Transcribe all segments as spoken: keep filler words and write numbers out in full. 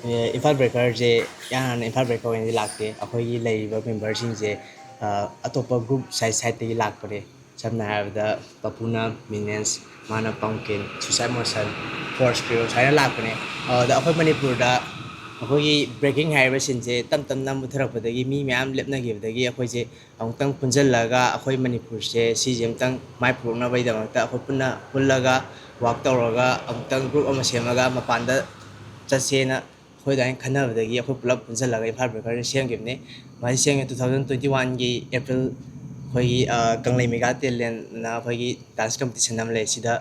ꯑꯦ, ꯏꯝꯐꯥꯜ ꯕ꯭ꯔꯦꯀꯔꯁꯦ ꯏꯍꯥꯟ ꯍꯥꯟꯅ ꯏꯝꯐꯥꯜ ꯕ꯭ꯔꯦꯀꯔ ꯑꯣꯏꯅꯗꯤ ꯂꯥꯛꯇꯦ꯫ ꯑꯩꯈꯣꯏꯒꯤ ꯂꯩꯔꯤꯕ ꯃꯦꯝꯕꯔꯁꯤꯡꯁꯦ, ꯑ, ꯑꯇꯣꯞꯄ ꯒ꯭ꯔꯨꯞ ꯁꯥꯏꯠ ꯁꯥꯏꯠꯇꯒꯤ ꯂꯥꯛꯄꯅꯦ꯫ ꯁꯝꯅ ꯍꯥꯏꯔꯕꯗ ꯄꯄꯨꯅ ꯃꯤꯅꯦꯟꯁ, ꯃꯥꯅ ꯄꯝꯀꯤꯟ, ꯁꯨꯏꯁꯥꯏꯠ ꯃꯣꯁꯟ, ꯐꯣꯔꯁ ꯀ꯭ꯔꯤꯌꯣ ꯁꯨꯃꯥꯏꯅ ꯂꯥꯛꯄꯅꯦ꯫ ꯑꯗ ꯑꯩꯈꯣꯏ ꯃꯅꯤꯄꯨꯔꯗ ꯑꯩꯈꯣꯏꯒꯤ ꯕ꯭ꯔꯦꯀꯤꯡ ꯍꯥꯏꯔꯤꯕ ꯁꯤꯟꯁꯦ ꯇꯞ ꯇꯞꯅ ꯃꯨꯠꯊꯔꯛꯄꯗꯒꯤ, ꯃꯤ ꯃꯌꯥꯝ ꯂꯦꯞꯅꯈꯤꯕꯗꯒꯤ ꯑꯩꯈꯣꯏꯁꯦ ꯑꯃꯨꯛꯇꯪ ꯄꯨꯟꯁꯤꯜꯂꯒ ꯑꯩꯈꯣꯏ ꯃꯅꯤꯄꯨꯔꯁꯦ ꯁꯤꯁꯦ ꯑꯃꯨꯛꯇꯪ ꯃꯥꯏ ꯄꯨꯔꯛꯅꯕꯒꯤꯗꯃꯛꯇ ꯑꯩꯈꯣꯏ ꯄꯨꯟꯅ ꯄꯨꯜꯂꯒ ꯋꯥꯛ ꯇꯧꯔꯒ ꯑꯃꯨꯛꯇꯪ ꯒ꯭ꯔꯨꯞ ꯑꯃ ꯁꯦꯝꯃꯒ ꯃꯄꯥꯟꯗ ꯆꯠꯁꯦꯅ ꯑꯩꯈꯣꯏ ꯑꯗꯨꯃꯥꯏꯅ ꯈꯟꯅꯕꯗꯒꯤ ꯑꯩꯈꯣꯏ ꯄꯨꯂꯞ ꯄꯨꯟꯁꯤꯜꯂꯒ ꯏꯝꯐꯥꯜ ꯕ꯭ꯔꯦꯀꯔꯁꯦ ꯁꯦꯝꯈꯤꯕꯅꯦ꯫ ꯃꯥꯁꯦ ꯁꯦꯝꯈꯤꯕ two thousand twenty one ꯒꯤ April, ꯑꯩꯈꯣꯏꯒꯤ, ꯑ, ꯀꯪꯂꯩ ꯃꯦꯒꯥ ꯇꯦꯂꯦꯟꯅ ꯑꯩꯈꯣꯏꯒꯤ ꯗꯥꯟꯁ ꯀꯝꯄꯤꯇꯤꯁꯟ ꯑꯃ ꯂꯩ꯫ ꯁꯤꯗ,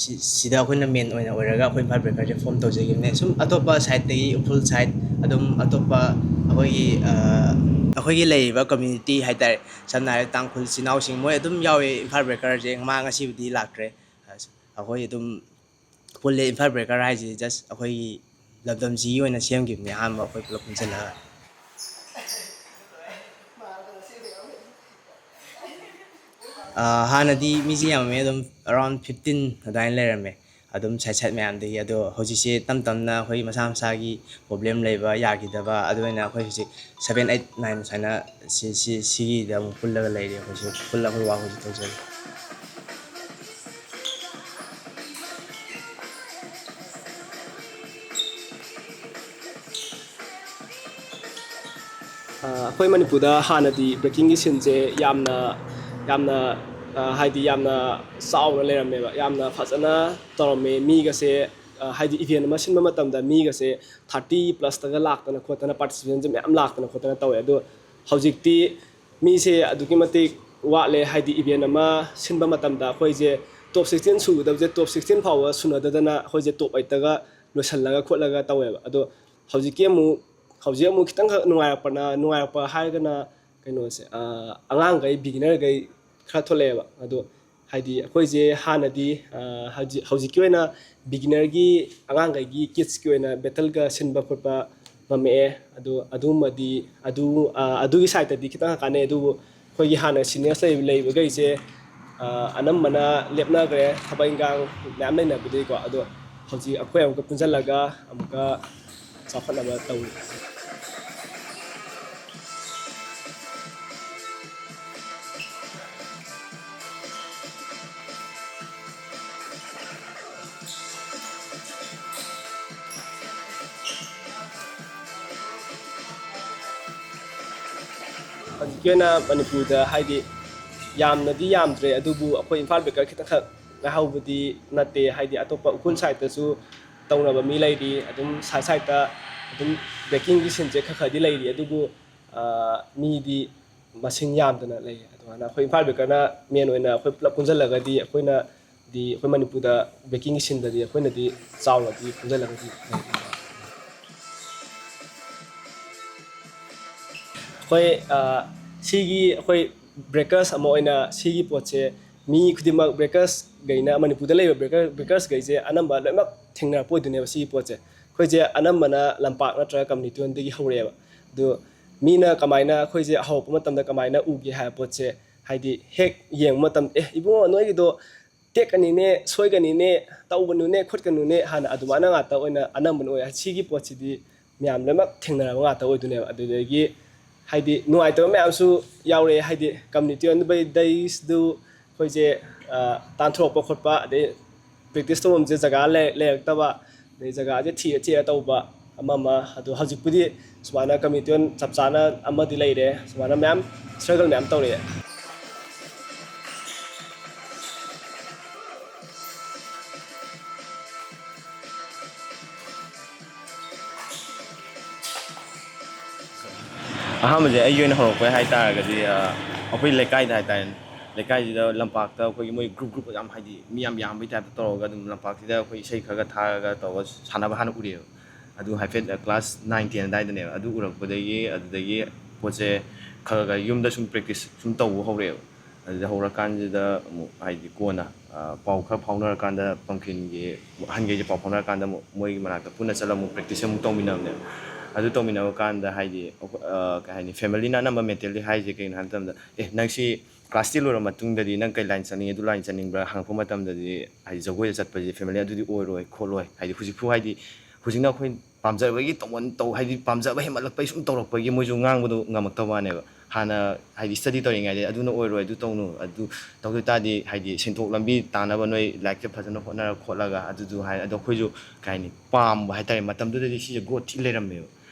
ꯁꯤ-, ꯁꯤꯗ ꯑꯩꯈꯣꯏꯅ ꯃꯦꯟ ꯑꯣꯏꯅ ꯑꯣꯏꯔꯒ ꯑꯩꯈꯣꯏ ꯏꯝꯐꯥꯜ ꯕ꯭ꯔꯦꯀꯔꯁꯦ ꯐꯣꯝ ꯇꯧꯖꯈꯤꯕꯅꯦ꯫ ꯁꯨꯝ ꯑꯇꯣꯞꯄ ꯁꯥꯏꯠꯇꯒꯤ, ꯎꯈ꯭ꯔꯨꯜ ꯁꯥꯏꯠ, ꯑꯗꯨꯝ ꯑꯇꯣꯞꯄ ꯑꯩꯈꯣꯏꯒꯤ, ꯑ, ꯑꯩꯈꯣꯏꯒꯤ ꯂꯩꯔꯤꯕ ꯀꯝꯃ꯭ꯌꯨꯅꯤꯇꯤ ꯍꯥꯏꯇꯥꯔꯦ, ꯁꯝꯅ ꯍꯥꯏꯔꯕꯗ ꯇꯥꯡꯈꯨꯜ ꯏꯆꯤꯜ ꯏꯅꯥꯎꯁꯤꯡ, ꯃꯣꯏ ꯑꯗꯨꯝ ꯌꯥꯎꯋꯦ ꯏꯝꯐꯥꯜ ꯕ꯭ꯔꯦꯀꯔꯁꯦ꯫ ꯃꯥ ꯉꯁꯤꯕꯨꯗꯤ ꯂꯥꯛꯇ꯭ꯔꯦ꯫ ꯑꯩꯈꯣꯏ ꯑꯗꯨꯝ ꯄꯨꯜꯂꯦ꯫ ꯏꯝꯐꯥꯜ ꯕ꯭ꯔꯦꯀꯔ ꯍꯥꯏꯁꯤ just ꯑꯩꯈꯣꯏꯒꯤ ꯂꯝꯗꯝꯁꯤꯒꯤ ꯑꯣꯏꯅ ꯁꯦꯝꯈꯤꯕꯅꯦ, ꯑꯍꯥꯟꯕ ꯑꯩꯈꯣꯏ ꯄꯨꯂꯞ ꯄꯨꯟꯁꯤꯜꯂꯒ꯫ ꯑꯥ, ꯍꯥꯟꯅꯗꯤ ꯃꯤꯁꯦ ꯌꯥꯝꯃꯝꯃꯦ, ꯑꯗꯨꯝ around fifteen ꯑꯗꯨꯃꯥꯏꯅ ꯂꯩꯔꯝꯃꯦ, ꯑꯗꯨꯝ side side ꯃꯌꯥꯝꯗꯒꯤ꯫ ꯑꯗꯣ ꯍꯧꯖꯤꯛꯁꯦ ꯇꯞ ꯇꯞꯅ ꯑꯩꯈꯣꯏ ꯃꯁꯥ ꯃꯁꯥꯒꯤ problem ꯂꯩꯕ, ꯌꯥꯈꯤꯗꯕ, ꯑꯗꯨ ꯑꯣꯏꯅ ꯑꯩꯈꯣꯏ ꯍꯧꯖꯤꯛ seven, eight, nine ꯁꯨꯃꯥꯏꯅ ꯁꯤ, ꯁꯤ, ꯁꯤꯒꯤꯗ ꯑꯃꯨꯛ ꯄꯨꯜꯂꯒ ꯂꯩꯔꯤ ꯑꯩꯈꯣꯏꯁꯨ꯫ ꯄꯨꯜꯂ ꯑꯩꯈꯣꯏ work ꯍꯧꯖꯤꯛ ꯇꯧꯖꯔꯤ꯫ ꯑ, ꯑꯩꯈꯣꯏ ꯃꯅꯤꯄꯨꯔꯗ ꯍꯥꯟꯅꯗꯤ breakingꯒꯤ sceneꯁꯦ ꯌꯥꯝꯅ, ꯌꯥꯝꯅ, ꯑ, ꯍꯥꯏꯗꯤ ꯌꯥꯝꯅ ꯆꯥꯎꯅ ꯂꯩꯔꯝꯃꯦꯕ, ꯌꯥꯝꯅ ꯐꯖꯅ ꯇꯧꯔꯝꯃꯦ꯫ ꯃꯤꯒꯁꯦ, ꯑ, ꯍꯥꯏꯗꯤ event ꯑꯃ ꯁꯤꯟꯕ ꯃꯇꯝꯗ ꯃꯤꯒꯁꯦ thirty plusꯇꯒ ꯂꯥꯛꯇꯅ ꯈꯣꯠꯇꯅ, participantꯁꯦ ꯃꯌꯥꯝ ꯂꯥꯛꯇꯅ ꯈꯣꯠꯇꯅ ꯇꯧꯋꯦ꯫ ꯑꯗꯣ ꯍꯧꯖꯤꯛꯇꯤ ꯃꯤꯁꯦ ꯑꯗꯨꯛꯀꯤ ꯃꯇꯤꯛ ꯋꯥꯠꯂꯦ꯫ ꯍꯥꯏꯗꯤ event ꯑꯃ ꯁꯤꯟꯕ ꯃꯇꯝꯗ ꯑꯩꯈꯣꯏꯁꯦ top sixteen ꯁꯨꯒꯗꯕꯁꯦ top sixteen ꯐꯥꯎꯕ ꯁꯨꯅꯗꯗꯅ ꯑꯩꯈꯣꯏꯁꯦ top eightꯇꯒ ꯂꯣꯏꯁꯤꯜꯂꯒ ꯈꯣꯠꯂꯒ ꯇꯧꯋꯦꯕ꯫ ꯑꯗꯣ ꯍꯧꯖꯤꯛꯀꯤ ꯑꯃꯨꯛ, ꯍꯧꯖꯤꯛ ꯑꯃꯨꯛ ꯈꯤꯇꯪꯈꯛ ꯅꯨꯡꯉꯥꯏꯔꯛꯄꯅ, ꯅꯨꯡꯉꯥꯏꯔꯛꯄ ꯍꯥꯏꯔꯒꯅ ꯀꯩꯅꯣꯁꯦ, ꯑ, ꯑꯉꯥꯡꯈꯩ, beginnerꯈꯩ ꯈꯔ ꯊꯣꯛꯂꯛꯑꯦꯕ꯫ ꯑꯗꯣ ꯍꯥꯏꯗꯤ ꯑꯩꯈꯣꯏꯁꯦ ꯍꯥꯟꯅꯗꯤ, ꯑ, ꯍꯧꯖꯤꯛ, ꯍꯧꯖꯤꯛꯀꯤ ꯑꯣꯏꯅ beginnerꯒꯤ, ꯑꯉꯥꯡꯈꯩꯒꯤ kidsꯀꯤ ꯑꯣꯏꯅ battleꯒ ꯁꯤꯟꯕ ꯈꯣꯠꯄ ꯉꯝꯃꯛꯑꯦ꯫ ꯑꯗꯣ ꯑꯗꯨꯃꯗꯤ, ꯑꯗꯨ, ꯑ, ꯑꯗꯨꯒꯤ sideꯇꯗꯤ ꯈꯤꯇꯪ ꯀꯥꯟꯅꯩ꯫ ꯑꯗꯨꯕꯨ ꯑꯩꯈꯣꯏꯒꯤ ꯍꯥꯟꯅ seniors ꯂꯩ-, ꯂꯩꯕꯈꯩꯁꯦ, ꯑ, ꯑꯅꯝꯕꯅ ꯂꯦꯞꯅꯈ꯭ꯔꯦ, ꯊꯕꯛ ꯏꯟꯈꯥꯡ ꯃꯌꯥꯝ ꯂꯩꯅꯕꯗꯒꯤꯀꯣ꯫ ꯑꯗꯣ ꯍꯧꯖꯤꯛ ꯑꯩꯈꯣꯏ ꯑꯃꯨꯛꯀ ꯄꯨꯟꯁꯤꯜꯂꯒ ꯑꯃꯨꯛꯀ ꯆꯥꯎꯈꯠꯅꯕ ꯇꯧꯔꯤ꯫ ꯍꯧꯖꯤꯛꯀꯤ ꯑꯣꯏꯅ ꯃꯅꯤꯄꯨꯔꯗ ꯍꯥꯏꯗꯤ ꯌꯥꯝꯅꯗꯤ ꯌꯥꯝꯗ꯭ꯔꯦ, ꯑꯗꯨꯕꯨ ꯑꯩꯈꯣꯏ ꯏꯝꯐꯥꯜ breaker ꯈꯤꯇꯪꯈꯛ ꯉꯥꯏꯍꯧꯕꯗꯤ ꯅꯠꯇꯦ꯫ ꯍꯥꯏꯗꯤ ꯑꯇꯣꯞꯄ ꯎꯈ꯭ꯔꯨꯜ sideꯇꯁꯨ ꯇꯧꯅꯕ ꯃꯤ ꯂꯩꯔꯤ, ꯑꯗꯨꯝ side sideꯇ ꯑꯗꯨꯝ breakingꯒꯤ sceneꯁꯦ ꯈꯔ ꯈꯔꯗꯤ ꯂꯩꯔꯤ, ꯑꯗꯨꯕꯨ, ꯑ, ꯃꯤꯗꯤ ꯃꯁꯤꯡ ꯌꯥꯝꯗꯅ ꯂꯩ꯫ ꯑꯗꯨꯃꯥꯏꯅ ꯑꯩꯈꯣꯏ ꯏꯝꯐꯥꯜ breakerꯅ main ꯑꯣꯏꯅ ꯑꯩꯈꯣꯏ ꯄꯨꯂꯞ ꯄꯨꯟꯁꯤꯜꯂꯒꯗꯤ ꯑꯩꯈꯣꯏꯅꯗꯤ, ꯑꯩꯈꯣꯏ ꯃꯅꯤꯄꯨꯔꯗ breakingꯒꯤ sceneꯗꯗꯤ ꯑꯩꯈꯣꯏꯅꯗꯤ ꯆꯥꯎꯅꯗꯤ ꯄꯨꯟꯁꯤꯜꯂꯒꯗꯤ ꯂꯩ꯫ ꯑꯩꯈꯣꯏ, ꯑ, ꯁꯤꯒꯤ ꯑꯩꯈꯣꯏ breakers ꯑꯃ ꯑꯣꯏꯅ ꯁꯤꯒꯤ ꯄꯣꯠꯁꯦ ꯃꯤ ꯈꯨꯗꯤꯡꯃꯛ breakersꯈꯩꯅ, ꯃꯅꯤꯄꯨꯔꯗ ꯂꯩꯕ breaker, breakersꯈꯩꯁꯦ ꯑꯅꯝꯕ ꯂꯣꯏꯅꯃꯛ ꯊꯦꯡꯅꯔꯛꯄ ꯑꯣꯏꯗꯣꯏꯅꯦꯕ ꯁꯤꯒꯤ ꯄꯣꯠꯁꯦ꯫ ꯑꯩꯈꯣꯏꯁꯦ ꯑꯅꯝꯕꯅ ꯂꯝꯄꯥꯛ ꯅꯠꯇ꯭ꯔꯒ community hallꯗꯒꯤ ꯍꯧꯔꯛꯑꯦꯕ꯫ ꯑꯗꯣ ꯃꯤꯅ ꯀꯃꯥꯏꯅ, ꯑꯩꯈꯣꯏꯁꯦ ꯍꯧꯔꯛꯄ ꯃꯇꯝꯗ ꯀꯃꯥꯏꯅ ꯎꯒꯦ ꯍꯥꯏꯕ ꯄꯣꯠꯁꯦ, ꯍꯥꯏꯗꯤ ꯍꯦꯛ ꯌꯦꯡꯕ ꯃꯇꯝꯗ, "ꯑꯦ, ꯏꯕꯨꯡꯉꯣ, ꯅꯣꯏꯒꯤꯗꯣ ꯇꯦꯛꯀꯅꯤꯅꯦ, ꯁꯣꯏꯒꯅꯤꯅꯦ, ꯇꯧꯒꯅꯨꯅꯦ, ꯈꯣꯠꯀꯅꯨꯅꯦ" ꯍꯥꯏꯅ ꯑꯗꯨꯃꯥꯏꯅ ꯉꯥꯛꯇ ꯑꯣꯏꯅ ꯑꯅꯝꯕꯅ ꯑꯣꯏ꯫ ꯁꯤꯒꯤ ꯄꯣꯠꯁꯤꯗꯤ ꯃꯌꯥꯝ ꯂꯣꯏꯅꯃꯛ ꯊꯦꯡꯅꯔꯕ ꯉꯥꯛꯇ ꯑꯣꯏꯗꯣꯏꯅꯦꯕ꯫ ꯑꯗꯨꯗꯒꯤ ꯍꯥꯏꯗꯤ ꯅꯨꯡꯉꯥꯏꯇꯕ ꯃꯌꯥꯝꯁꯨ ꯌꯥꯎꯔꯛꯑꯦ꯫ ꯍꯥꯏꯗꯤ community ꯑꯣꯟꯕꯩ days ꯗꯨ ꯑꯩꯈꯣꯏꯁꯦ, ꯑ, ꯇꯥꯟꯊꯣꯔꯛꯄ ꯈꯣꯠꯄ, ꯑꯗꯩ practice ꯇꯧꯐꯝꯁꯦ ꯖꯒꯥ ꯂꯩ-, ꯂꯩꯔꯛꯇꯕ, ꯑꯗꯩ ꯖꯒꯥꯁꯦ ꯊꯤꯔ ꯊꯤꯔ ꯇꯧꯕ ꯑꯃ ꯑꯃ꯫ ꯑꯗꯣ ꯍꯧꯖꯤꯛꯄꯨꯗꯤ ꯁꯨꯃꯥꯏꯅ community ꯑꯣꯟ ꯆꯞ ꯆꯥꯅ ꯑꯃꯗꯤ ꯂꯩꯔꯦ꯫ ꯁꯨꯃꯥꯏꯅ ꯃꯌꯥꯝ struggle ꯃꯌꯥꯝ ꯇꯧꯔꯛꯑꯦ꯫ ꯑꯍꯥꯟꯕꯁꯦ ꯑꯩꯒꯤ ꯑꯣꯏꯅ ꯍꯧꯔꯛꯄ ꯍꯥꯏ ꯇꯥꯔꯒꯗꯤ, ꯑ, ꯑꯩꯈꯣꯏ ꯂꯩꯀꯥꯏꯗ ꯍꯥꯏ ꯇꯥꯔꯦꯅꯦ꯫ ꯂꯩꯀꯥꯏꯁꯤꯗ ꯂꯝꯄꯥꯛꯇ ꯑꯩꯈꯣꯏꯒꯤ ꯃꯣꯏ group group ꯌꯥꯝ, ꯍꯥꯏꯗꯤ ꯃꯤ ꯌꯥꯝ ꯌꯥꯝꯕꯩ type ꯇ ꯇꯧꯔꯒ ꯑꯗꯨꯝ ꯂꯝꯄꯥꯛꯁꯤꯗ ꯑꯩꯈꯣꯏ ꯏꯁꯩ ꯈꯔ ꯈꯔ ꯊꯥꯔꯒ ꯇꯧꯔꯒ ꯁꯥꯟꯅꯕ ꯍꯥꯟꯅ ꯎꯔꯛꯑꯦꯕ꯫ ꯑꯗꯨ ꯍꯥꯏꯐꯦꯠ, ꯑ, class nine ten ꯑꯗꯨꯋꯥꯏꯗꯅꯦꯕ꯫ ꯑꯗꯨ ꯎꯔꯛꯄꯗꯒꯤ ꯑꯗꯨꯗꯒꯤ ꯄꯣꯠꯁꯦ ꯈꯔ ꯈꯔ ꯌꯨꯝꯗ ꯁꯨꯝ practice ꯁꯨꯝ ꯇꯧꯕ ꯍꯧꯔꯛꯑꯦꯕ꯫ ꯑꯗꯨꯗ ꯍꯧꯔꯀꯥꯟꯁꯤꯗ ꯑꯃꯨꯛ ꯍꯥꯏꯗꯤ ꯀꯣꯟꯅ, ꯑ, ꯄꯥꯎ ꯈꯔ ꯐꯥꯎꯅꯔꯀꯥꯟꯗ ꯄꯝꯀꯤꯟꯒꯤ ꯑꯍꯟꯈꯩꯁꯦ ꯄꯥꯎ ꯐꯥꯎꯅꯔꯀꯥꯟꯗ ꯑꯃꯨꯛ ꯃꯣꯏꯒꯤ ꯃꯅꯥꯛꯇ ꯄꯨꯟꯅ ꯆꯠꯂꯒ ꯑꯃꯨꯛ practice ꯑꯃꯨꯛ ꯇꯧꯃꯤꯟꯅꯕꯅꯦꯕ꯫ ꯑꯗꯨ ꯇꯧꯃꯤꯟꯅꯕ ꯀꯥꯟꯗ ꯍꯥꯏꯗꯤ ꯑꯩꯈꯣꯏ, ꯑ, ꯀꯩ ꯍꯥꯏꯅꯤ, family ꯅ ꯑꯅꯝꯕ mentality ꯍꯥꯏꯁꯦ ꯀꯩꯅꯣ ꯍꯥꯏꯕ ꯃꯇꯝꯗ, "ꯑꯦ, ꯅꯪ ꯁꯤ class ten ꯂꯣꯏꯔ ꯃꯇꯨꯡꯗꯗꯤ ꯅꯪ ꯀꯩ line ꯆꯠꯅꯤꯡꯉꯤ, ꯑꯗꯨ line ꯆꯠꯅꯤꯡꯕ꯭ꯔꯥ?" ꯍꯪꯉꯛꯄ ꯃꯇꯝꯗꯗꯤ ꯍꯥꯏꯗꯤ ꯖꯒꯣꯏꯗ ꯆꯠꯄꯁꯦ family ꯑꯗꯨꯗꯤ ꯑꯣꯏꯔꯣꯏ ꯈꯣꯠꯂꯣꯏ꯫ ꯍꯥꯏꯗꯤ ꯍꯧꯖꯤꯛꯐꯥꯎ ꯍꯥꯏꯗꯤ ꯍꯧꯖꯤꯛꯅ ꯑꯩꯈꯣꯏ ꯄꯥꯝꯖꯕꯒꯤ ꯇꯧꯃꯟ-, ꯇꯧ-, ꯍꯥꯏꯗꯤ ꯄꯥꯝꯖꯕ ꯍꯦꯟꯃꯠꯂꯛꯄꯒꯤ ꯁꯨꯝ ꯇꯧꯔꯛꯄꯒꯤ ꯃꯣꯏꯁꯨ ꯉꯥꯡꯕꯗꯣ ꯉꯝꯃꯛꯇꯕ ꯋꯥꯅꯦꯕ꯫ ꯍꯥꯟꯅ ꯍꯥꯏꯗꯤ study ꯇꯧꯔꯤꯉꯩꯗ ꯑꯗꯨꯅ ꯑꯣꯏꯔꯣꯏ, ꯑꯗꯨ ꯇꯧꯅꯨ, ꯑꯗꯨ ꯇꯧꯗꯣꯏ ꯇꯥꯔꯗꯤ ꯍꯥꯏꯗꯤ ꯁꯦꯟꯊꯣꯛ ꯂꯝꯕꯤ ꯇꯥꯅꯕ ꯅꯣꯏ ꯂꯥꯏꯔꯤꯛꯁꯦ ꯐꯖꯅ ꯍꯣꯠꯅꯔ ꯈꯣꯠꯂꯒ ꯑꯗꯨꯗꯨ ꯍꯥꯏ꯫ ꯑꯗꯣ ꯑꯩꯈꯣꯏꯁꯨ ꯀꯩ ꯍꯥꯏꯅꯤ, ꯄꯥꯝꯕ ꯍꯥꯏꯇꯥꯔꯦ꯫ ꯃꯇꯝꯗꯨꯗꯗꯤ ꯁꯤꯁꯦ growth ꯊꯤ ꯂꯩꯔꯝꯃꯦꯕ꯫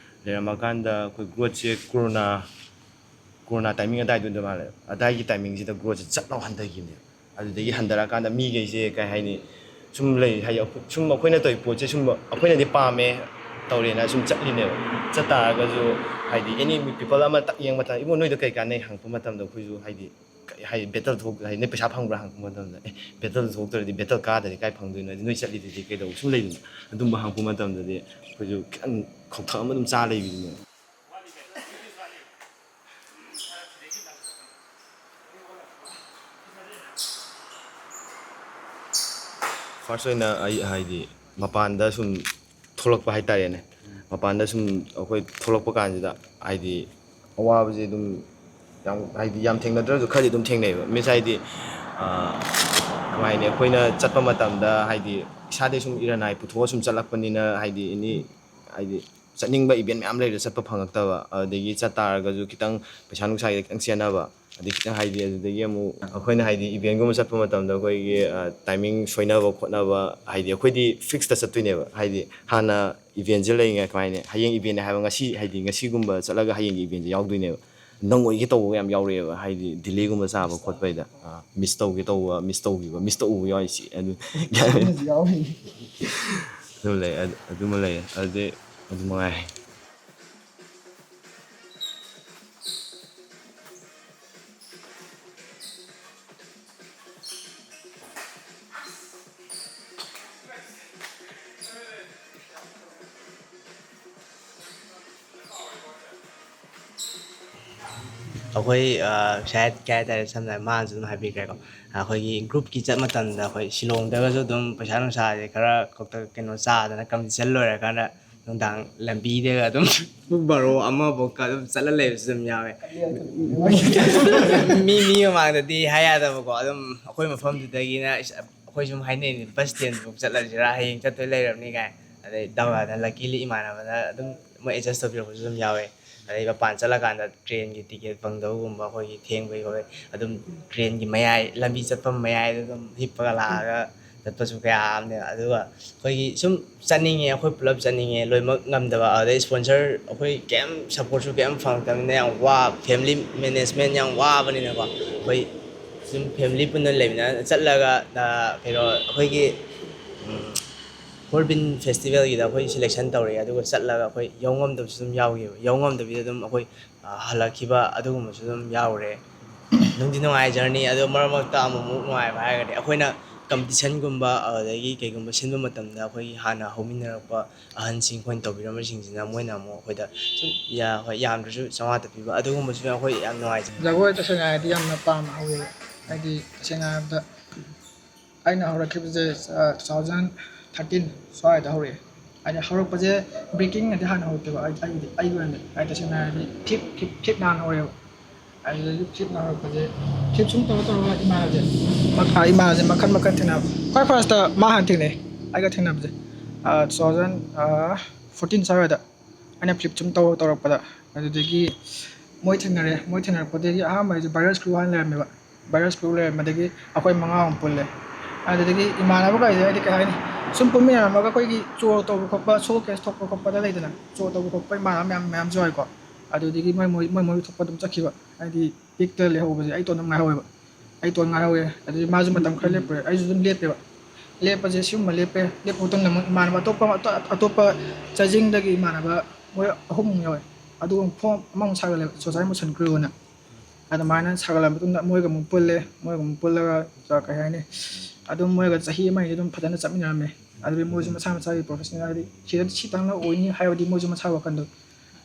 ꯂꯩꯔꯝꯃꯀꯥꯟꯗ ꯑꯩꯈꯣꯏ growth ꯁꯦ ꯀꯣꯔꯣꯅꯥ ꯀꯣꯔꯣꯅꯥ timing ꯑꯗꯥꯏꯗꯨꯗ ꯃꯥꯜꯂꯦ꯫ ꯑꯗꯥꯏꯒꯤ timing ꯁꯤꯗ growth ꯁꯦ ꯆꯠ ꯂꯥꯎ ꯍꯟꯊꯈꯤꯕꯅꯦ꯫ ꯑꯗꯨꯗꯒꯤ ꯍꯟꯊꯔꯛꯑꯀꯥꯟꯗ ꯃꯤꯈꯩꯁꯦ ꯀꯩ ꯍꯥꯏꯅꯤ, ꯁꯨꯝ ꯂꯩ ꯍꯥꯏꯗꯤ ꯑꯩꯈꯣꯏ-, ꯁꯨꯝ ꯑꯩꯈꯣꯏꯅ ꯇꯧꯔꯤ ꯄꯣꯠꯁꯦ ꯁꯨꯝ ꯑꯩꯈꯣꯏꯅꯗꯤ ꯄꯥꯝꯃꯦ ꯇꯧꯔꯦꯅ ꯁꯨꯝ ꯆꯠꯂꯤꯅꯦꯕ꯫ ꯆꯠ ꯇꯥꯔꯒꯁꯨ ꯍꯥꯏꯗꯤ any people ꯑꯃ ꯇꯛ ꯌꯦꯡꯕ ꯃꯇꯝꯗ, "ꯏꯕꯨꯡꯉꯣ, ꯅꯣꯏꯗꯣ ꯀꯩ ꯀꯥꯟꯅꯩ?" ꯍꯪꯉꯛꯄ ꯃꯇꯝꯗ ꯑꯩꯈꯣꯏꯁꯨ ꯍꯥꯏꯗꯤ ꯀꯩ ꯍꯥꯏꯗꯤ battle ꯊꯣꯛ-, ꯍꯥꯏꯗꯤ "ꯅꯣꯏ ꯄꯩꯁꯥ ꯐꯪꯕ꯭ꯔꯥ?" ꯍꯪꯉꯛꯄ ꯃꯇꯝꯗ, "ꯑꯦ, battle ꯊꯣꯛꯇ꯭ꯔꯗꯤ battle ꯀꯥꯗ꯭ꯔꯗꯤ ꯀꯥꯏ ꯐꯪꯗꯣꯏꯅꯣ? ꯍꯥꯏꯗꯤ ꯅꯣꯏ ꯆꯠꯂꯤꯗꯨꯗꯤ ꯀꯩꯗꯧꯕ?" ꯁꯨꯝ ꯂꯩꯗꯅ ꯑꯗꯨꯝꯕ ꯍꯪꯉꯛꯄ ꯃꯇꯝꯗꯗꯤ ꯑꯩꯈꯣꯏꯁꯨ ꯈꯤꯇꯪ ꯈꯧꯊꯛ ꯑꯃ ꯑꯗꯨꯝ ꯆꯥ ꯂꯩꯕꯤꯗꯨꯅꯦꯕ꯫ First ꯑꯣꯏꯅ ꯑꯩ ꯍꯥꯏꯗꯤ ꯃꯄꯥꯟꯗ ꯁꯨꯝ ꯊꯣꯛꯂꯛꯄ ꯍꯥꯏꯇꯥꯔꯦꯅꯦ꯫ ꯃꯄꯥꯟꯗ ꯁꯨꯝ ꯑꯩꯈꯣꯏ ꯊꯣꯛꯂꯛꯄ ꯀꯥꯟꯁꯤꯗ ꯍꯥꯏꯗꯤ ꯑꯋꯥꯕꯁꯦ ꯑꯗꯨꯝ ꯌꯥꯝ, ꯍꯥꯏꯗꯤ, ꯌꯥꯝ ꯊꯦꯡꯅꯗ꯭ꯔꯁꯨ ꯈꯔꯗꯤ ꯑꯗꯨꯝ ꯊꯦꯡꯅꯩꯕ꯫ ꯃꯤꯟꯁ, ꯍꯥꯏꯗꯤ, ꯑ, ꯀꯃꯥꯏꯅ ꯍꯥꯏꯅꯤ, ꯑꯩꯈꯣꯏꯅ ꯆꯠꯄ ꯃꯇꯝꯗ, ꯍꯥꯏꯗꯤ, ꯏꯁꯥꯗꯩ ꯁꯨꯝ ꯏꯔꯟ ꯑꯥꯏ ꯄꯨꯊꯣꯛꯑ ꯁꯨꯝ ꯆꯠꯂꯛꯄꯅꯤꯅ, ꯍꯥꯏꯗꯤ, ꯑꯦꯅꯤ, ꯍꯥꯏꯗꯤ, ꯆꯠꯅꯤꯡꯕ ꯏꯚꯦꯟ ꯃꯌꯥꯝ ꯂꯩꯕꯗ ꯆꯠꯄ ꯐꯪꯉꯛꯇꯕ, ꯑꯗꯨꯗꯒꯤ ꯆꯠ ꯇꯥꯔꯒꯁꯨ ꯈꯤꯇꯪ ꯄꯩꯁꯥ ꯅꯨꯡꯁꯥꯒꯤꯗ ꯈꯤꯇꯪ ꯆꯦꯟꯅꯕ, ꯑꯗꯩ ꯈꯤꯇꯪ, ꯍꯥꯏꯗꯤ, ꯑꯗꯨꯗꯒꯤ ꯑꯃꯨꯛ ꯑꯩꯈꯣꯏꯅ, ꯍꯥꯏꯗꯤ, ꯏꯚꯦꯟꯒꯨꯝꯕ ꯆꯠꯄ ꯃꯇꯝꯗ ꯑꯩꯈꯣꯏꯒꯤ, ꯑ, ꯇꯥꯏꯃꯤꯡ ꯁꯣꯏꯅꯕ ꯈꯣꯠꯅꯕ, ꯍꯥꯏꯗꯤ, ꯑꯩꯈꯣꯏꯗꯤ ꯐꯤꯛꯁꯇ ꯆꯠꯇꯣꯏꯅꯦꯕ꯫ ꯍꯥꯏꯗꯤ, ꯍꯥꯟꯅ ꯏꯚꯦꯟꯁꯦ ꯂꯩꯔꯤꯉꯩ, ꯀꯃꯥꯏꯅ, ꯍꯌꯦꯡ ꯏꯚꯦꯟꯅꯦ ꯍꯥꯏꯕ, ꯉꯁꯤ, ꯍꯥꯏꯗꯤ, ꯉꯁꯤꯒꯨꯝꯕ ꯆꯠꯂꯒ ꯍꯌꯦꯡꯒꯤ ꯏꯚꯦꯟꯁꯦ ꯌꯥꯎꯗꯣꯏꯅꯦꯕ꯫ ꯅꯪꯉꯣꯏꯒꯦ ꯇꯧꯕꯒ ꯌꯥꯝ ꯌꯥꯎꯔꯛꯑꯦꯕ, ꯍꯥꯏꯗꯤ, ꯗꯤꯂꯦꯒꯨꯝꯕ ꯆꯥꯕ ꯈꯣꯠꯄꯩꯗ꯫ ꯑꯥ, ꯃꯤꯁ ꯇꯧꯒꯦ ꯇꯧꯕ, ꯃꯤꯁ ꯇꯧꯈꯤꯕ, ꯃꯤꯁ ꯇꯧꯕ ꯌꯥꯎꯔꯤꯁꯤ ꯑꯗꯨ꯫ ꯑꯗꯨꯃꯁꯨ ꯌꯥꯎꯔꯤ꯫ ꯑꯗꯨ ꯂꯩ, ꯑꯗꯨ-, ꯑꯗꯨꯃ ꯂꯩ꯫ ꯑꯗꯨꯗꯤ ꯑꯗꯨ ꯃꯉꯥꯏ꯫ ꯑꯩꯈꯣꯏ, ꯑ, ꯁꯥꯏꯠ ꯀꯩ ꯍꯥꯏꯇꯥꯔꯦ, ꯁꯝꯅ ꯍꯥꯏꯔꯕꯗ ꯃꯥꯅꯁꯨ ꯑꯗꯨꯝ ꯍꯥꯏꯕꯤꯈ꯭ꯔꯦꯀꯣ꯫ ꯑꯩꯈꯣꯏꯒꯤ ꯒ꯭ꯔꯨꯞꯀꯤ ꯆꯠ ꯃꯇꯝꯗ ꯑꯩꯈꯣꯏ ꯁꯤꯂꯣꯡꯗꯒꯁꯨ ꯑꯗꯨꯝ ꯄꯩꯁꯥ ꯅꯨꯡꯁꯥꯁꯦ ꯈꯔ ꯈꯛꯇ ꯀꯩꯅꯣ ꯆꯥꯗꯅ, ꯀꯝꯄꯤꯇꯤꯁꯟ ꯂꯣꯏꯔꯀꯥꯟꯗ ꯅꯨꯡꯗꯥꯡ ꯂꯝꯕꯤꯗꯒ ꯑꯗꯨꯝ ꯄꯨꯡ ꯕꯥꯔꯣ ꯑꯃꯐꯥꯎꯀ ꯑꯗꯨꯝ ꯆꯠꯂ ꯂꯩꯕꯁꯨ ꯑꯗꯨꯝ ꯌꯥꯎꯋꯦ꯫ ꯃꯤ, ꯃꯤ ꯃꯃꯥꯡꯗꯗꯤ ꯍꯥꯏ ꯌꯥꯗꯕꯀꯣ, ꯑꯗꯨꯝ ꯑꯩꯈꯣꯏ ꯃꯐꯝꯗꯨꯗꯒꯤꯅ ꯑꯩꯈꯣꯏ ꯁꯨꯝ ꯍꯥꯏꯅꯩꯅꯦ, "ꯕꯁ ꯁ꯭ꯇꯦꯟꯐꯥꯎ ꯆꯠꯂꯁꯤꯔꯥ, ꯍꯌꯦꯡ ꯆꯠꯇꯣꯏ ꯂꯩꯔꯕꯅꯤ" ꯀꯥꯏ꯫ ꯑꯗꯩ ꯗꯥꯎ ꯌꯥꯗꯅ, ꯂꯛꯀꯤꯂꯤ ꯏꯃꯥꯟꯅꯕꯅ ꯑꯗꯨꯝ ꯃꯣꯏ ꯑꯦꯗꯖꯁ ꯇꯧꯕꯤꯔꯛꯄꯁꯨ ꯑꯗꯨꯝ ꯌꯥꯎꯋꯦ꯫ ꯑꯗꯩ ꯃꯄꯥꯟ ꯆꯠꯂꯀꯥꯟꯗ ꯇ꯭ꯔꯦꯟꯒꯤ ꯇꯤꯀꯦꯠ ꯐꯪꯗꯕꯒꯨꯝꯕ, ꯑꯩꯈꯣꯏꯒꯤ ꯊꯦꯡꯕꯒꯤ ꯈꯣꯠꯄꯒꯤ, ꯑꯗꯨꯝ ꯇ꯭ꯔꯦꯟꯒꯤ ꯃꯌꯥꯏ, ꯂꯝꯕꯤ ꯆꯠꯐꯝ ꯃꯌꯥꯏꯗ ꯑꯗꯨꯝ ꯍꯤꯞꯄꯒ ꯂꯥꯛꯑꯒ ꯆꯠꯄꯁꯨ ꯀꯌꯥ ꯑꯃꯅꯦ꯫ ꯑꯗꯨꯒ ꯑꯩꯈꯣꯏꯒꯤ ꯁꯨꯝ ꯆꯠꯅꯤꯡꯉꯦ, ꯑꯩꯈꯣꯏ ꯄꯨꯂꯞ ꯆꯠꯅꯤꯡꯉꯦ, ꯂꯣꯏꯅꯃꯛ ꯉꯝꯗꯕ, ꯑꯗꯩ ꯁ꯭ꯄꯣꯟꯁꯔ ꯑꯩꯈꯣꯏ ꯀꯩꯝ ꯁꯞꯄꯣꯔꯠꯁꯨ ꯀꯩꯝ ꯐꯪꯉꯛꯇꯕꯅꯤꯅ ꯌꯥꯝ ꯋꯥ-, ꯐꯦꯃꯤꯂꯤ ꯃꯦꯅꯦꯖꯃꯦꯟ ꯌꯥꯝ ꯋꯥꯕꯅꯤꯅꯀꯣ, ꯑꯩꯈꯣꯏ ꯁꯨꯝ ꯐꯦꯃꯤꯂꯤ ꯄꯨꯟꯅ ꯂꯩꯃꯤꯟꯅ ꯆꯠꯂꯒ, ꯑ, ꯀꯩꯅꯣ, ꯑꯩꯈꯣꯏꯒꯤ, ꯎꯝ, ꯍꯣꯔꯕꯤꯟ ꯐꯦꯁꯇꯤꯚꯦꯜꯒꯤꯗ ꯑꯩꯈꯣꯏ ꯁꯦꯂꯦꯛꯁꯟ ꯇꯧꯔꯛꯑꯦ, ꯑꯗꯨꯒ ꯆꯠꯂꯒ ꯑꯩꯈꯣꯏ ꯌꯧ ꯉꯝꯗꯕꯁꯨ ꯑꯗꯨꯝ ꯌꯥꯎꯈꯤꯕ, ꯌꯧ ꯉꯝꯗꯕꯤꯗ ꯑꯗꯨꯝ ꯑꯩꯈꯣꯏ, ꯑ, ꯍꯜꯂꯛꯈꯤꯕ ꯑꯗꯨꯒꯨꯝꯕꯁꯨ ꯑꯗꯨꯝ ꯌꯥꯎꯔꯦ꯫ ꯅꯨꯡꯗꯤ ꯅꯨꯡꯉꯥꯏ ꯖꯔꯅꯤ, ꯑꯗꯣ ꯃꯔꯛ ꯃꯔꯛꯇ ꯑꯃꯨꯛ ꯑꯃꯨꯛ ꯅꯨꯡꯉꯥꯏꯕ ꯍꯥꯏꯔꯒꯗꯤ ꯑꯩꯈꯣꯏꯅ ꯀꯝꯄꯤꯇꯤꯁꯟꯒꯨꯝꯕ ꯑꯗꯨꯗꯒꯤ ꯀꯩꯒꯨꯝꯕ ꯁꯤꯟꯕ ꯃꯇꯝꯗ ꯑꯩꯈꯣꯏꯒꯤ ꯍꯥꯟꯅ ꯍꯧꯃꯤꯟꯅꯔꯛꯄ ꯑꯍꯟꯁꯤꯡ, ꯑꯩꯈꯣꯏꯅ ꯇꯧꯕꯤꯔꯝꯕꯁꯤꯡꯁꯤꯅ ꯃꯣꯏꯅ ꯑꯃꯨꯛ ꯑꯩꯈꯣꯏꯗ ꯁꯨꯝ ꯌꯥ-, ꯍꯣꯏ, ꯌꯥꯝꯗ꯭ꯔꯁꯨ ꯆꯥꯝꯃꯉꯥ ꯄꯤꯕ ꯑꯗꯨꯒꯨꯝꯕꯁꯨ ꯑꯩꯈꯣꯏ ꯌꯥꯝ ꯅꯨꯡꯉꯥꯏꯖꯩ꯫ ꯖꯒꯣꯏ ꯇꯁꯦꯡꯅ ꯍꯥꯏꯔꯗꯤ ꯌꯥꯝꯅ ꯄꯥꯝꯅ ꯍꯧꯔꯛꯑꯦ꯫ ꯍꯥꯏꯗꯤ ꯇꯁꯦꯡꯅ ꯍꯥꯏꯔꯕꯗ ꯑꯩꯅ ꯍꯧꯔꯛꯈꯤꯕꯁꯦ, ꯑ, two thousand thirteen ꯁ꯭ꯋꯥꯏꯗ ꯍꯧꯔꯛꯑꯦ꯫ ꯍꯥꯏꯗꯤ ꯍꯧꯔꯛꯄꯁꯦ ꯕ꯭ꯔꯦꯀꯤꯡꯅꯗꯤ ꯍꯥꯟꯅ ꯍꯧꯔꯛꯇꯦꯕ, ꯑꯩ, ꯑꯩꯒꯤꯗꯤ, ꯑꯩꯒꯤ ꯑꯣꯏꯅꯗꯤ꯫ ꯍꯥꯏꯗꯤ ꯇꯁꯦꯡꯅ ꯍꯥꯏꯔꯗꯤ ꯐ꯭ꯂꯤꯞ, ꯐ꯭ꯂꯤꯞ, ꯐ꯭ꯂꯤꯞꯅ ꯍꯥꯟꯅ ꯍꯧꯔꯛꯑꯦꯕ꯫ ꯑꯗꯨꯗꯒꯤ ꯐ꯭ꯂꯤꯞ ꯅꯥꯔꯛꯄꯁꯦ, ꯐ꯭ꯂꯤꯞ ꯁꯨꯝ ꯇꯧꯔ ꯇꯧꯔꯒ ꯏꯃꯥꯟꯅꯕꯁꯦ, ꯃ-, ꯑꯥ, ꯏꯃꯥꯟꯅꯕꯁꯦ ꯃꯈꯜ ꯃꯈꯜ ꯊꯦꯡꯅꯕ꯫ ꯈ꯭ꯋꯥꯏ ꯐꯥꯔꯁꯇ ꯃꯥ ꯍꯥꯟꯅ ꯊꯦꯡꯅꯩ꯫ ꯑꯩꯒ ꯊꯦꯡꯅꯕꯁꯦ, ꯑꯥ, ꯇꯨ ꯊꯥꯎꯖꯟ ꯐꯣꯔꯇꯤꯟ ꯁ꯭ꯋꯥꯏꯗ ꯑꯩꯅ ꯐ꯭ꯂꯤꯞ ꯁꯨꯝ ꯇꯧꯔ ꯇꯧꯔꯛꯄꯗ, ꯑꯗꯨꯗꯒꯤ ꯃꯣꯏ ꯊꯦꯡꯅꯔꯦ꯫ ꯃꯣꯏ ꯊꯦꯡꯅꯔꯛꯄꯗꯒꯤ ꯑꯍꯥꯟꯕ ꯑꯩꯁꯦ ꯚꯥꯏꯔꯁ ꯒ꯭ꯔꯨꯞ ꯍꯥꯟꯅ ꯂꯩꯔꯝꯃꯦꯕ꯫ ꯚꯥꯏꯔꯁ ꯒ꯭ꯔꯨꯞ ꯂꯩꯔꯝꯕꯗꯒꯤ ꯑꯩꯈꯣꯏ ꯃꯉꯥꯃꯨꯛ ꯄꯨꯜꯂꯦ꯫ ꯑꯗꯨꯗꯒꯤ ꯏꯃꯥꯟꯅꯕꯈꯩꯁꯦ, ꯍꯥꯏꯗꯤ, ꯀꯩ ꯍꯥꯏꯅꯤ, ꯁꯨꯝ ꯄꯨꯟꯃꯤꯟꯅꯔꯝꯃꯒ ꯑꯩꯈꯣꯏꯒꯤ ꯆꯣ ꯇꯧꯕ ꯈꯣꯠꯄ, ꯁꯣ ꯀꯦꯁ ꯊꯣꯛꯄ ꯈꯣꯠꯄꯗ ꯂꯩꯗꯅ, ꯆꯣ ꯇꯧꯕ ꯈꯣꯠꯄ ꯏꯃꯥꯟꯅꯕ ꯃꯌꯥꯝ, ꯃꯌꯥꯝꯁꯨ ꯌꯥꯎꯏꯀꯣ꯫ ꯑꯗꯨꯗꯒꯤ ꯃꯣꯏ, ꯃꯣꯏ, ꯃꯣꯏ, ꯃꯣꯏ ꯊꯣꯛꯄ ꯑꯗꯨꯝ ꯆꯠꯈꯤꯕ꯫ ꯍꯥꯏꯗꯤ, ꯄꯤꯛꯇ ꯂꯩꯍꯧꯕꯁꯦ ꯑꯩ ꯏꯇꯣꯝꯇ ꯉꯥꯏꯍꯧꯋꯦꯕ꯫ ꯑꯩ ꯏꯇꯣꯝ ꯉꯥꯏꯍꯧꯋꯦ꯫ ꯑꯗꯨꯗꯤ ꯃꯥꯁꯨ ꯃꯇꯝ ꯈꯔ ꯂꯦꯞꯄꯨꯔꯦ, ꯑꯩꯁꯨ ꯑꯗꯨꯝ ꯂꯦꯞꯄꯦꯕ꯫ ꯂꯦꯞꯄꯁꯦ ꯁꯤꯒꯨꯝꯕ ꯂꯦꯞꯄꯦ꯫ ꯂꯦꯞꯄ ꯃꯇꯨꯡꯗ ꯑꯃꯨꯛ ꯏꯃꯥꯟꯅꯕ ꯑꯇꯣꯞꯄ, ꯑꯇꯣ-, ꯑꯇꯣꯞꯄ ꯆꯥꯖꯤꯡꯗꯒꯤ ꯏꯃꯥꯟꯅꯕ ꯃꯣꯏ ꯑꯍꯨꯝꯃꯨꯛ ꯌꯥꯎꯋꯦ꯫ ꯑꯗꯨꯒ ꯐꯣꯝ ꯑꯃꯃꯨꯛ ꯁꯥꯒꯠꯂꯦꯕ, ꯁꯣꯁꯥꯏ ꯃꯣꯁꯟ ꯀ꯭ꯔꯨ ꯑꯅ꯫ ꯑꯗꯨꯃꯥꯏꯅ ꯁꯥꯒꯠꯂꯕ ꯃꯇꯨꯡꯗ ꯃꯣꯏꯒ ꯑꯃꯨꯛ ꯄꯨꯜꯂꯦ꯫ ꯃꯣꯏꯒ ꯑꯃꯨꯛ ꯄꯨꯜꯂꯒ, ꯀꯩ ꯍꯥꯏꯅꯤ, ꯑꯗꯨꯝ ꯃꯣꯏꯒ ꯆꯍꯤ ꯑꯃ ꯑꯅꯤ ꯑꯗꯨꯝ ꯐꯖꯅ ꯆꯠꯃꯤꯟꯅꯔꯝꯃꯦ꯫ ꯑꯗꯨꯗꯤ ꯃꯣꯏꯁꯨ ꯃꯁꯥ ꯃꯁꯥꯒꯤ ꯄ꯭ꯔꯣꯐꯦꯁꯅꯦꯜ, ꯍꯥꯏꯗꯤ, ꯁꯤꯗ ꯁꯤꯇꯪꯅ ꯑꯣꯏꯅꯤ ꯍꯥꯏꯕꯗꯤ ꯃꯣꯏꯁꯨ ꯃꯁꯥ ꯋꯥꯈꯟꯗꯣ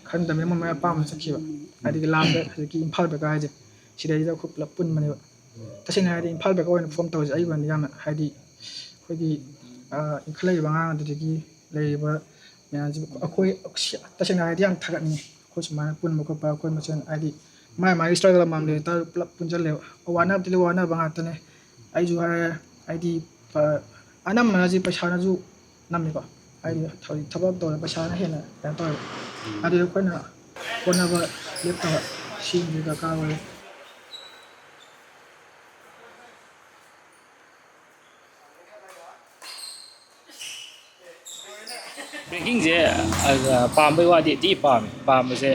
ꯈꯟꯗꯕꯅꯤꯅ ꯃꯣꯏ ꯃꯣꯏ ꯑꯄꯥꯝꯕ ꯆꯠꯈꯤꯕ꯫ ꯑꯗꯒꯤ ꯂꯥꯁꯇ ꯍꯧꯖꯤꯛꯀꯤ ꯏꯝꯐꯥꯜ ꯕꯦꯀꯔ ꯍꯥꯏꯁꯦ, ꯁꯤꯗꯩꯁꯤꯗ ꯑꯩꯈꯣꯏ ꯄꯨꯂꯞ ꯄꯨꯟꯕꯅꯦꯕ꯫ ꯇꯁꯦꯡꯅ ꯍꯥꯏꯔꯗꯤ ꯏꯝꯐꯥꯜ ꯕꯦꯀꯔ ꯑꯣꯏꯅ ꯐꯣꯝ ꯇꯧꯔꯤꯁꯦ ꯑꯩꯒꯤ ꯑꯣꯏꯅꯗꯤ ꯌꯥꯝꯅ, ꯍꯥꯏꯗꯤ, ꯑꯩꯈꯣꯏꯒꯤ, ꯑꯥ, ꯏꯟꯈꯠꯂꯛꯏꯕ ꯑꯉꯥꯡ ꯑꯗꯨꯗꯒꯤ ꯂꯩꯔꯤꯕ ꯃꯌꯥꯝꯁꯤꯕꯨ ꯑꯩꯈꯣꯏ, ꯇꯁꯦꯡꯅ ꯍꯥꯏꯔꯗꯤ ꯌꯥꯝ ꯊꯥꯒꯠꯅꯤꯡꯉꯤ꯫ ꯑꯩꯈꯣꯏ ꯁꯨꯃꯥꯏꯅ ꯄꯨꯟꯕ ꯈꯣꯠꯄ, ꯑꯩꯈꯣꯏ ꯃꯁꯦꯟ, ꯍꯥꯏꯗꯤ, ꯃꯥꯏ ꯃꯥꯏꯒꯤ ꯏꯁꯇ꯭ꯔꯒꯜ ꯑꯃꯃꯝ ꯂꯩ ꯇꯥꯔꯁꯨ ꯄꯨꯂꯞ ꯄꯨꯟꯁꯤꯜꯂꯦꯕ꯫ ꯋꯥꯅꯕꯗꯤ ꯂꯣꯏ ꯋꯥꯅꯕ ꯉꯥꯛꯇꯅꯦ꯫ ꯑꯩꯁꯨ ꯍꯥꯏꯔꯦ, ꯍꯥꯏꯗꯤ, ꯑ-, ꯑꯅꯝꯕꯅꯁꯤ ꯄꯩꯁꯥꯅꯁꯨ ꯅꯝꯃꯤꯀꯣ꯫ ꯍꯥꯏꯗꯤ ꯍꯧꯖꯤꯛ ꯊꯕꯛ ꯇꯧꯔꯦ, ꯄꯩꯁꯥꯅ ꯍꯦꯟꯅ ꯀꯩꯅꯣ ꯇꯧꯋꯦꯕ꯫ ꯑꯗꯨꯗꯤ ꯑꯩꯈꯣꯏꯅ ꯍꯣꯠꯅꯕ ꯂꯦꯞꯇꯕ ꯁꯤꯃꯁꯨ ꯗꯔꯀꯥꯔ ꯑꯣꯏ꯫ ꯕ꯭ꯔꯦꯀꯤꯡꯁꯦ, ꯑ, ꯄꯥꯝꯕꯩ ꯋꯥꯗꯤ ꯊꯤ ꯄꯥꯝꯃꯦ꯫ ꯄꯥꯝꯕꯁꯦ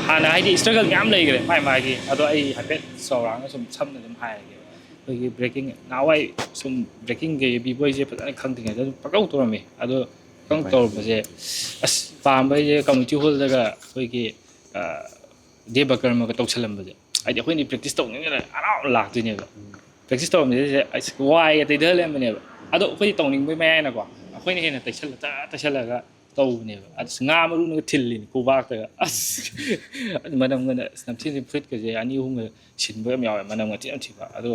ꯍꯥꯟꯅ, ꯍꯥꯏꯗꯤ, ꯏꯁꯇ꯭ꯔꯒꯜ ꯃꯌꯥꯝ ꯂꯩꯈ꯭ꯔꯦ ꯃꯥꯏ ꯃꯥꯒꯤ꯫ ꯑꯗꯣ ꯑꯩ ꯍꯥꯏꯐꯦꯠ ꯆꯥꯎꯔꯥꯛꯅ ꯁꯨꯝ ꯁꯝꯅ ꯑꯗꯨꯝ ꯍꯥꯏꯔꯒꯦ꯫ ꯑꯩꯈꯣꯏꯒꯤ ꯕ꯭ꯔꯦꯀꯤꯡ, ꯅꯍꯥꯟꯋꯥꯏ ꯁꯨꯝ ꯕ꯭ꯔꯦꯀꯤꯡ ꯀꯩ ꯕꯤ ꯕꯣꯏꯁꯦ ꯐꯖꯅ ꯈꯪꯗ꯭ꯔꯤꯉꯩꯗ ꯑꯗꯨꯝ ꯄꯪꯇꯧ ꯇꯧꯔꯝꯃꯤ꯫ ꯑꯗꯣ ꯄꯪꯇꯧ ꯇꯧꯔꯝꯕꯁꯦ, ꯑꯁ, ꯄꯥꯝꯕꯩꯁꯦ ꯀꯝꯃ꯭ꯌꯨꯅꯤꯇꯤ ꯍꯣꯜꯗꯒ ꯑꯩꯈꯣꯏꯒꯤ, ꯑ, ꯗꯦꯕ ꯀꯔꯃꯒ ꯇꯧꯁꯜꯂꯝꯕꯁꯦ, ꯍꯥꯏꯗꯤ, ꯑꯩꯈꯣꯏꯅ ꯄ꯭ꯔꯦꯛꯇꯤꯁ ꯇꯧꯅꯤꯡꯉꯦꯅ ꯍꯔꯥꯎꯅ ꯂꯥꯛꯇꯣꯏꯅꯦꯕ꯫ ꯄ꯭ꯔꯦꯛꯇꯤꯁ ꯇꯧꯔꯝꯃꯤꯁꯦ ꯑꯁ ꯋꯥꯏꯒ ꯇꯩꯊꯍꯜꯂꯝꯕꯅꯦꯕ꯫ ꯑꯗꯣ ꯑꯩꯈꯣꯏꯗꯤ ꯇꯧꯅꯤꯡꯕꯩ ꯃꯌꯥꯏꯅꯀꯣ, ꯑꯩꯈꯣꯏꯅ ꯍꯦꯟꯅ ꯇꯩꯁꯜꯂ, ꯇ-, ꯇꯩꯁꯜꯂꯒ ꯇꯧꯕꯅꯦꯕ꯫ ꯑꯁ, ꯉꯥ ꯃꯔꯨꯅꯒ ꯊꯤꯜꯂꯤꯅꯤ ꯈꯨꯕꯥꯛꯇꯒ꯫ ꯑꯁ, ꯃꯅꯝꯒꯅ, ꯑꯁ, ꯅꯝꯊꯤꯕꯅꯤ꯫ ꯐꯨꯔꯤꯠꯀꯁꯦ ꯑꯅꯤ ꯑꯍꯨꯝꯒ ꯁꯤꯟꯕ ꯌꯥꯝ ꯌꯥꯎꯋꯦ, ꯃꯅꯝꯒ ꯊꯤ ꯌꯥꯝ ꯊꯤꯕ꯫ ꯑꯗꯣ,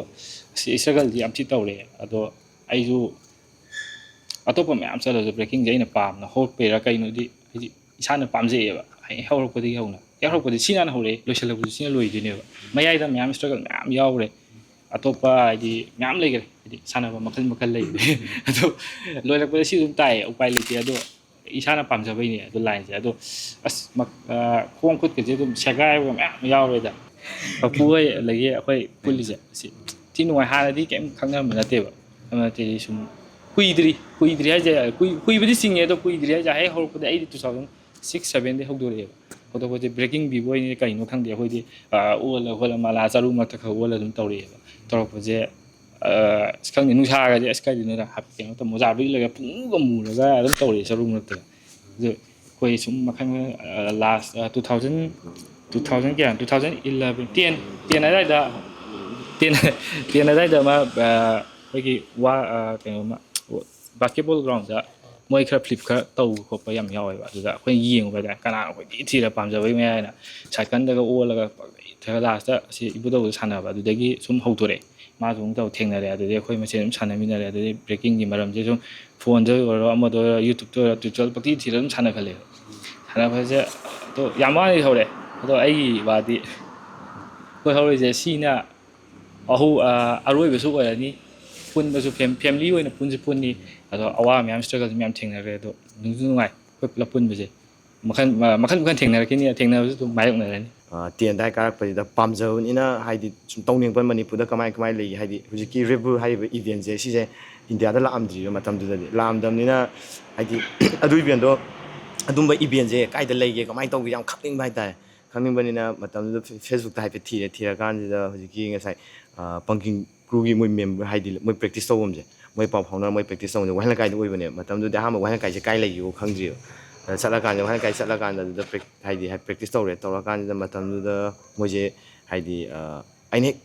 ꯑꯁ, ꯏꯁꯇ꯭ꯔꯒꯜꯗꯤ ꯌꯥꯝ ꯊꯤ ꯇꯧꯔꯦ꯫ ꯑꯗꯣ ꯑꯩꯁꯨ ꯑꯇꯣꯞꯄ ꯃꯌꯥꯝ ꯆꯠꯂꯁꯨ ꯕ꯭ꯔꯦꯀꯤꯡꯁꯦ ꯑꯩꯅ ꯄꯥꯝꯅ ꯍꯧꯔꯛꯄꯩꯔꯥ ꯀꯩꯅꯣꯗꯤ, ꯍꯥꯏꯗꯤ, ꯏꯁꯥꯅ ꯄꯥꯝꯖꯩꯌꯦꯕ, ꯍꯦꯛ ꯍꯧꯔꯛꯄꯗꯒꯤ ꯍꯧꯅ꯫ ꯍꯦꯛ ꯍꯧꯔꯛꯄꯗꯤ ꯁꯤꯅ ꯍꯥꯟꯅ ꯍꯧꯔꯛꯑꯦ, ꯂꯣꯏꯁꯤꯜꯂꯛꯄꯗꯤ ꯁꯤꯅ ꯂꯣꯏꯗꯣꯏꯅꯦꯕ꯫ ꯃꯌꯥꯏꯗ ꯃꯌꯥꯝ struggle ꯃꯌꯥꯝ ꯌꯥꯎꯈ꯭ꯔꯦ꯫ ꯑꯇꯣꯞꯄ ꯍꯥꯏꯗꯤ ꯃꯌꯥꯝ ꯂꯩꯈ꯭ꯔꯦ, ꯍꯥꯏꯗꯤ ꯁꯥꯟꯅꯕ ꯃꯈꯜ ꯃꯈꯜ ꯂꯩꯈ꯭ꯔꯦ꯫ ꯑꯗꯣ ꯂꯣꯏꯔꯛꯄꯗ ꯁꯤ ꯑꯗꯨꯝ ꯇꯥꯏꯌꯦ, ꯎꯄꯥꯏ ꯂꯩꯇꯦ꯫ ꯑꯗꯣ ꯏꯁꯥꯅ ꯄꯥꯝꯖꯕꯩꯅꯦ ꯑꯗꯨ line ꯁꯦ꯫ ꯑꯗꯣ ꯑꯁ, ꯃꯛ-, ꯑ, ꯈꯣꯡ ꯈꯨꯠꯀꯁꯦ ꯑꯗꯨꯝ ꯁꯦꯒꯥꯏꯕ ꯃꯌꯥꯝ ꯌꯥꯎꯔꯦꯗ꯫ ꯄꯄꯨ ꯍꯣꯏ ꯑꯗꯒꯤ ꯑꯩꯈꯣꯏ ꯄꯨꯜꯂꯤꯁꯦ ꯁꯤ ꯊꯤ ꯅꯨꯡꯉꯥꯏ꯫ ꯍꯥꯟꯅꯗꯤ ꯀꯩꯝ ꯈꯪꯅꯔꯝꯕ ꯅꯠꯇꯦꯕ꯫ ꯑꯗꯨ ꯅꯠꯇꯦ ꯁꯨꯝ ꯀꯨꯏꯗ꯭ꯔꯤ, ꯀꯨꯏꯗ꯭ꯔꯤ ꯍꯥꯏꯁꯦ, ꯀꯨꯏ-, ꯀꯨꯏꯕꯗꯤ ꯆꯤꯡꯉꯦ, ꯑꯗꯣ ꯀꯨꯏꯗ꯭ꯔꯤ ꯍꯥꯏꯁꯦ ꯍꯦꯛ ꯍꯧꯔꯛꯄꯗ ꯑꯩꯗꯤ two thousand six seven ꯗꯩ ꯍꯧꯗꯣꯔꯛꯑꯦꯕ꯫ ꯍꯧꯗꯣꯔꯛꯄꯁꯦ breaking ꯄꯤꯕ ꯑꯣꯏꯅꯤ ꯀꯩꯅꯣ ꯈꯪꯗꯦ, ꯑꯩꯈꯣꯏꯗꯤ, ꯑ, ꯑꯣꯜꯂ ꯈꯣꯠꯂ ꯃꯂꯥ ꯆꯔꯨ ꯃꯔꯛꯇ ꯈꯔ ꯑꯣꯜꯂ ꯑꯗꯨꯝ ꯇꯧꯔꯛꯑꯦꯕ꯫ ꯇꯧꯔꯛꯄꯁꯦ, ꯑ, ꯑꯁ ꯈꯪꯗꯦ, ꯅꯨꯡꯁꯥꯒꯁꯦ ꯑꯁ ꯀꯥꯏꯗꯩꯅꯣꯗ ꯍꯥꯏꯐꯦꯠ ꯀꯩꯅꯣ ꯇꯧ, ꯃꯣꯖꯥ ꯂꯤꯠꯂꯒ ꯄꯨꯡꯃꯨꯒ ꯃꯨꯔꯒ ꯑꯗꯨꯝ ꯇꯧꯔꯛꯑꯦ ꯆꯔꯨ ꯃꯔꯛꯇ꯫ ꯑꯗꯨ ꯑꯩꯈꯣꯏ ꯁꯨꯝ ꯃꯈꯜ ꯃꯈꯜ, ꯑ, last, ꯑ, two thousand, two thousand ꯀꯌꯥ, two thousand eleven, ten, ten ꯑꯗꯥꯏꯗ, ten, ten ꯑꯗꯥꯏꯗ ꯑꯃ, ꯑ, ꯑꯩꯈꯣꯏꯒꯤ ꯋꯥ-, ꯑ, ꯀꯩꯅꯣꯃ, basketball ground ꯗ ꯃꯣꯏ ꯈꯔ flip ꯈꯔ ꯇꯧꯕ ꯈꯣꯠꯄ ꯌꯥꯝ ꯌꯥꯎꯋꯦꯕ꯫ ꯑꯗꯨꯗ ꯑꯩꯈꯣꯏꯅ ꯌꯦꯡꯉꯨꯕ ꯍꯥꯏꯇꯥꯔꯦ, ꯀꯅꯥꯅꯣ ꯀꯣꯏꯊꯤ ꯊꯤꯔ ꯄꯥꯝꯖꯕꯩ ꯃꯌꯥꯏꯅ cycle ꯗꯒ ꯑꯣꯜꯂꯒ ꯄꯪꯂꯩ ꯊꯦꯔ last ꯇ ꯑꯁꯤ ꯏꯕꯨꯙꯧꯗ ꯁꯥꯟꯅꯕ, ꯑꯗꯨꯗꯒꯤ ꯁꯨꯝ ꯍꯧꯗꯣꯔꯛꯑꯦ꯫ ꯃꯥꯁꯨ ꯑꯃꯨꯛ ꯇꯧ ꯊꯦꯡꯅꯔꯦ, ꯑꯗꯨꯗꯒꯤ ꯑꯩꯈꯣꯏ ꯃꯁꯦꯟ ꯑꯗꯨꯝ ꯁꯥꯟꯅꯃꯤꯟꯅꯔꯦ꯫ ꯑꯗꯨꯗꯒꯤ breaking ꯒꯤ ꯃꯔꯝꯁꯦ ꯁꯨꯝ phone ꯗ ꯑꯣꯏꯔꯣ, ꯑꯃꯗ ꯑꯣꯏꯔꯣ, YouTube ꯇ ꯑꯣꯏꯔꯣ, tutorial ꯄꯪꯊꯤ ꯊꯤꯔ ꯑꯗꯨꯝ ꯁꯥꯟꯅꯈꯠꯂꯦ꯫ ꯁꯥꯟꯅꯕꯁꯦ ꯑꯗꯣ ꯌꯥꯝ ꯋꯥꯅꯗꯤ ꯍꯧꯔꯦ꯫ ꯑꯗꯣ ꯑꯩꯒꯤ ꯋꯥꯗꯤ ꯑꯩꯈꯣꯏ ꯍꯧꯔꯤꯁꯦ ꯁꯤꯅ ꯑꯍꯧ-, ꯑ, ꯑꯔꯣꯏꯕꯁꯨ ꯑꯣꯏꯔꯅꯤ꯫ ꯄꯨꯟꯕꯁꯨ fam-, family ꯑꯣꯏꯅ ꯄꯨꯟꯁꯨ ꯄꯨꯟꯅꯤ꯫ ꯑꯗꯣ ꯑꯋꯥꯕ ꯃꯌꯥꯝ, struggle ꯁꯨ ꯃꯌꯥꯝ ꯊꯦꯡꯅꯈ꯭ꯔꯦ꯫ ꯑꯗꯣ ꯅꯨꯡꯁꯨ ꯅꯨꯡꯉꯥꯏ ꯑꯩꯈꯣꯏ ꯄꯨꯂꯞ ꯄꯨꯟꯕꯁꯦ꯫ ꯃꯈꯜ, ꯃ-, ꯃꯈꯜ ꯃꯈꯜ ꯊꯦꯡꯅꯔꯛꯈꯤꯅꯤ, ꯊꯦꯡꯅꯕꯁꯨ ꯑꯗꯨꯝ ꯃꯥꯌꯣꯛꯅꯔꯅꯤ꯫ ꯑ, ten ꯑꯗꯥꯏ ꯀꯥꯔꯛꯄꯁꯤꯗ ꯄꯥꯝꯖꯕꯅꯤꯅ, ꯍꯥꯏꯗꯤ, ꯁꯨꯝ ꯇꯧꯅꯤꯡꯕ ꯃꯅꯤꯄꯨꯔꯗ ꯀꯃꯥꯏ, ꯀꯃꯥꯏ ꯂꯩꯒꯦ? ꯍꯥꯏꯗꯤ, ꯍꯧꯖꯤꯛꯀꯤ Red Bull ꯍꯥꯏꯔꯤꯕ event ꯁꯦ, ꯁꯤꯁꯦ ꯏꯟꯗꯤꯌꯥꯗ ꯂꯥꯛꯑꯝꯗ꯭ꯔꯤꯕ ꯃꯇꯝꯗꯨꯗꯗꯤ꯫ ꯂꯥꯛꯑꯝꯗꯕꯅꯤꯅ, ꯍꯥꯏꯗꯤ, ꯑꯗꯨ event ꯗꯣ, ꯑꯗꯨꯝꯕ event ꯁꯦ ꯀꯥꯏꯗ ꯂꯩꯒꯦ, ꯀꯃꯥꯏꯅ ꯇꯧꯒꯦ, ꯌꯥꯝ ꯈꯪꯅꯤꯡꯕ ꯍꯥꯏꯇꯥꯔꯦ꯫ ꯈꯪꯅꯤꯡꯕꯅꯤꯅ ꯃꯇꯝꯗꯨꯗ ꯐꯦ-, Facebook ꯇ ꯍꯥꯏꯐꯦꯠ ꯊꯤꯔꯦ, ꯊꯤꯔꯀꯥꯟꯁꯤꯗ ꯍꯧꯖꯤꯛꯀꯤ ꯉꯁꯥꯏ, ꯑ, Punking Crew ꯒꯤ ꯃꯣꯏ member, ꯍꯥꯏꯗꯤ, ꯃꯣꯏ practice ꯇꯧꯐꯝꯁꯦ, ꯃꯣꯏ ꯄꯥꯎ ꯐꯥꯎꯅꯔ ꯃꯣꯏ practice ꯇꯧꯐꯝꯁꯦ ꯋꯥꯍꯦꯡ ꯂꯩꯀꯥꯏꯗ ꯑꯣꯏꯕꯅꯦꯕ꯫ ꯃꯇꯝꯗꯨꯗꯤ ꯑꯍꯥꯟꯕ ꯋꯥꯍꯦꯡ ꯂꯩꯀꯥꯏꯁꯦ ꯀꯥꯏ ꯂꯩꯒꯦꯕꯨ ꯈꯪꯗ꯭ꯔꯤꯕ꯫ ꯑꯗ ꯆꯠꯂꯀꯥꯟꯗ, ꯋꯥꯍꯦꯡ ꯂꯩꯀꯥꯏ ꯆꯠꯂꯀꯥꯟꯗ ꯑꯗꯨꯗ prac-, ꯍꯥꯏꯗꯤ, ꯍꯥꯏ-, practice ꯇꯧꯔꯦ꯫ ꯇꯧꯔꯀꯥꯟꯁꯤꯗ ꯃꯇꯝꯗꯨꯗ ꯃꯣꯏꯁꯦ, ꯍꯥꯏꯗꯤ, ꯑ, ꯑꯩꯅ ꯍꯦꯛ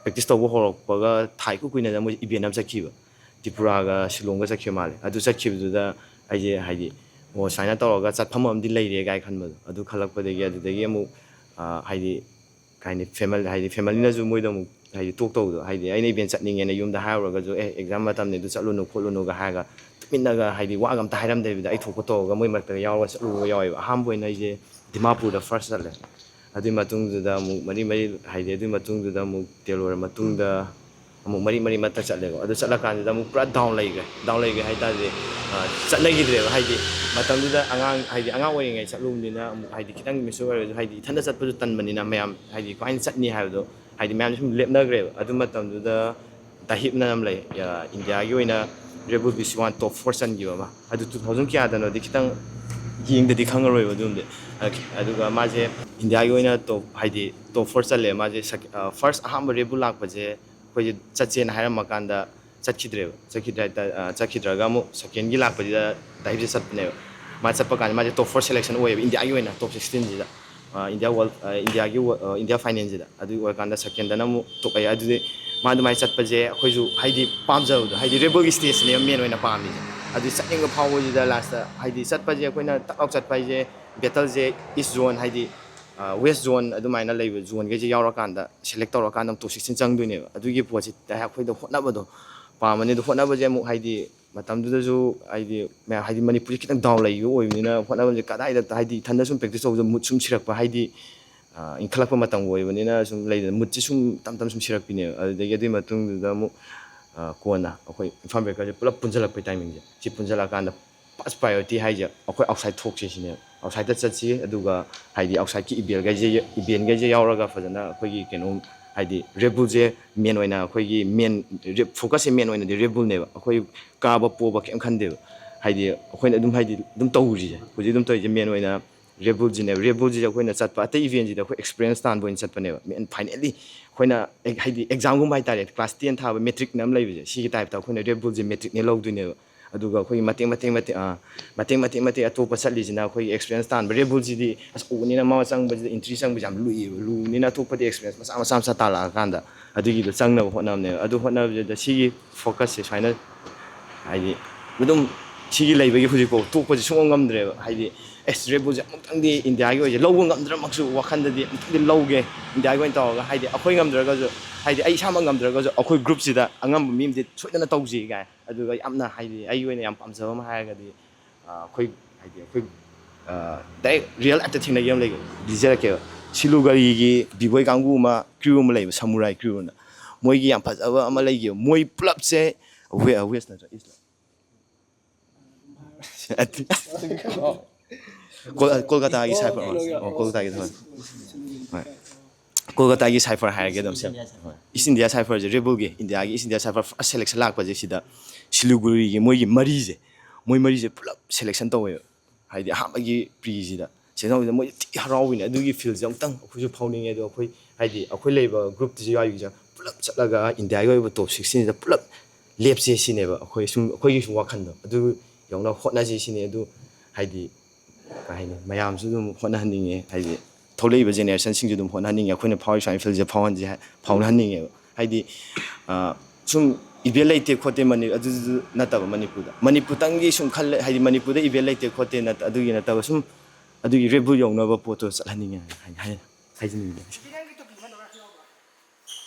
practice ꯇꯧꯕ ꯍꯧꯔꯛꯄꯒ ꯊꯥ ꯏꯀꯨꯏ ꯀꯨꯏꯅꯗ ꯃꯣꯏ event ꯑꯃ ꯆꯠꯈꯤꯕ, ꯇ꯭ꯔꯤꯄꯨꯔꯥꯒ ꯁꯤꯂꯣꯡꯒ ꯆꯠꯈꯤꯕ ꯃꯥꯜꯂꯦ꯫ ꯑꯗꯨ ꯆꯠꯈꯤꯕꯗꯨꯗ ꯑꯩꯁꯦ, ꯍꯥꯏꯗꯤ, ꯑꯣ, ꯁꯨꯃꯥꯏꯅ ꯇꯧꯔꯒ ꯆꯠꯐꯝ ꯑꯃꯗꯤ ꯂꯩꯔꯦ ꯀꯥꯏ ꯈꯟꯕꯗꯣ꯫ ꯑꯗꯨ ꯈꯜꯂꯛꯄꯗꯒꯤ ꯑꯗꯨꯗꯒꯤ ꯑꯃꯨꯛ, ꯑ, ꯍꯥꯏꯗꯤ, ꯀꯩ ꯍꯥꯏꯅꯤ, family, ꯍꯥꯏꯗꯤ, family ꯅꯁꯨ ꯃꯣꯏꯗ ꯑꯃꯨꯛ, ꯍꯥꯏꯗꯤ, talk ꯇꯧꯕꯗꯣ, ꯍꯥꯏꯗꯤ, ꯑꯩꯅ event ꯆꯠꯅꯤꯡꯉꯦꯅ ꯌꯨꯝꯗ ꯍꯥꯏꯔꯨꯔꯒꯁꯨ, "ꯑꯦ, exam ꯃꯇꯝꯅꯤ, ꯑꯗꯨ ꯆꯠꯂꯨꯅꯨ ꯈꯣꯠꯂꯨꯅꯨꯒ" ꯍꯥꯏꯔꯒ, ꯇꯨꯃꯤꯟꯅꯒ, ꯍꯥꯏꯗꯤ, ꯋꯥꯒ ꯑꯝꯇ ꯍꯥꯏꯔꯝꯗꯕꯤꯗ ꯑꯩ ꯊꯣꯛꯄ ꯇꯧꯔꯒ ꯃꯣꯏ ꯃꯔꯛꯇꯒ ꯌꯥꯎꯔꯒ ꯆꯠꯂꯨꯕꯒ ꯌꯥꯎꯋꯦꯕ꯫ ꯑꯍꯥꯟꯕ ꯑꯣꯏꯅ ꯑꯩꯁꯦ ꯗꯤꯃꯥꯄꯨꯔꯗ ꯐꯥꯔꯁ ꯆꯠꯂꯦ꯫ ꯑꯗꯨꯒꯤ ꯃꯇꯨꯡꯗꯨꯗ ꯑꯃꯨꯛ ꯃꯔꯤ ꯃꯔꯤ, ꯍꯥꯏꯗꯤ ꯑꯗꯨꯒꯤ ꯃꯇꯨꯡꯗꯨꯗ ꯑꯃꯨꯛ ꯇꯦ ꯂꯣꯏꯔ ꯃꯇꯨꯡꯗ ꯑꯃꯨꯛ ꯃꯔꯤ ꯃꯔꯤ ꯃꯊꯛ ꯆꯠꯂꯦꯀꯣ꯫ ꯑꯗꯨ ꯆꯠꯂꯀꯥꯟꯁꯤꯗ ꯑꯃꯨꯛ ꯄꯨꯔꯥ ꯗꯥꯎꯟ ꯂꯩꯈ꯭ꯔꯦ꯫ ꯗꯥꯎꯟ ꯂꯩꯈ꯭ꯔꯦ ꯍꯥꯏ ꯇꯥꯔꯗꯤ, ꯑ, ꯆꯠꯅꯈꯤꯗ꯭ꯔꯦꯕ꯫ ꯍꯥꯏꯗꯤ ꯃꯇꯝꯗꯨꯗ ꯑꯉꯥꯡ, ꯍꯥꯏꯗꯤ ꯑꯉꯥꯡ ꯑꯣꯏꯔꯤꯉꯩ ꯆꯠꯂꯨꯕꯅꯤꯅ ꯑꯃꯨꯛ, ꯍꯥꯏꯗꯤ ꯈꯤꯇꯪ ꯃꯤꯁ ꯑꯣꯏꯔꯁꯨ, ꯍꯥꯏꯗꯤ ꯏꯊꯟꯇ ꯆꯠꯄꯁꯨ ꯇꯟꯕꯅꯤꯅ, ꯃꯌꯥꯝ ꯍꯥꯏꯗꯤ ꯀꯃꯥꯏꯅ ꯆꯠꯅꯤ ꯍꯥꯏꯕꯗꯣ ꯍꯥꯏꯗꯤ ꯃꯌꯥꯝ ꯁꯨꯝ ꯂꯦꯞꯅꯈ꯭ꯔꯦꯕ꯫ ꯑꯗꯨ ꯃꯇꯝꯗꯨꯗ ꯗꯥꯍꯤꯞꯅ ꯑꯃ ꯂꯩ, ꯑ, ꯏꯟꯗꯤꯌꯥꯒꯤ ꯑꯣꯏꯅ Red Bull B C one ꯇꯣꯞ ꯐꯣꯔ ꯆꯟꯈꯤꯕ ꯑꯃ꯫ ꯑꯗꯨ two thousand ꯀꯌꯥꯗꯅꯣꯗꯤ ꯈꯤꯇꯪ ꯌꯦꯡꯗꯗꯤ ꯈꯪꯉꯔꯣꯏꯕ ꯑꯗꯨꯝꯗꯤ꯫ ꯑ, ꯑꯗꯨꯒ ꯃꯥꯁꯦ ꯏꯟꯗꯤꯌꯥꯒꯤ ꯑꯣꯏꯅ ꯇꯣꯞ, ꯍꯥꯏꯗꯤ ꯇꯣꯞ ꯐꯣꯔ ꯆꯜꯂꯦ꯫ ꯃꯥꯁꯦ ꯁꯦꯛ-, ꯑ, ꯐꯥꯔꯁ ꯑꯍꯥꯟꯕ Red Bull ꯂꯥꯛꯄꯁꯦ ꯑꯩꯈꯣꯏꯁꯦ ꯆꯠꯁꯦꯅ ꯍꯥꯏꯔꯝꯃꯀꯥꯟꯗ ꯆꯠꯈꯤꯗ꯭ꯔꯦꯕ꯫ ꯆꯠꯈꯤꯗ꯭ꯔꯦ ꯍꯥꯏ ꯇꯥꯔꯦ, ꯑ, ꯆꯠꯈꯤꯗ꯭ꯔꯒ ꯑꯃꯨꯛ ꯁꯦꯀꯦꯟꯒꯤ ꯂꯥꯛꯄꯁꯤꯗ ꯗꯥꯍꯤꯞꯁꯦ ꯆꯠꯄꯅꯦꯕ꯫ ꯃꯥ ꯆꯠꯄ ꯀꯥꯟꯗ ꯃꯥꯁꯦ ꯇꯣꯞ ꯐꯣꯔ ꯁꯦꯂꯦꯛꯁꯟ ꯑꯣꯏꯌꯦꯕ ꯏꯟꯗꯤꯌꯥꯒꯤ ꯑꯣꯏꯅ ꯇꯣꯞ ꯁꯤꯛꯁꯇꯤꯟꯁꯤꯗ꯫ ꯑ, ꯏꯟꯗꯤꯌꯥ ꯋꯥꯔꯜ, ꯑ, ꯏꯟꯗꯤꯌꯥꯒꯤ ꯋꯥ-, ꯑ, ꯏꯟꯗꯤꯌꯥ ꯐꯥꯏꯅꯦꯜꯁꯤꯗ꯫ ꯑꯗꯨ ꯑꯣꯏꯔꯀꯥꯟꯗ ꯁꯦꯀꯦꯟꯗꯅ ꯑꯃꯨꯛ ꯇꯣꯛꯑꯦ꯫ ꯑꯗꯨꯗꯤ ꯃꯥ ꯑꯗꯨꯃꯥꯏꯅ ꯆꯠꯄꯁꯦ ꯑꯩꯈꯣꯏꯁꯨ ꯍꯥꯏꯗꯤ ꯄꯥꯝꯖꯕꯗꯣ, ꯍꯥꯏꯗꯤ Red Bullꯒꯤ ꯁ꯭ꯇꯦꯖꯅꯦꯕ ꯃꯦꯟ ꯑꯣꯏꯅ ꯄꯥꯝꯃꯤꯁꯦ꯫ ꯑꯗꯨ ꯆꯠꯅꯤꯡꯕ ꯐꯥꯎꯕꯁꯤꯗ ꯂꯥꯁꯇ ꯍꯥꯏꯗꯤ ꯆꯠꯄꯁꯦ ꯑꯩꯈꯣꯏꯅ ꯇꯛ ꯂꯥꯎ ꯆꯠꯄ ꯍꯥꯏꯁꯦ, ꯕꯦꯇꯜꯁꯦ ꯏꯁ ꯖꯣꯟ, ꯍꯥꯏꯗꯤ, ꯑ, ꯋꯦꯁ ꯖꯣꯟ ꯑꯗꯨꯃꯥꯏꯅ ꯂꯩꯕ ꯖꯣꯟꯈꯩꯁꯦ ꯌꯥꯎꯔꯀꯥꯟꯗ ꯁꯦꯂꯦꯛ ꯇꯧꯔꯀꯥꯟꯗ ꯑꯃꯨꯛ ꯇꯣꯞ ꯁꯤꯛꯁꯇꯤꯟ ꯆꯪꯗꯣꯏꯅꯦꯕ꯫ ꯑꯗꯨꯒꯤ ꯄꯣꯠꯁꯤ ꯑꯩꯈꯣꯏꯗ ꯍꯣꯠꯅꯕꯗꯣ ꯄꯥꯝꯕꯅꯤ꯫ ꯑꯗꯣ ꯍꯣꯠꯅꯕꯁꯦ ꯑꯃꯨꯛ ꯍꯥꯏꯗꯤ ꯃꯇꯝꯗꯨꯗꯁꯨ ꯍꯥꯏꯗꯤ ꯃꯌꯥꯝ ꯍꯥꯏꯗꯤ ꯃꯅꯤꯄꯨꯔꯁꯦ ꯈꯤꯇꯪ ꯗꯥꯎꯟ ꯂꯩꯈꯤꯕ ꯑꯣꯏꯕꯅꯤꯅ ꯍꯣꯠꯅꯕꯁꯦ ꯀꯗꯥꯏꯗ ꯍꯥꯏꯗꯤ ꯏꯊꯟꯗ ꯁꯨꯝ ꯄ꯭ꯔꯦꯛꯇꯤꯁ ꯇꯧꯕꯗ ꯃꯨꯠ ꯁꯨꯝ ꯁꯤꯔꯛꯄ ꯍꯥꯏꯗꯤ, ꯑ, ꯏꯟꯈꯠꯂꯛꯄ ꯃꯇꯝ ꯑꯣꯏꯕꯅꯤꯅ ꯁꯨꯝ ꯂꯩꯗꯅ ꯃꯨꯠꯁꯦ ꯁꯨꯝ ꯇꯞ ꯇꯞꯅ ꯁꯨꯝ ꯁꯤꯔꯛꯄꯤꯅꯦꯕ꯫ ꯑꯗꯨꯗꯒꯤ ꯑꯗꯨꯒꯤ ꯃꯇꯨꯡꯗꯨꯗ ꯑꯃꯨꯛ, ꯑ, ꯀꯣꯟꯅ ꯑꯩꯈꯣꯏ ꯏꯝꯐꯥꯜ ꯕ꯭ꯔꯦꯀꯔꯁꯦ ꯄꯨꯂꯞ ꯄꯨꯟꯁꯤꯜꯂꯛꯄꯩ ꯇꯥꯏꯃꯤꯡꯁꯦ, ꯁꯤ ꯄꯨꯟꯁꯤꯜꯂꯛꯑꯀꯥꯟꯗ ꯐꯥꯔꯁ ꯄ꯭ꯔꯥꯏꯌꯣꯔꯤꯇꯤ ꯍꯥꯏꯁꯦ ꯑꯩꯈꯣꯏ ꯑꯥꯎꯠꯁꯥꯏꯠ ꯊꯣꯛꯁꯦ ꯁꯤꯅꯦꯕ꯫ ꯑꯥꯎꯠꯁꯥꯏꯠꯇ ꯆꯠꯁꯤ, ꯑꯗꯨꯒ ꯍꯥꯏꯗꯤ ꯑꯥꯎꯠꯁꯥꯏꯠꯀꯤ ꯏꯚꯦꯟꯈꯩꯁꯦ, ꯏꯚꯦꯟꯈꯩꯁꯦ ꯌꯥꯎꯔꯒ ꯐꯖꯅ ꯑꯩꯈꯣꯏꯒꯤ ꯀꯩꯅꯣ ꯍꯥꯏꯗꯤ Red Bullꯁꯦ ꯃꯦꯟ ꯑꯣꯏꯅ ꯑꯩꯈꯣꯏꯒꯤ ꯃꯦꯟ ꯐꯣꯀꯁꯁꯦ ꯃꯦꯟ ꯑꯣꯏꯅꯗꯤ Red Bullꯅꯦꯕ꯫ ꯑꯩꯈꯣꯏ ꯀꯥꯕ ꯄꯣꯕ ꯀꯩꯝ ꯈꯟꯗꯦꯕ꯫ ꯍꯥꯏꯗꯤ ꯑꯩꯈꯣꯏꯅ ꯑꯗꯨꯝ ꯍꯥꯏꯗꯤ ꯑꯗꯨꯝ ꯇꯧꯔꯤꯁꯦ, ꯍꯧꯖꯤꯛ ꯑꯗꯨꯝ ꯇꯧꯔꯤꯁꯦ ꯃꯦꯟ ꯑꯣꯏꯅ Red Bullꯁꯤꯅꯦꯕ꯫ Red Bullꯁꯤꯗ ꯑꯩꯈꯣꯏꯅ ꯆꯠꯄ ꯑꯇꯩ ꯏꯚꯦꯟꯁꯤꯗ ꯑꯩꯈꯣꯏ ꯑꯦꯛꯁꯄꯤꯔꯤꯌꯦꯟꯁ ꯇꯥꯟꯕ ꯑꯣꯏꯅ ꯆꯠꯄꯅꯦꯕ꯫ ꯃꯦꯟ ꯐꯥꯏꯅꯦꯜꯂꯤ ꯑꯩꯈꯣꯏꯅ ꯑꯦ-, ꯍꯥꯏꯗꯤ ꯑꯦꯛꯖꯥꯝꯒꯨꯝꯕ ꯍꯥꯏꯇꯥꯔꯦ, ꯀ꯭ꯂꯥꯁ ꯇꯦꯟ ꯊꯥꯕ ꯃꯦꯇ꯭ꯔꯤꯛꯅ ꯑꯃ ꯂꯩꯕꯁꯦ, ꯁꯤꯒꯤ ꯇꯥꯏꯞꯇ ꯑꯩꯈꯣꯏꯅ Red Bullꯁꯦ ꯃꯦꯇ꯭ꯔꯤꯛꯅꯦ ꯂꯧꯗꯣꯏꯅꯦꯕ꯫ ꯑꯗꯨꯒ ꯑꯩꯈꯣꯏꯒꯤ ꯃꯇꯦꯛ ꯃꯇꯦꯛ ꯃꯇꯦꯛ, ꯑꯥ, ꯃꯇꯦꯛ ꯃꯇꯦꯛ ꯃꯇꯦꯛ ꯑꯇꯣꯞꯄ ꯆꯠꯂꯤꯁꯤꯅ ꯑꯩꯈꯣꯏꯒꯤ ꯑꯦꯛꯁꯄꯤꯔꯤꯌꯦꯟꯁ ꯇꯥꯟꯕ꯫ Red Bullꯁꯤꯗꯤ ꯑꯁ ꯎꯕꯅꯤꯅ ꯃꯥ ꯆꯪꯕꯁꯤꯗ ꯑꯦꯟꯇ꯭ꯔꯤ ꯆꯪꯕꯁꯦ ꯌꯥꯝ ꯂꯨꯏꯌꯦꯕ, ꯂꯨꯕꯅꯤꯅ ꯑꯇꯣꯞꯄꯗꯤ ꯑꯦꯛꯁꯄꯤꯔꯤꯌꯦꯟꯁ ꯃꯆꯥ ꯃꯆꯥ ꯃꯆꯥ ꯇꯥꯜꯂꯛꯑꯀꯥꯟꯗ ꯑꯗꯨꯒꯤꯗꯣ ꯆꯪꯅꯕ ꯍꯣꯠꯅꯕꯅꯦꯕ꯫ ꯑꯗꯨ ꯍꯣꯠꯅꯕꯁꯤꯗ ꯁꯤꯒꯤ ꯐꯣꯀꯁꯁꯦ ꯁꯨꯃꯥꯏꯅ ꯍꯥꯏꯗꯤ ꯑꯗꯨꯝ ꯁꯤꯒꯤ ꯂꯩꯕꯒꯤ ꯍꯧꯖꯤꯛꯐꯥꯎ ꯇꯣꯛꯄꯁꯦ ꯁꯨꯡꯉꯝ ꯉꯝꯗ꯭ꯔꯦꯕ꯫ ꯍꯥꯏꯗꯤ ꯑꯦꯁ Red Bullꯁꯦ ꯑꯃꯨꯛꯇꯪꯗꯤ ꯏꯟꯗꯤꯌꯥꯒꯤ ꯑꯣꯏꯁꯦ ꯂꯧꯕ ꯉꯝꯗ꯭ꯔꯃꯛꯁꯨ ꯋꯥꯈꯜꯗꯗꯤ ꯑꯃꯨꯛꯇꯪꯗꯤ ꯂꯧꯒꯦ ꯏꯟꯗꯤꯌꯥꯒꯤ ꯑꯣꯏꯅ ꯇꯧꯔꯒ, ꯍꯥꯏꯗꯤ ꯑꯩꯈꯣꯏ ꯉꯝꯗ꯭ꯔꯒꯁꯨ, ꯍꯥꯏꯗꯤ ꯑꯩ ꯏꯁꯥꯃꯛ ꯉꯝꯗ꯭ꯔꯒꯁꯨ ꯑꯩꯈꯣꯏ ꯒ꯭ꯔꯨꯞꯁꯤꯗ ꯑꯉꯝꯕ ꯃꯤ ꯑꯃꯗꯤ ꯁꯣꯏꯗꯅ ꯇꯧꯁꯤ ꯀꯥꯏ꯫ ꯑꯗꯨꯒ ꯌꯥꯝꯅ ꯍꯥꯏꯗꯤ ꯑꯩꯒꯤ ꯑꯣꯏꯅ ꯌꯥꯝ ꯄꯥꯝꯖꯕ ꯑꯃ ꯍꯥꯏꯔꯒꯗꯤ, ꯑ, ꯑꯩꯈꯣꯏ ꯍꯥꯏꯗꯤ ꯑꯩꯈꯣꯏ ꯗꯥꯏꯔꯦꯛ ꯔꯤꯌꯦꯜ ꯂꯥꯏꯐꯇ ꯊꯦꯡꯅꯈꯤꯕ ꯑꯃ ꯂꯩꯒꯦ, ꯂꯤꯖꯔꯛꯀꯦꯕ꯫ ꯁꯤꯂꯨꯒꯔꯤꯒꯤ ꯕꯤꯕꯣꯏ ꯀꯥꯡꯕꯨ ꯑꯃ, ꯀ꯭ꯔꯤꯎ ꯑꯃ ꯂꯩꯕ, ꯁꯃꯨꯔꯥꯏ ꯀ꯭ꯔꯤꯎꯅ꯫ ꯃꯣꯏꯒꯤ ꯌꯥꯝ ꯐꯖꯕ ꯑꯃ ꯂꯩꯒꯦꯕ꯫ ꯃꯣꯏ ꯄꯨꯂꯞꯁꯦ ꯋꯦ-, ꯋꯦꯁ ꯅꯠꯇ꯭ꯔꯥ ꯏꯁꯂ? ꯀꯣꯜ-, ꯀꯣꯜꯀꯇꯥꯒꯤ ꯁꯥꯏꯐꯔ, ꯑꯣ, ꯀꯣꯜꯀꯇꯥꯒꯤ ꯁꯥꯏꯐꯔ꯫ ꯍꯣꯏ꯫ ꯀꯣꯜꯀꯇꯥꯒꯤ ꯁꯥꯏꯐꯔ ꯍꯥꯏꯔꯒꯦ ꯑꯗꯨꯝ ꯁꯦ꯫ ꯍꯣꯏ꯫ ꯏꯁ ꯏꯟꯗꯤꯌꯥ ꯁꯥꯏꯐꯔꯁꯦ, ꯔꯦꯕꯜꯒꯤ ꯏꯟꯗꯤꯌꯥꯒꯤ ꯏꯁ ꯏꯟꯗꯤꯌꯥ ꯁꯥꯏꯐꯔ ꯐꯥꯔꯁ ꯁꯦꯂꯦꯛꯁꯟ ꯂꯥꯛꯄꯁꯦ, ꯁꯤꯗ ꯁꯤꯂꯤꯒꯨꯔꯤꯒꯤ ꯃꯣꯏꯒꯤ ꯃꯔꯤꯁꯦ, ꯃꯣꯏ ꯃꯔꯤꯁꯦ ꯄꯨꯂꯞ ꯁꯦꯂꯦꯛꯁꯟ ꯇꯧꯋꯦꯕ꯫ ꯍꯥꯏꯗꯤ ꯑꯍꯥꯟꯕꯒꯤ ꯄ꯭ꯔꯤꯁꯤꯗ ꯁꯦꯂꯦꯛꯁꯟ ꯇꯧꯕꯁꯤꯗ ꯃꯣꯏꯁꯦ ꯊꯤ ꯍꯔꯥꯎꯕꯤꯅꯦ꯫ ꯑꯗꯨꯒꯤ ꯐꯤꯜꯁꯦ ꯑꯃꯨꯛꯇꯪ ꯑꯩꯈꯣꯏꯁꯨ ꯐꯥꯎꯅꯤꯡꯉꯦ꯫ ꯑꯗꯣ ꯑꯩꯈꯣꯏ ꯍꯥꯏꯗꯤ ꯑꯩꯈꯣꯏ ꯂꯩꯕ ꯒ꯭ꯔꯨꯞꯇꯨꯁꯨ ꯌꯥꯎꯔꯤꯕꯁꯦ ꯄꯨꯂꯞ ꯆꯠꯂꯒ ꯏꯟꯗꯤꯌꯥꯒꯤ ꯑꯣꯏꯕ ꯇꯣꯞ ꯁꯤꯛꯁꯇꯤꯟꯁꯤꯗ ꯄꯨꯂꯞ ꯂꯦꯞꯁꯦ ꯁꯤꯅꯦꯕ ꯑꯩꯈꯣꯏ ꯁꯨꯝ, ꯑꯩꯈꯣꯏꯒꯤ ꯁꯨꯝ ꯋꯥꯈꯜꯗꯣ꯫ ꯑꯗꯨ ꯌꯧꯅꯕ ꯍꯣꯠꯅꯁꯤ ꯁꯤꯅꯦ꯫ ꯑꯗꯨ ꯍꯥꯏꯗꯤ ꯀꯩ ꯍꯥꯏꯅꯤ, ꯃꯌꯥꯝꯁꯨ ꯑꯗꯨꯝ ꯍꯣꯠꯅꯍꯟꯅꯤꯡꯉꯦ꯫ ꯍꯥꯏꯗꯤ ꯊꯣꯛꯂꯛꯏꯕ ꯖꯦꯅꯦꯔꯦꯁꯟꯁꯤꯡꯁꯨ ꯑꯗꯨꯝ ꯍꯣꯠꯅꯍꯟꯅꯤꯡꯉꯦ꯫ ꯑꯩꯈꯣꯏꯅ ꯐꯥꯎꯔꯤ ꯁꯨꯃꯥꯏꯅ ꯐꯤꯜꯁꯦ ꯐꯥꯎꯍꯟꯁꯦ ꯍꯥꯏ-, ꯐꯥꯎꯅꯍꯟꯅꯤꯡꯉꯦꯕ꯫ ꯍꯥꯏꯗꯤ, ꯑ, ꯁꯨꯝ ꯏꯚꯦꯟ ꯂꯩꯇꯦ ꯈꯣꯠꯇꯦ ꯃꯅꯤ-, ꯑꯗꯨꯗꯨ ꯅꯠꯇꯕ ꯃꯅꯤꯄꯨꯔꯗ꯫ ꯃꯅꯤꯄꯨꯔꯇꯪꯒꯤ ꯁꯨꯝ ꯈꯜꯂꯦ, ꯍꯥꯏꯗꯤ ꯃꯅꯤꯄꯨꯔꯗ ꯏꯚꯦꯟ ꯂꯩꯇꯦ ꯈꯣꯠꯇꯦ ꯅꯠ-, ꯑꯗꯨꯒꯤ ꯅꯠꯇꯕ ꯁꯨꯝ ꯑꯗꯨꯒꯤ ꯔꯦꯕꯨ ꯌꯧꯅꯕ ꯄꯣꯠꯇꯣ ꯆꯠꯍꯟꯅꯤꯡꯉꯦ ꯍꯥꯏ-, ꯍꯥꯏ-, ꯍꯥꯏꯖꯅꯤꯡꯉꯤ꯫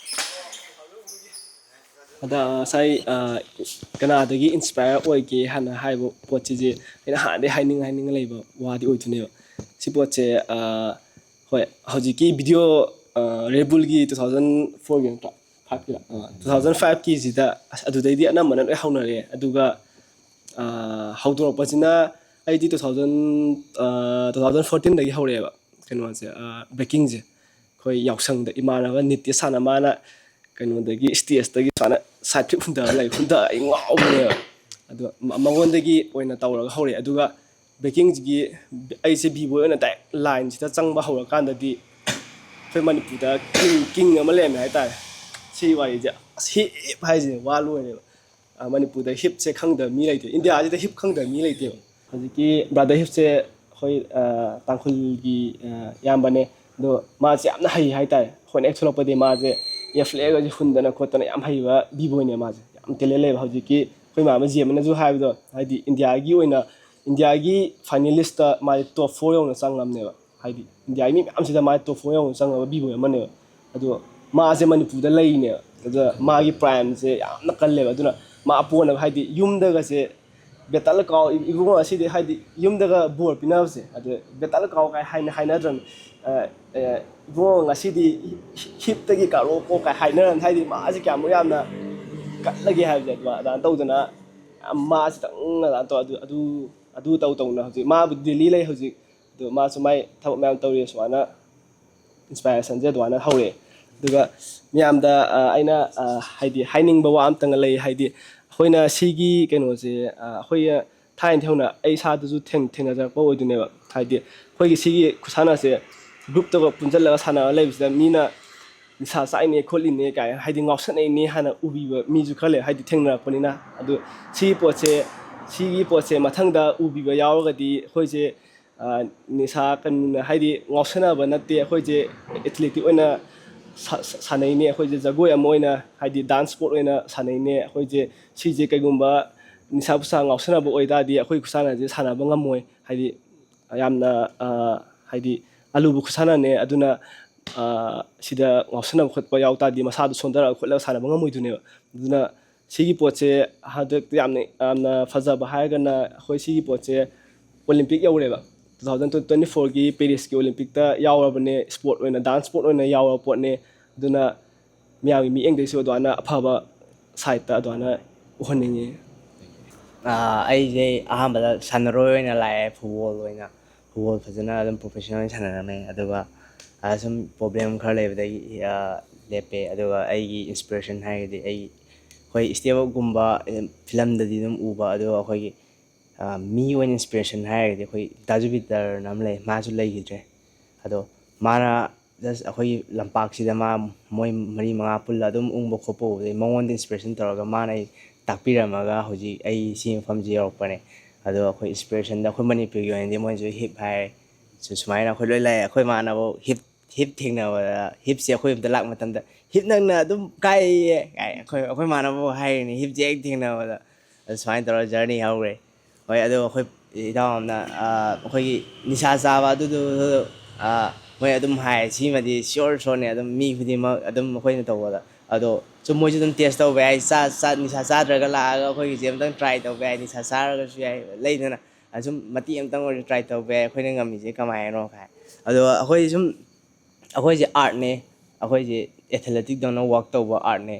ꯑꯗ ꯉꯁꯥꯏ, ꯑ, ꯀꯅꯥꯗꯒꯤ ꯏꯟꯁꯄꯥꯌꯔ ꯑꯣꯏꯒꯦ ꯍꯥꯟꯅ ꯍꯥꯏꯕ ꯄꯣꯠꯁꯤꯗꯤ ꯑꯩꯅ ꯍꯥꯟꯅꯗꯒꯤ ꯍꯥꯏꯅꯤꯡ-, ꯍꯥꯏꯅꯤꯡ ꯂꯩꯕ ꯋꯥꯗꯤ ꯑꯣꯏꯗꯣꯏꯅꯦꯕ꯫ ꯁꯤ ꯄꯣꯠꯁꯦ, ꯑ, ꯍꯣꯏ, ꯍꯧꯖꯤꯛꯀꯤ ꯚꯤꯗꯤꯑꯣ, ꯑ, ꯔꯦꯕꯨꯜꯒꯤ two thousand fourꯒꯤ ꯅꯠꯇ꯭ꯔꯣ? Fiveꯀꯤꯔ? ꯑ, two thousand fiveꯀꯤꯁꯤꯗ ꯑꯁ ꯑꯗꯨꯗꯩꯗꯤ ꯑꯅꯝꯕꯅ ꯂꯣꯏ ꯍꯧꯅꯔꯦ꯫ ꯑꯗꯨꯒ, ꯑ, ꯍꯧꯗꯣꯔꯛꯄꯁꯤꯅ ꯑꯩꯗꯤ two thousand, ꯑ, two thousand fourteenꯗꯒꯤ ꯍꯧꯔꯛꯑꯦꯕ ꯀꯩꯅꯣꯁꯦ, ꯑ, ꯕ꯭ꯔꯦꯀꯤꯡꯁꯦ꯫ ꯑꯩꯈꯣꯏ ꯌꯥꯎꯁꯪꯗ ꯏꯃꯥꯟꯅꯕ ꯅꯤꯇꯤꯁ ꯍꯥꯏꯅ ꯃꯥꯅ ꯀꯩꯅꯣꯗꯒꯤ ꯏꯁꯇꯦꯖꯇꯒꯤ ꯁꯨꯃꯥꯏꯅ ꯁꯥꯏꯠ ꯐ꯭ꯂꯤꯞ ꯍꯨꯟꯊꯔ ꯂꯩ, ꯍꯨꯟꯊꯔ ꯑꯩ ꯉꯥꯎꯕꯅꯦꯕ꯫ ꯑꯗꯣ ꯃ-, ꯃꯉꯣꯟꯗꯒꯤ ꯑꯣꯏꯅ ꯇꯧꯔꯒ ꯍꯧꯔꯛꯑꯦ꯫ ꯑꯗꯨꯒ ꯕ꯭ꯔꯦꯀꯤꯡꯁꯤꯒꯤ ꯑꯩꯁꯦ ꯕꯤ ꯕꯣꯏ ꯑꯣꯏꯅ ꯗꯥꯏꯔꯦꯛ ꯂꯥꯏꯟꯁꯤꯗ ꯆꯪꯕ ꯍꯧꯔꯀꯥꯟꯗꯗꯤ ꯑꯩꯈꯣꯏ ꯃꯅꯤꯄꯨꯔꯗ ꯀꯤꯡ, ꯀꯤꯡ ꯑꯃ ꯂꯩꯔꯝꯃꯦ ꯍꯥꯏꯇꯥꯔꯦ꯫ ꯁꯤ ꯋꯥꯔꯤꯁꯦ, ꯑꯁ, ꯍꯤꯞ ꯍꯥꯏꯁꯦ ꯋꯥ ꯂꯣꯏꯔꯦꯕ꯫ ꯑ, ꯃꯅꯤꯄꯨꯔꯗ ꯍꯤꯞꯁꯦ ꯈꯪꯗꯕ ꯃꯤ ꯂꯩꯇꯦ, ꯏꯟꯗꯤꯌꯥꯁꯤꯗ ꯍꯤꯞ ꯈꯪꯗꯕ ꯃꯤ ꯂꯩꯇꯦꯕ꯫ ꯍꯧꯖꯤꯛꯀꯤ ꯕ꯭ꯔꯥꯗꯔ ꯍꯤꯞꯁꯦ ꯑꯩꯈꯣꯏ, ꯑ, ꯇꯥꯡꯈꯨꯜꯒꯤ, ꯑ, ꯏꯌꯥꯝꯕꯅꯦ꯫ ꯑꯗꯣ ꯃꯥꯁꯦ ꯌꯥꯝꯅ ꯍꯩ ꯍꯥꯏꯇꯥꯔꯦ꯫ ꯑꯩꯈꯣꯏꯅ ꯍꯦꯛ ꯊꯣꯛꯂꯛꯄꯗꯒꯤ ꯃꯥꯁꯦ ꯑꯦꯐ ꯐ꯭ꯂꯦꯠꯀꯁꯦ ꯍꯨꯟꯗꯅ ꯈꯣꯠꯇꯅ ꯌꯥꯝ ꯍꯩꯕ ꯕꯤ ꯕꯣꯏꯅꯦ ꯃꯥꯁꯦ꯫ ꯌꯥꯝ ꯇꯦꯂꯦꯟ ꯂꯩꯕ꯫ ꯍꯧꯖꯤꯛꯀꯤ ꯑꯩꯈꯣꯏ ꯏꯃꯥꯟꯅꯕ ꯖꯦꯝ ꯑꯃꯅꯁꯨ ꯍꯥꯏꯕꯗꯣ, ꯍꯥꯏꯗꯤ ꯏꯟꯗꯤꯌꯥꯒꯤ ꯑꯣꯏꯅ, ꯏꯟꯗꯤꯌꯥꯒꯤ ꯐꯥꯏꯅꯦꯂꯤꯁꯇ ꯃꯥꯁꯦ ꯇꯣꯞ ꯐꯣꯔ ꯌꯧꯅ ꯆꯪꯉꯝꯅꯦꯕ꯫ ꯍꯥꯏꯗꯤ ꯏꯟꯗꯤꯌꯥꯒꯤ ꯃꯤ ꯃꯌꯥꯝꯁꯤꯗ ꯃꯥꯁꯦ ꯇꯣꯞ ꯐꯣꯔ ꯌꯧꯅ ꯆꯪꯉꯕ ꯕꯤ ꯕꯣꯏ ꯑꯃꯅꯦꯕ꯫ ꯑꯗꯣ ꯃꯥꯁꯦ ꯃꯅꯤꯄꯨꯔꯗ ꯂꯩꯔꯤꯅꯦꯕ꯫ ꯑꯗꯨꯗ ꯃꯥꯒꯤ ꯄ꯭ꯔꯥꯏꯝꯁꯦ ꯌꯥꯝꯅ ꯀꯜꯂꯦꯕ꯫ ꯑꯗꯨꯅ ꯃꯥ ꯄꯣꯅꯕ, ꯍꯥꯏꯗꯤ ꯌꯨꯝꯗꯒꯁꯦ "ꯕꯦꯇꯥꯜ ꯀꯥꯎ ꯏꯕꯨꯡꯉꯣ, ꯉꯁꯤꯗꯤ", ꯍꯥꯏꯗꯤ ꯌꯨꯝꯗꯒ ꯕꯣꯔ ꯄꯤꯅꯕꯁꯦ, ꯑꯗꯨ "ꯕꯦꯇꯥꯜ ꯀꯥꯎ" ꯀꯥꯏ ꯍꯥꯏꯅ ꯍꯥꯏꯅꯗ꯭ꯔꯅꯦ꯫ "ꯏꯕꯨꯡꯉꯣ, ꯉꯁꯤꯗꯤ ꯍꯤꯞꯇꯒꯤ ꯀꯥꯔꯛꯑꯣꯀꯣ" ꯀꯥꯏ ꯍꯥꯏꯅꯔꯝꯅꯤ꯫ ꯍꯥꯏꯗꯤ ꯃꯥꯁꯦ ꯀꯌꯥꯃꯨꯛ ꯌꯥꯝꯅ ꯀꯠꯂꯒꯦ ꯍꯥꯏꯕꯁꯦ꯫ ꯑꯗꯨꯃꯥꯏꯅ ꯇꯧꯗꯅ ꯌꯥꯝ ꯃꯥꯁꯤꯇꯪ ꯑꯗꯨꯃꯥꯏꯅ ꯇꯧ-, ꯑꯗꯨ, ꯑꯗꯨ, ꯑꯗꯨ ꯇꯧ ꯇꯧꯅ ꯍꯧꯖꯤꯛ ꯃꯥꯕꯨ ꯗꯤꯜꯂꯤ ꯂꯩ ꯍꯧꯖꯤꯛ꯫ ꯑꯗꯨ ꯃꯥꯁꯨ ꯃꯥꯏ ꯊꯕꯛ ꯃꯌꯥꯝ ꯇꯧꯔꯤ꯫ ꯁꯨꯃꯥꯏꯅ ꯏꯟꯁꯄꯥꯏꯔꯦꯁꯟꯁꯦ ꯑꯗꯨꯃꯥꯏꯅ ꯍꯧꯔꯛꯑꯦ꯫ ꯑꯗꯨꯒ ꯃꯌꯥꯝꯗ, ꯑ, ꯑꯩꯅ, ꯑ, ꯍꯥꯏꯗꯤ ꯍꯥꯏꯅꯤꯡꯕ ꯋꯥ ꯑꯝꯇꯪꯒ ꯂꯩ꯫ ꯍꯥꯏꯗꯤ ꯑꯩꯈꯣꯏꯅ ꯁꯤꯒꯤ ꯀꯩꯅꯣꯁꯦ, ꯑ, ꯑꯩꯈꯣꯏ ꯊꯥꯏꯅꯗꯤ ꯍꯧꯅ ꯑꯩ ꯏꯁꯥꯗꯁꯨ ꯊꯦꯡ-, ꯊꯦꯡꯅꯖꯔꯛꯄ ꯑꯣꯏꯗꯣꯏꯅꯦꯕ꯫ ꯍꯥꯏꯗꯤ ꯑꯩꯈꯣꯏꯒꯤ ꯁꯤꯒꯤ ꯈꯨꯁꯥꯟꯅꯁꯦ ꯒ꯭ꯔꯨꯞꯇꯒ ꯄꯨꯟꯁꯤꯜꯂꯒ ꯁꯥꯟꯅꯔ ꯂꯩꯕꯁꯤꯗ ꯃꯤꯅ "ꯅꯤꯁꯥ ꯆꯥꯏꯅꯦ ꯈꯣꯠꯂꯤꯅꯦ" ꯀꯥꯏꯅ, ꯍꯥꯏꯗꯤ ꯉꯥꯎꯁꯟꯅꯩꯅꯦ ꯍꯥꯟꯅ ꯎꯕꯤꯕ ꯃꯤꯁꯨ ꯈꯔ ꯂꯩ, ꯍꯥꯏꯗꯤ ꯊꯦꯡꯅꯔꯛꯄꯅꯤꯅ꯫ ꯑꯗꯨ ꯁꯤꯒꯤ ꯄꯣꯠꯁꯦ, ꯁꯤꯒꯤ ꯄꯣꯠꯁꯦ ꯃꯊꯪꯗ ꯎꯕꯤꯕ ꯌꯥꯎꯔꯒꯗꯤ ꯑꯩꯈꯣꯏꯁꯦ, ꯑ, ꯅꯤꯁꯥ ꯀꯩꯅꯣꯅ, ꯍꯥꯏꯗꯤ ꯉꯥꯎꯁꯟꯅꯕ ꯅꯠꯇꯦ, ꯑꯩꯈꯣꯏꯁꯦ ꯑꯦꯊꯂꯦꯇꯤꯛ ꯑꯣꯏꯅ ꯁꯥ-, ꯁꯥ-, ꯁꯥꯟꯅꯩꯅꯦ, ꯑꯩꯈꯣꯏꯁꯦ ꯖꯒꯣꯏ ꯑꯃ ꯑꯣꯏꯅ, ꯍꯥꯏꯗꯤ ꯗꯥꯟꯁ ꯁ꯭ꯄꯣꯔꯠ ꯑꯣꯏꯅ ꯁꯥꯟꯅꯩꯅꯦ꯫ ꯑꯩꯈꯣꯏꯁꯦ ꯁꯤꯁꯦ ꯀꯩꯒꯨꯝꯕ ꯅꯤꯁꯥ ꯄꯨꯁꯥ ꯉꯥꯎꯁꯟꯅꯕ ꯑꯣꯏꯇꯥꯔꯗꯤ ꯑꯩꯈꯣꯏ ꯈꯨꯁꯥꯟꯅꯁꯦ ꯁꯥꯟꯅꯕ ꯉꯝꯃꯣꯏ꯫ ꯍꯥꯏꯗꯤ ꯌꯥꯝꯅ, ꯑ, ꯍꯥꯏꯗꯤ ꯑꯂꯨꯕ ꯈꯨꯁꯥꯟꯅꯅꯦ꯫ ꯑꯗꯨꯅ, ꯑ, ꯁꯤꯗ ꯉꯥꯎꯁꯟꯅꯕ ꯈꯣꯠꯄ ꯌꯥꯎ ꯇꯥꯔꯗꯤ ꯃꯁꯥꯗꯣ ꯁꯣꯟꯊꯔꯒ ꯈꯣꯠꯂꯒ ꯁꯥꯟꯅꯕ ꯉꯝꯃꯣꯏꯗꯣꯏꯅꯦꯕ꯫ ꯑꯗꯨꯅ ꯁꯤꯒꯤ ꯄꯣꯠꯁꯦ ꯍꯟꯗꯛ ꯌꯥꯝꯅ, ꯌꯥꯝꯅ ꯐꯖꯕ ꯍꯥꯏꯔꯒꯅ ꯑꯩꯈꯣꯏ ꯁꯤꯒꯤ ꯄꯣꯠꯁꯦ ꯑꯣꯂꯤꯝꯄꯤꯛ ꯌꯧꯔꯦꯕ꯫ Two thousand twenty fourꯒꯤ ꯄꯦꯔꯤꯁꯀꯤ ꯑꯣꯂꯤꯝꯄꯤꯛꯇ ꯌꯥꯎꯔꯕꯅꯦ, ꯁ꯭ꯄꯣꯔꯠ ꯑꯣꯏꯅ, ꯗꯥꯟꯁ ꯁ꯭ꯄꯣꯔꯠ ꯑꯣꯏꯅ ꯌꯥꯎꯔꯕ ꯄꯣꯠꯅꯦ꯫ ꯑꯗꯨꯅ ꯃꯤꯌꯥꯝꯒꯤ ꯃꯤꯠꯌꯦꯡꯗꯩꯁꯨ ꯑꯗꯨꯃꯥꯏꯅ ꯑꯐꯕ ꯁꯥꯏꯠꯇ ꯑꯗꯨꯃꯥꯏꯅ ꯎꯍꯟꯅꯤꯡꯉꯤ꯫ ꯑꯥ, ꯑꯩꯁꯦ ꯑꯍꯥꯟꯕꯗ ꯁꯥꯟꯅꯔꯣꯏ ꯑꯣꯏꯅ ꯂꯥꯛꯑꯦ, ꯐꯨꯠꯕꯣꯜ ꯑꯣꯏꯅ꯫ ꯐꯨꯠꯕꯣꯜ ꯐꯖꯅ ꯑꯗꯨꯝ ꯄ꯭ꯔꯣꯐꯦꯁꯅꯦꯜ ꯑꯣꯏꯅ ꯁꯥꯟꯅꯔꯝꯃꯦ꯫ ꯑꯗꯨꯒ, ꯑꯥ, ꯁꯨꯝ ꯄ꯭ꯔꯣꯕ꯭ꯂꯦꯝ ꯈꯔ ꯂꯩꯕꯗꯒꯤ, ꯑꯥ, ꯂꯦꯞꯄꯦ꯫ ꯑꯗꯨꯒ ꯑꯩꯒꯤ ꯏꯟꯁꯄꯤꯔꯦꯁꯟ ꯍꯥꯏꯔꯒꯗꯤ ꯑꯩ, ꯑꯩꯈꯣꯏ ꯏꯁꯇꯦꯞ ꯑꯞꯀꯨꯝꯕ, ꯐꯤꯂꯝꯗꯗꯤ ꯑꯗꯨꯝ ꯎꯕ, ꯑꯗꯣ ꯑꯩꯈꯣꯏꯒꯤ ꯑ, ꯃꯤ ꯑꯣꯏꯅ ꯏꯟꯁꯄꯤꯔꯦꯁꯟ ꯍꯥꯏꯔꯒꯗꯤ ꯑꯩꯈꯣꯏ ꯗꯥ ꯖꯨꯄꯤꯇꯔꯅ ꯑꯃ ꯂꯩ, ꯃꯥꯁꯨ ꯂꯩꯈꯤꯗ꯭ꯔꯦ꯫ ꯑꯗꯣ ꯃꯥꯅ just ꯑꯩꯈꯣꯏꯒꯤ ꯂꯝꯄꯥꯛꯁꯤꯗ ꯃꯥ, ꯃꯣꯏ ꯃꯔꯤ ꯃꯉꯥ ꯄꯨꯜꯂ ꯑꯗꯨꯝ ꯎꯪꯕ ꯈꯣꯠꯄ ꯎꯕꯗꯒꯤ ꯃꯉꯣꯟꯗ ꯏꯟꯁꯄꯤꯔꯦꯁꯟ ꯇꯧꯔꯒ ꯃꯥꯅ ꯑꯩ ꯇꯥꯛꯄꯤꯔꯝꯃꯒ ꯍꯧꯖꯤꯛ ꯑꯩ ꯁꯤ ꯃꯐꯝꯁꯤ ꯌꯧꯔꯛꯄꯅꯦ꯫ ꯑꯗꯣ ꯑꯩꯈꯣꯏ ꯏꯟꯁꯄꯤꯔꯦꯁꯟꯗ ꯑꯩꯈꯣꯏ ꯃꯅꯤꯄꯨꯔꯒꯤ ꯑꯣꯏꯅꯗꯤ ꯃꯣꯏꯁꯨ ꯍꯤꯞ ꯍꯥꯏ꯫ ꯁꯨ-, ꯁꯨꯃꯥꯏꯅ ꯑꯩꯈꯣꯏ ꯂꯣꯏ ꯂꯥꯛꯑꯦ꯫ ꯑꯩꯈꯣꯏ ꯏꯃꯥꯟꯅꯕ ꯍꯤꯞ, ꯍꯤꯞ ꯊꯦꯡꯅꯕꯗ, ꯍꯤꯞꯁꯦ ꯑꯩꯈꯣꯏ ꯌꯨꯝꯗ ꯂꯥꯛꯄ ꯃꯇꯝꯗ, "ꯍꯤꯞ ꯅꯪꯅ ꯑꯗꯨꯝ ꯀꯥꯏꯌꯦ" ꯀꯥꯏ ꯑꯩꯈꯣꯏ, ꯑꯩꯈꯣꯏ ꯏꯃꯥꯟꯅꯕ ꯍꯥꯏꯔꯤꯅꯦ, ꯍꯤꯞꯁꯦ ꯍꯦꯛ ꯊꯦꯡꯅꯕꯗ꯫ ꯑꯗꯨ ꯁꯨꯃꯥꯏꯅ ꯇꯧꯔꯒ ꯖꯔꯅꯤ ꯍꯧꯈ꯭ꯔꯦ꯫ ꯍꯣꯏ, ꯑꯗꯣ ꯑꯩꯈꯣꯏ ꯏꯇꯥꯎ ꯑꯃꯅ, ꯑ, ꯑꯩꯈꯣꯏꯒꯤ ꯅꯤꯁꯥ ꯆꯥꯕ ꯑꯗꯨꯗꯨ, ꯑꯗꯨꯗꯨ, ꯑ, ꯃꯣꯏ ꯑꯗꯨꯝ ꯍꯥꯏ, "ꯁꯤꯃꯗꯤ ꯁꯤꯌꯣꯔ ꯁꯤꯌꯣꯔꯅꯦ", ꯑꯗꯨꯝ ꯃꯤ ꯈꯨꯗꯤꯡꯃꯛ ꯑꯗꯨꯝ ꯑꯩꯈꯣꯏꯅ ꯇꯧꯕꯗ꯫ ꯑꯗꯣ ꯁꯨꯝ ꯃꯣꯏꯁꯨ ꯑꯗꯨꯝ ꯇꯦꯁ ꯇꯧꯕ ꯌꯥꯏ꯫ ꯆꯥ ꯆꯥ ꯅꯤꯁꯥ ꯆꯥꯗ꯭ꯔꯒ ꯂꯥꯛꯑꯒ ꯑꯩꯈꯣꯏꯒꯤꯁꯦ ꯑꯝꯇꯪ ꯇ꯭ꯔꯥꯏ ꯇꯧꯕ ꯌꯥꯏ꯫ ꯅꯤꯁꯥ ꯆꯥꯔꯒꯁꯨ ꯌꯥꯏ, ꯂꯩꯗꯅ꯫ ꯑꯁꯨꯝ ꯃꯇꯦꯛ ꯑꯃꯇꯪ ꯑꯣꯏꯔꯁꯨ ꯇ꯭ꯔꯥꯏ ꯇꯧꯕ ꯌꯥꯏ, ꯑꯩꯈꯣꯏꯅ ꯉꯝꯃꯤꯁꯦ ꯀꯃꯥꯏꯅꯅꯣ ꯀꯥꯏ꯫ ꯑꯗꯣ ꯑꯩꯈꯣꯏ ꯁꯨꯝ, ꯑꯩꯈꯣꯏꯁꯦ ꯑꯥꯔꯠꯅꯦ꯫ ꯑꯩꯈꯣꯏꯁꯦ ꯑꯦꯊꯂꯦꯇꯤꯛꯇꯧꯅ ꯋꯥꯛ ꯇꯧꯕ ꯑꯥꯔꯠꯅꯦ꯫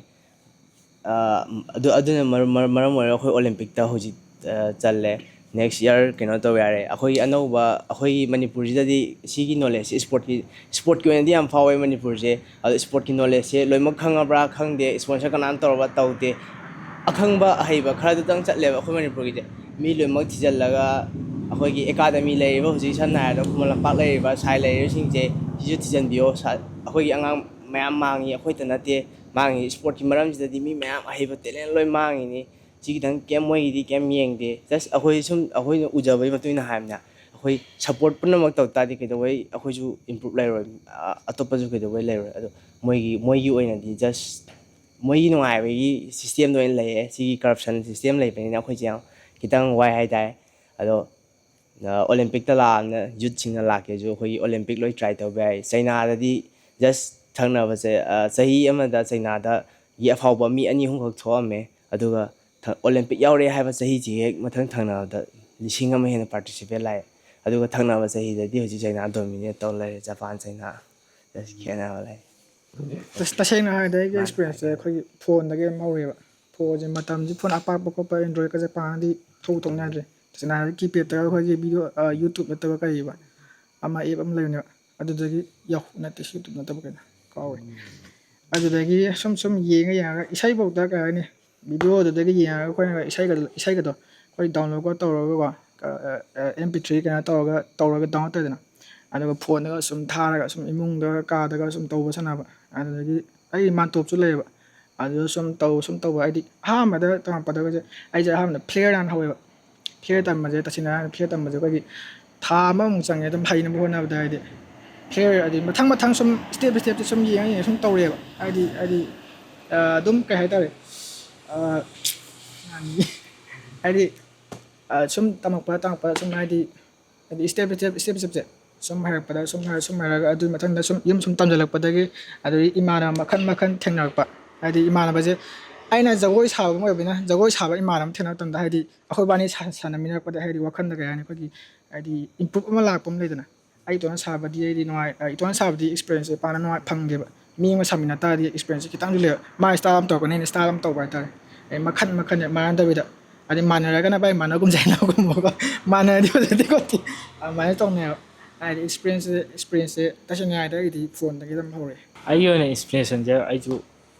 ꯑꯗꯨ ꯑꯗꯨꯅ ꯃꯔꯝ ꯑꯣꯏꯔꯒ ꯑꯩꯈꯣꯏ ꯑꯣꯂꯦꯝꯄꯤꯛꯇ ꯍꯧꯖꯤꯛ ꯆꯜꯂꯦ꯫ ꯅꯦꯛꯁ ꯏꯌꯥꯔ ꯀꯩꯅꯣ ꯇꯧ ꯌꯥꯔꯦ꯫ ꯑꯩꯈꯣꯏꯒꯤ ꯑꯅꯧꯕ, ꯑꯩꯈꯣꯏꯒꯤ ꯃꯅꯤꯄꯨꯔꯁꯤꯗꯗꯤ ꯁꯤꯒꯤ ꯅꯣꯂꯦꯖꯁꯦ, ꯏꯁꯄꯣꯔꯠꯀꯤ, ꯏꯁꯄꯣꯔꯠꯀꯤ ꯑꯣꯏꯅꯗꯤ ꯌꯥꯝ ꯐꯥꯎꯋꯦ ꯃꯅꯤꯄꯨꯔꯁꯦ꯫ ꯑꯗꯣ ꯏꯁꯄꯣꯔꯠꯀꯤ ꯅꯣꯂꯦꯖꯁꯦ ꯂꯣꯏꯅꯃꯛ ꯈꯪꯉꯕ꯭ꯔꯥ ꯈꯪꯗꯦ, ꯏꯁꯄꯣꯟꯁꯔ ꯀꯅꯥꯝ ꯇꯧꯔꯕ ꯇꯧꯗꯦ꯫ ꯑꯈꯪꯕ ꯑꯍꯩꯕ ꯈꯔꯗꯨꯇꯪ ꯆꯠꯂꯦꯕ ꯑꯩꯈꯣꯏ ꯃꯅꯤꯄꯨꯔꯒꯤꯗꯤ꯫ ꯃꯤ ꯂꯣꯏꯅꯃꯛ ꯊꯤꯖꯤꯜꯂꯒ ꯑꯩꯈꯣꯏꯒꯤ ꯑꯦꯀꯥꯗꯃꯤ ꯂꯩꯔꯤꯕ, ꯍꯧꯖꯤꯛ ꯁꯝꯅ ꯍꯥꯏꯔꯕꯗ ꯈꯨꯃꯟ ꯂꯝꯄꯥꯛ ꯂꯩꯔꯤꯕ, ꯁꯥꯏ ꯂꯩꯔꯤꯕꯁꯤꯡꯁꯦ ꯁꯤꯁꯨ ꯊꯤꯖꯤꯟꯕꯤꯌꯣ꯫ ꯑꯩꯈꯣꯏꯒꯤ ꯑꯉꯥꯡ ꯃꯌꯥꯝ ꯃꯥꯡꯉꯤ, ꯑꯩꯈꯣꯏꯇ ꯅꯠꯇꯦ ꯃꯥꯡꯉꯤ꯫ ꯏꯁꯄꯣꯔꯠꯀꯤ ꯃꯔꯝꯁꯤꯗꯗꯤ ꯃꯤ ꯃꯌꯥꯝ ꯑꯍꯩꯕ ꯇꯦꯂꯦꯟ ꯂꯣꯏ ꯃꯥꯡꯉꯤꯅꯤ꯫ ꯁꯤ ꯈꯤꯇꯪ ꯀꯩꯝ, ꯃꯣꯏꯒꯤꯗꯤ ꯀꯩꯝ ꯌꯦꯡꯗꯦ꯫ ꯖꯁ ꯑꯩꯈꯣꯏ ꯁꯨꯝ, ꯑꯩꯈꯣꯏꯅ ꯎꯖꯕꯒꯤ ꯃꯇꯨꯡ ꯏꯟꯅ ꯍꯥꯏꯕꯅꯦ, ꯑꯩꯈꯣꯏ ꯁꯞꯄꯣꯔꯠ ꯄꯨꯝꯅꯃꯛ ꯇꯧ ꯇꯥꯔꯗꯤ ꯀꯩꯗꯧꯕꯩ ꯑꯩꯈꯣꯏꯁꯨ ꯏꯝꯄ꯭ꯔꯨꯞ ꯂꯩꯔꯣꯏ? ꯑꯇꯣꯞꯄꯁꯨ ꯀꯩꯗꯧꯕꯩ ꯂꯩꯔꯣꯏ? ꯑꯗꯣ ꯃꯣꯏꯒꯤ, ꯃꯣꯏꯒꯤ ꯑꯣꯏꯅꯗꯤ ꯖꯁ ꯃꯣꯏꯒꯤ ꯅꯨꯡꯉꯥꯏꯕꯒꯤ ꯁꯤꯁꯇꯦꯝꯗ ꯑꯣꯏꯅ ꯂꯩꯌꯦ꯫ ꯁꯤꯒꯤ ꯀꯔꯞꯁꯟ ꯁꯤꯁꯇꯦꯝ ꯂꯩꯕꯅꯤꯅ ꯑꯩꯈꯣꯏꯁꯦ ꯌꯥꯝ ꯈꯤꯇꯪ ꯋꯥꯏ ꯍꯥꯏꯇꯥꯔꯦ꯫ ꯑꯗꯣ ꯑꯣꯂꯦꯝꯄꯤꯛꯇ ꯂꯥꯛꯑꯕꯅꯤꯅ ꯌꯨꯠꯁꯤꯡꯅ ꯂꯥꯛꯀꯦꯁꯨ ꯑꯩꯈꯣꯏꯒꯤ ꯑꯣꯂꯦꯝꯄꯤꯛ ꯂꯣꯏ ꯇ꯭ꯔꯥꯏ ꯇꯧꯕ ꯌꯥꯏ꯫ ꯆꯩꯅꯥꯗꯗꯤ ꯖꯁ ꯊꯪꯅꯕꯁꯦ, ꯆꯍꯤ ꯑꯃꯗ ꯆꯩꯅꯥꯗꯒꯤ ꯑꯐꯥꯎꯕ ꯃꯤ ꯑꯅꯤ ꯑꯍꯨꯝꯈꯛ ꯊꯣꯛꯑꯝꯃꯦ꯫ ꯑꯗꯨꯒ ꯑꯣꯂꯦꯝꯄꯤꯛ ꯌꯥꯎꯔꯦ ꯍꯥꯏꯕ ꯆꯍꯤꯁꯤ ꯍꯦꯛ ꯃꯊꯪ ꯊꯪꯅꯕꯗ ꯂꯤꯁꯤꯡ ꯑꯃ ꯍꯦꯟꯅ ꯄꯥꯔꯇꯤꯁꯤꯄꯦꯠ ꯂꯥꯛꯑꯦ꯫ ꯑꯗꯨꯒ ꯊꯪꯅꯕ ꯆꯍꯤꯗꯗꯤ ꯍꯧꯖꯤꯛ ꯆꯩꯅꯥ ꯗꯣꯃꯤꯅꯦꯠ ꯇꯧ ꯂꯩꯔꯦ, ꯖꯄꯥꯟ, ꯆꯩꯅꯥ꯫ ꯖꯁ ꯈꯦꯠꯅꯕ ꯂꯩ꯫ ꯇꯁꯦꯡꯅ ꯍꯥꯏꯔꯗꯤ ꯑꯩꯒꯤ ꯑꯦꯛꯁꯄꯤꯔꯦꯟꯁꯁꯦ ꯑꯩꯈꯣꯏꯒꯤ ꯐꯣꯟꯗꯒꯤ ꯑꯗꯨꯝ ꯍꯧꯔꯦꯕ꯫ ꯐꯣꯟꯁꯦ ꯃꯇꯝꯁꯦ ꯐꯣꯟ ꯑꯄꯥꯛꯄ ꯈꯣꯠꯄ ꯑꯦꯟꯗ꯭ꯔꯣꯏꯗꯀꯁꯦ ꯄꯥꯡꯉꯗꯤ ꯊꯧ ꯊꯣꯛꯅꯗ꯭ꯔꯦ꯫ ꯇꯁꯦꯡꯅ ꯍꯥꯏꯔꯗꯤ ꯀꯤꯄꯦꯗꯇꯒ ꯑꯩꯈꯣꯏꯒꯤ ꯚꯤꯗꯤꯑꯣ, ꯌꯨꯇ꯭ꯌꯨꯕ ꯅꯠꯇꯕ ꯀꯔꯤꯕ ꯑꯃ ꯑꯦꯞ ꯑꯃ ꯂꯩꯕꯅꯦꯕ꯫ ꯑꯗꯨꯗꯒꯤ ꯌꯥꯎ ꯅꯠꯇꯦ, ꯁꯤ ꯌꯨꯇ꯭ꯌꯨꯕ ꯅꯠꯇꯕ ꯀꯩꯅꯣ, ꯀꯥꯎꯔꯦ꯫ ꯑꯗꯨꯗꯒꯤ ꯁꯨꯝ ꯁꯨꯝ ꯌꯦꯡꯉ ꯌꯦꯡꯉꯒ ꯏꯁꯩꯐꯧꯗ ꯀꯩ ꯍꯥꯏꯅꯤ, ꯚꯤꯗꯤꯑꯣꯗꯨꯗꯒꯤ ꯌꯦꯡꯉꯒ ꯑꯩꯈꯣꯏꯅ ꯏꯁꯩꯒꯗꯣ, ꯏꯁꯩꯒꯗꯣ ꯑꯩꯈꯣꯏ ꯗꯥꯎꯟꯂꯣꯗꯀ ꯇꯧꯔꯒꯀꯣ, ꯑꯦꯝ ꯄꯤ ꯊ꯭ꯔꯤ ꯀꯩꯅꯣ ꯇꯧꯔꯒ, ꯇꯧꯔꯒ ꯗꯥꯎꯟꯂꯣꯗ ꯇꯧꯋꯦꯗꯅ꯫ ꯑꯗꯨꯒ ꯐꯣꯟꯗꯒ ꯁꯨꯝ ꯊꯥꯔꯒ ꯁꯨꯝ ꯏꯃꯨꯡꯗ ꯀꯥꯗꯒ ꯁꯨꯝ ꯇꯧꯕ ꯁꯥꯟꯅꯕ꯫ ꯑꯗꯨꯗꯒꯤ ꯑꯩ ꯃꯥꯟꯇꯣꯞꯁꯨ ꯂꯩꯌꯦꯕ꯫ ꯑꯗꯨꯗ ꯁꯨꯝ ꯇꯧ, ꯁꯨꯝ ꯇꯧꯕ ꯍꯥꯏꯗꯤ ꯑꯍꯥꯟꯕꯗ ꯇꯝꯃꯛꯄꯗꯒꯁꯦ ꯑꯩꯁꯦ ꯑꯍꯥꯟꯕꯗ ꯐ꯭ꯂꯦꯌꯔ ꯍꯥꯟꯅ ꯍꯧꯋꯦꯕ꯫ ꯐ꯭ꯂꯦꯌꯔ ꯇꯝꯕꯁꯦ, ꯇꯁꯦꯡꯅ ꯍꯥꯏꯔꯒ ꯐ꯭ꯂꯦꯌꯔ ꯇꯝꯕꯁꯦ ꯑꯩꯈꯣꯏꯒꯤ ꯊꯥ ꯑꯃꯃꯨꯛ ꯆꯪꯉꯦ ꯑꯗꯨꯝ ꯍꯩꯅꯕ ꯍꯣꯠꯅꯕꯗ꯫ ꯍꯥꯏꯗꯤ ꯐ꯭ꯂꯦꯌꯔ ꯍꯥꯏꯗꯤ ꯃꯊꯪ ꯃꯊꯪ ꯁꯨꯝ ꯁ꯭ꯇꯦꯞ ꯕꯥꯏ ꯁ꯭ꯇꯦꯞꯇ ꯁꯨꯝ ꯌꯦꯡꯉ ꯌꯦꯡꯉ ꯁꯨꯝ ꯇꯧꯔꯦꯕ꯫ ꯍꯥꯏꯗꯤ, ꯍꯥꯏꯗꯤ ꯑꯗꯨꯝ ꯀꯩ ꯍꯥꯏꯇꯥꯔꯦ, ꯍꯥꯏꯗꯤ ꯁꯨꯝ ꯇꯝꯃꯛꯄ ꯇꯝꯃꯛꯄ ꯁꯨꯝ ꯍꯥꯏꯗꯤ, ꯍꯥꯏꯗꯤ step by step, step by ꯁ꯭ꯇꯦꯞꯁꯦ ꯁꯨꯝ ꯍꯩꯔꯛꯄꯗ, ꯁꯨꯝ ꯍꯩꯔ ꯁꯨꯝ ꯍꯩꯔꯒ ꯑꯗꯨꯒꯤ ꯃꯊꯪꯗ ꯁꯨꯝ ꯌꯨꯝ ꯁꯨꯝ ꯇꯝꯁꯤꯜꯂꯛꯄꯗꯒꯤ, ꯑꯗꯨꯗꯒꯤ ꯏꯃꯥꯟꯅꯕ ꯃꯈꯜ ꯃꯈꯜ ꯊꯦꯡꯅꯔꯛꯄ꯫ ꯍꯥꯏꯗꯤ ꯏꯃꯥꯟꯅꯕꯁꯦ ꯑꯩꯅ ꯖꯒꯣꯏ ꯁꯥꯕ ꯑꯃ ꯑꯣꯏꯕꯅꯤꯅ, ꯖꯒꯣꯏ ꯁꯥꯕ ꯏꯃꯥꯟꯅꯕ ꯑꯃ ꯊꯦꯡꯅꯕ ꯃꯇꯝꯗ, ꯍꯥꯏꯗꯤ ꯑꯩꯈꯣꯏꯕꯥꯅꯤ ꯁꯥ-, ꯁꯥꯟꯅꯃꯤꯟꯅꯔꯛꯄꯗ, ꯍꯥꯏꯗꯤ ꯋꯥꯈꯜꯗ ꯀꯩ ꯍꯥꯏꯅꯤ, ꯑꯩꯈꯣꯏꯒꯤ ꯍꯥꯏꯗꯤ improve ꯑꯃ ꯂꯥꯛꯄ ꯑꯃ ꯂꯩꯗꯅ꯫ ꯑꯩ ꯏꯇꯣꯝꯇ ꯁꯥꯕꯗꯤ ꯑꯩꯗꯤ ꯅꯨꯡꯉꯥꯏ-, ꯑ, ꯏꯇꯣꯝꯇ ꯁꯥꯕꯗꯤ experience ꯁꯦ ꯄꯥꯛꯅ ꯅꯨꯡꯉꯥꯏ ꯐꯪꯗꯦꯕ꯫ ꯃꯤ ꯑꯃꯒ ꯁꯥꯃꯤꯟꯅ ꯇꯥꯔꯗꯤ experience ꯁꯦ ꯈꯤꯇꯪꯗꯤ ꯂꯩꯕ꯫ ꯃꯥ style ꯑꯃ ꯇꯧꯔꯛꯀꯅꯤ, ꯑꯩꯅ style ꯑꯃ ꯇꯧꯕ ꯍꯥꯏꯇꯥꯔꯦ꯫ ꯑꯩ ꯃꯈꯟ ꯃꯈꯟꯁꯦ ꯃꯥꯟꯅꯗꯕꯤꯗ, ꯍꯥꯏꯗꯤ ꯃꯥꯟꯅꯔꯒꯅ ꯚꯥꯏ ꯃꯥꯟꯅꯒꯨꯝꯁꯦ ꯍꯥꯏꯅꯒꯨꯝꯕꯀꯣ, ꯃꯥꯟꯅꯔꯗꯤ ꯐꯖꯗꯦ ꯈꯣꯠꯇꯦ ꯑꯗꯨꯃꯥꯏꯅ ꯇꯧꯅꯩꯌꯦꯕ꯫ ꯍꯥꯏꯗꯤ experience ꯁꯦ, experience ꯁꯦ ꯇꯁꯦꯡꯅ ꯍꯥꯏꯔꯗꯤ ꯑꯩꯒꯤꯗꯤ phone ꯗꯒꯤ ꯑꯗꯨꯝ ꯍꯧꯔꯛꯑꯦ꯫ ꯑꯩꯒꯤ ꯑꯣꯏꯅ inspiration ꯁꯦ ꯑꯩꯁꯨ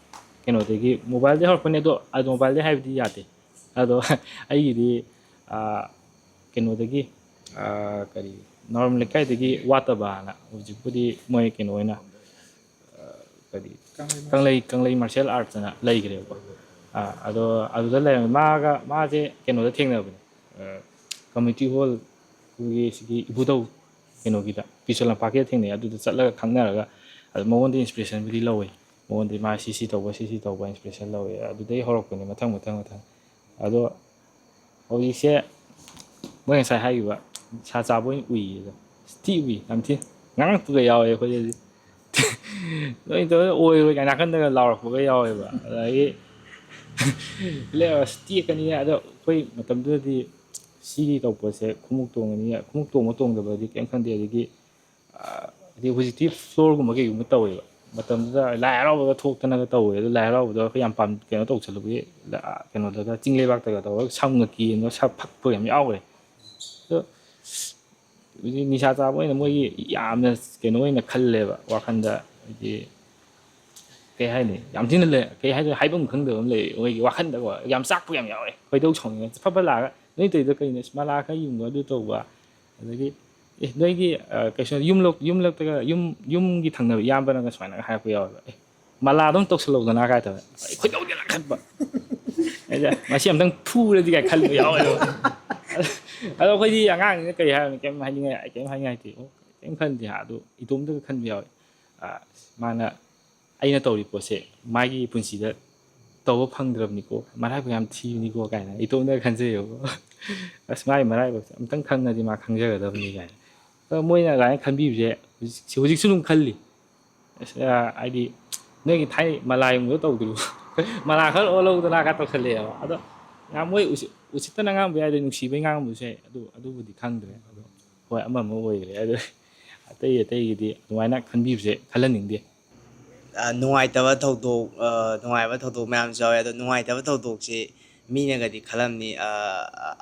ꯀꯩꯅꯣꯗꯒꯤ, mobile ꯗꯒꯤ ꯍꯧꯔꯛꯄꯅꯦ꯫ ꯑꯗꯣ, ꯑꯗꯣ mobile ꯗꯒꯤ ꯍꯥꯏꯕꯗꯤ ꯌꯥꯗꯦ꯫ ꯑꯗꯣ ꯑꯩꯒꯤꯗꯤ, ꯑꯥ, ꯀꯩꯅꯣꯗꯒꯤ, ꯑꯥ, ꯀꯔꯤ, ꯅꯥꯎꯔꯦꯝ ꯂꯩꯀꯥꯏꯗꯒꯤ ꯋꯥꯠꯇꯕꯅ ꯍꯧꯖꯤꯛꯄꯨꯗꯤ ꯃꯣꯏ ꯀꯩꯅꯣ ꯑꯣꯏꯅ, ꯑꯥ, ꯀꯔꯤ, ꯀꯪꯂꯩ ꯀꯪꯂꯩ, ꯀꯪꯂꯩ martial arts ꯑꯅ ꯂꯩꯈ꯭ꯔꯦꯕꯀꯣ꯫ ꯑꯥ, ꯑꯗꯣ ꯑꯗꯨꯗ ꯂꯩꯔꯝꯃꯦ꯫ ꯃꯥꯒ, ꯃꯥꯁꯦ ꯀꯩꯅꯣꯗ ꯊꯦꯡꯅꯕꯅꯦ, ꯑꯥ, community hall, ꯑꯩꯈꯣꯏꯒꯤ ꯁꯤꯒꯤ ꯏꯕꯨꯙꯧ ꯀꯩꯅꯣꯒꯤꯗ, ꯄꯤꯁꯣ ꯂꯝꯄꯥꯛꯀꯤꯗ ꯊꯦꯡꯅꯩ꯫ ꯑꯗꯨꯗ ꯆꯠꯂꯒ ꯈꯪꯅꯔꯒ, ꯑꯗꯨ ꯃꯉꯣꯟꯗ inspiration ꯕꯨꯗꯤ ꯂꯧꯋꯦ꯫ ꯃꯉꯣꯟꯗ ꯃꯥ ꯁꯤ ꯁꯤ ꯇꯧꯕ, ꯁꯤ ꯁꯤ ꯇꯧꯕ inspiration ꯂꯧꯋꯦ꯫ ꯑꯗꯨꯗꯩ ꯍꯧꯔꯛꯄꯅꯦ ꯃꯊꯪ, ꯃꯊꯪ, ꯃꯊꯪ꯫ ꯑꯗꯣ ꯍꯧꯖꯤꯛꯁꯦ ꯃꯣꯏ ꯉꯁꯥꯏ ꯍꯥꯏꯈꯤꯕ ꯅꯤꯁꯥ ꯆꯥꯕ ꯑꯣꯏꯅ ꯎꯏꯌꯦ꯫ ꯑꯗꯣ ꯊꯤ ꯎꯏ, ꯌꯥꯝ ꯊꯤ ꯉꯥꯡꯉꯛꯄꯒ ꯌꯥꯎꯋꯦ ꯑꯩꯈꯣꯏꯗꯗꯤ꯫ ꯅꯣꯏ ꯇꯧꯔ ꯑꯣꯏꯔꯣꯏ ꯀꯥꯏꯅ ꯅꯥꯀꯟꯗꯒ ꯂꯥꯎꯔꯛꯄꯒ ꯌꯥꯎꯋꯦꯕ꯫ ꯑꯗꯒꯤ ꯂꯦ-, ꯑꯁ, ꯇꯦꯛꯀꯅꯤ꯫ ꯑꯗꯣ ꯑꯩꯈꯣꯏ ꯃꯇꯝꯗꯨꯗꯗꯤ ꯁꯤꯒꯤ ꯇꯧꯕ ꯄꯣꯠꯁꯦ ꯈꯣꯡꯎꯞ ꯇꯣꯡꯉꯅꯤ, ꯈꯣꯡꯎꯞ ꯇꯣꯡꯕ ꯇꯣꯡꯗꯕꯗꯤ ꯀꯩꯝ ꯈꯟꯗꯦ꯫ ꯑꯗꯒꯤ, ꯑ, ꯍꯥꯏꯗꯤ ꯍꯧꯖꯤꯛꯇꯤ floor ꯒꯨꯝꯕ ꯀꯩꯒꯨꯝꯕ ꯇꯧꯋꯦꯕ꯫ ꯃꯇꯝꯗꯨꯗ ꯂꯥꯏ ꯍꯔꯥꯎꯕꯒ ꯊꯣꯛꯇꯅꯒ ꯇꯧꯋꯦ꯫ ꯑꯗꯨ ꯂꯥꯏ ꯍꯔꯥꯎꯕꯗ ꯑꯩꯈꯣꯏ ꯌꯥꯝ ꯄꯥꯝ-, ꯀꯩꯅꯣ ꯇꯧꯁꯜꯂꯨꯕꯒꯤ, ꯑ, ꯀꯩꯅꯣꯗꯒ ꯆꯤꯡ ꯂꯩꯕꯥꯛꯇꯒ ꯇꯧꯔꯒ ꯁꯝꯒ ꯀꯦꯟꯕ, ꯁꯝ ꯐꯛꯄ ꯌꯥꯝ ꯌꯥꯎꯈ꯭ꯔꯦ꯫ ꯑꯗꯣ ꯍꯧꯖꯤꯛ ꯅꯤꯁꯥ ꯆꯥꯕ ꯑꯣꯏꯅ ꯃꯣꯏꯒꯤ ꯌꯥꯝꯅ ꯀꯩꯅꯣ ꯑꯣꯏꯅ ꯈꯜꯂꯦꯕ ꯋꯥꯈꯜꯗ꯫ ꯍꯥꯏꯗꯤ ꯀꯩ ꯍꯥꯏꯅꯤ, ꯌꯥꯝ ꯊꯤꯅ ꯂꯩ, ꯀꯩ ꯍꯥꯏꯗꯣꯏꯅꯣ, ꯍꯥꯏꯐꯝ ꯈꯪꯗꯕ ꯑꯃ ꯂꯩ ꯃꯣꯏꯒꯤ ꯋꯥꯈꯜꯗꯀꯣ꯫ ꯌꯥꯝ ꯆꯥꯛꯄ ꯌꯥꯝ ꯌꯥꯎꯋꯦ꯫ ꯈꯣꯏꯗꯧ ꯁꯥꯎꯅꯤꯡꯉꯦ꯫ ꯐꯠ ꯐꯠ ꯂꯥꯛꯑꯒ "ꯅꯣꯏ ꯇꯧꯔꯤꯗꯣ ꯀꯩꯅꯣ? ꯏꯁ, ꯃꯂꯥ ꯈꯔ ꯌꯨꯡꯉꯣ, ꯑꯗꯨ ꯇꯧꯕ꯫ ꯑꯗꯒꯤ ꯑꯦ, ꯅꯣꯏꯒꯤ, ꯑ, ꯀꯩꯁꯨ ꯌꯨꯝꯂꯛ-, ꯌꯨꯝꯂꯛꯇꯒ ꯌꯨꯝ-, ꯌꯨꯝꯒꯤ ꯊꯪꯅꯕ ꯏꯌꯥꯝꯕꯅꯒ ꯁꯨꯃꯥꯏꯅꯒ ꯍꯥꯏꯔꯛꯄ ꯌꯥꯎꯋꯦꯕ꯫ ꯑꯦ, ꯃꯂꯥꯗꯣ ꯑꯝ ꯇꯧꯁꯜꯂꯧꯗꯅ" ꯀꯥꯏ ꯇꯧꯔꯦ꯫ ꯑꯩ ꯈꯣꯏꯗꯧꯗꯤ ꯂꯪꯈꯠꯄ꯫ ꯑꯩꯁꯦ, "ꯃꯁꯤ ꯑꯝꯇꯪ ꯐꯨꯔꯗꯤ" ꯀꯥꯏ ꯈꯜꯂꯤꯕ ꯌꯥꯎꯋꯦꯕ꯫ ꯑꯗꯣ ꯑꯩꯈꯣꯏꯗꯤ ꯑꯉꯥꯡꯅꯤꯅ ꯀꯩ ꯍꯥꯏꯔꯨꯅꯤ, ꯀꯩꯝ ꯍꯥꯏꯅꯤꯡꯉꯥꯏ, ꯀꯩꯝ ꯍꯥꯏꯅꯤꯡꯉꯥꯏ ꯂꯩꯇꯦ꯫ ꯑꯣ, ꯀꯩꯝ ꯈꯟꯗꯦ꯫ ꯑꯗꯣ ꯏꯇꯣꯝꯇꯒ ꯈꯟꯕ ꯌꯥꯎꯋꯦ꯫ ꯑ, ꯃꯥꯅ, "ꯑꯩꯅ ꯇꯧꯔꯤ ꯄꯣꯠꯁꯦ ꯃꯥꯒꯤ ꯄꯨꯟꯁꯤꯗ ꯇꯧꯕ ꯐꯪꯗ꯭ꯔꯕꯅꯤꯀꯣ, ꯃꯔꯥꯏꯕꯛ ꯌꯥꯝ ꯊꯤꯕꯅꯤꯀꯣ" ꯀꯥꯏꯅ ꯏꯇꯣꯝꯇꯒ ꯈꯟꯖꯩꯌꯦꯕꯀꯣ꯫ "ꯑꯁ, ꯃꯥꯒꯤ ꯃꯔꯥꯏꯕꯛꯁꯦ ꯑꯝꯇꯪ ꯈꯪꯉꯗꯤ ꯃꯥ ꯈꯪꯖꯒꯗꯕꯅꯤ" ꯀꯥꯏꯅ꯫ ꯑꯗꯣ ꯃꯣꯏꯅ ꯑꯗꯨꯃꯥꯏꯅ ꯈꯟꯕꯤꯕꯁꯦ ꯍꯧꯖꯤꯛ, ꯍꯧꯖꯤꯛꯁꯨ ꯑꯗꯨꯝ ꯈꯜꯂꯤ꯫ ꯑꯁ, ꯑ, ꯍꯥꯏꯗꯤ, ꯅꯣꯏꯒꯤ ꯊꯥꯏꯅ ꯃꯂꯥ ꯌꯨꯡꯕꯗꯣ ꯇꯧꯗ꯭ꯔꯤꯕꯣ? ꯃꯂꯥ ꯈꯔ ꯑꯣꯜꯍꯧꯗꯅꯒ ꯇꯧꯁꯜꯂꯛꯑꯦꯕ꯫ ꯑꯗꯣ ꯌꯥꯝ ꯃꯣꯏ ꯎꯁꯤꯠ-, ꯎꯁꯤꯠꯇꯅ ꯉꯥꯡꯕ ꯌꯥꯏ, ꯑꯗꯩ ꯅꯨꯡꯁꯤꯕꯩ ꯉꯥꯡꯕꯁꯨ ꯌꯥꯏ꯫ ꯑꯗꯨ, ꯑꯗꯨꯕꯨꯗꯤ ꯈꯪꯗ꯭ꯔꯦ꯫ ꯑꯗꯣ ꯍꯣꯏ, ꯑꯃ ꯑꯃ ꯑꯣꯏꯈ꯭ꯔꯦ꯫ ꯑꯗꯣ ꯑꯇꯩ ꯑꯇꯩꯒꯤꯗꯤ ꯑꯗꯨꯃꯥꯏꯅ ꯈꯟꯕꯤꯕꯁꯦ ꯈꯜꯍꯟꯅꯤꯡꯗꯦ꯫ ꯑ, ꯅꯨꯡꯉꯥꯏꯇꯕ ꯊꯧꯗꯣꯛ, ꯑ, ꯅꯨꯡꯉꯥꯏꯕ ꯊꯧꯗꯣꯛ ꯃꯌꯥꯝꯁꯨ ꯌꯥꯎꯋꯦ꯫ ꯑꯗꯣ ꯅꯨꯡꯉꯥꯏꯇꯕ ꯊꯧꯗꯣꯛꯁꯤ ꯃꯤꯅꯒꯗꯤ ꯈꯜꯂꯝꯅꯤ, ꯑ,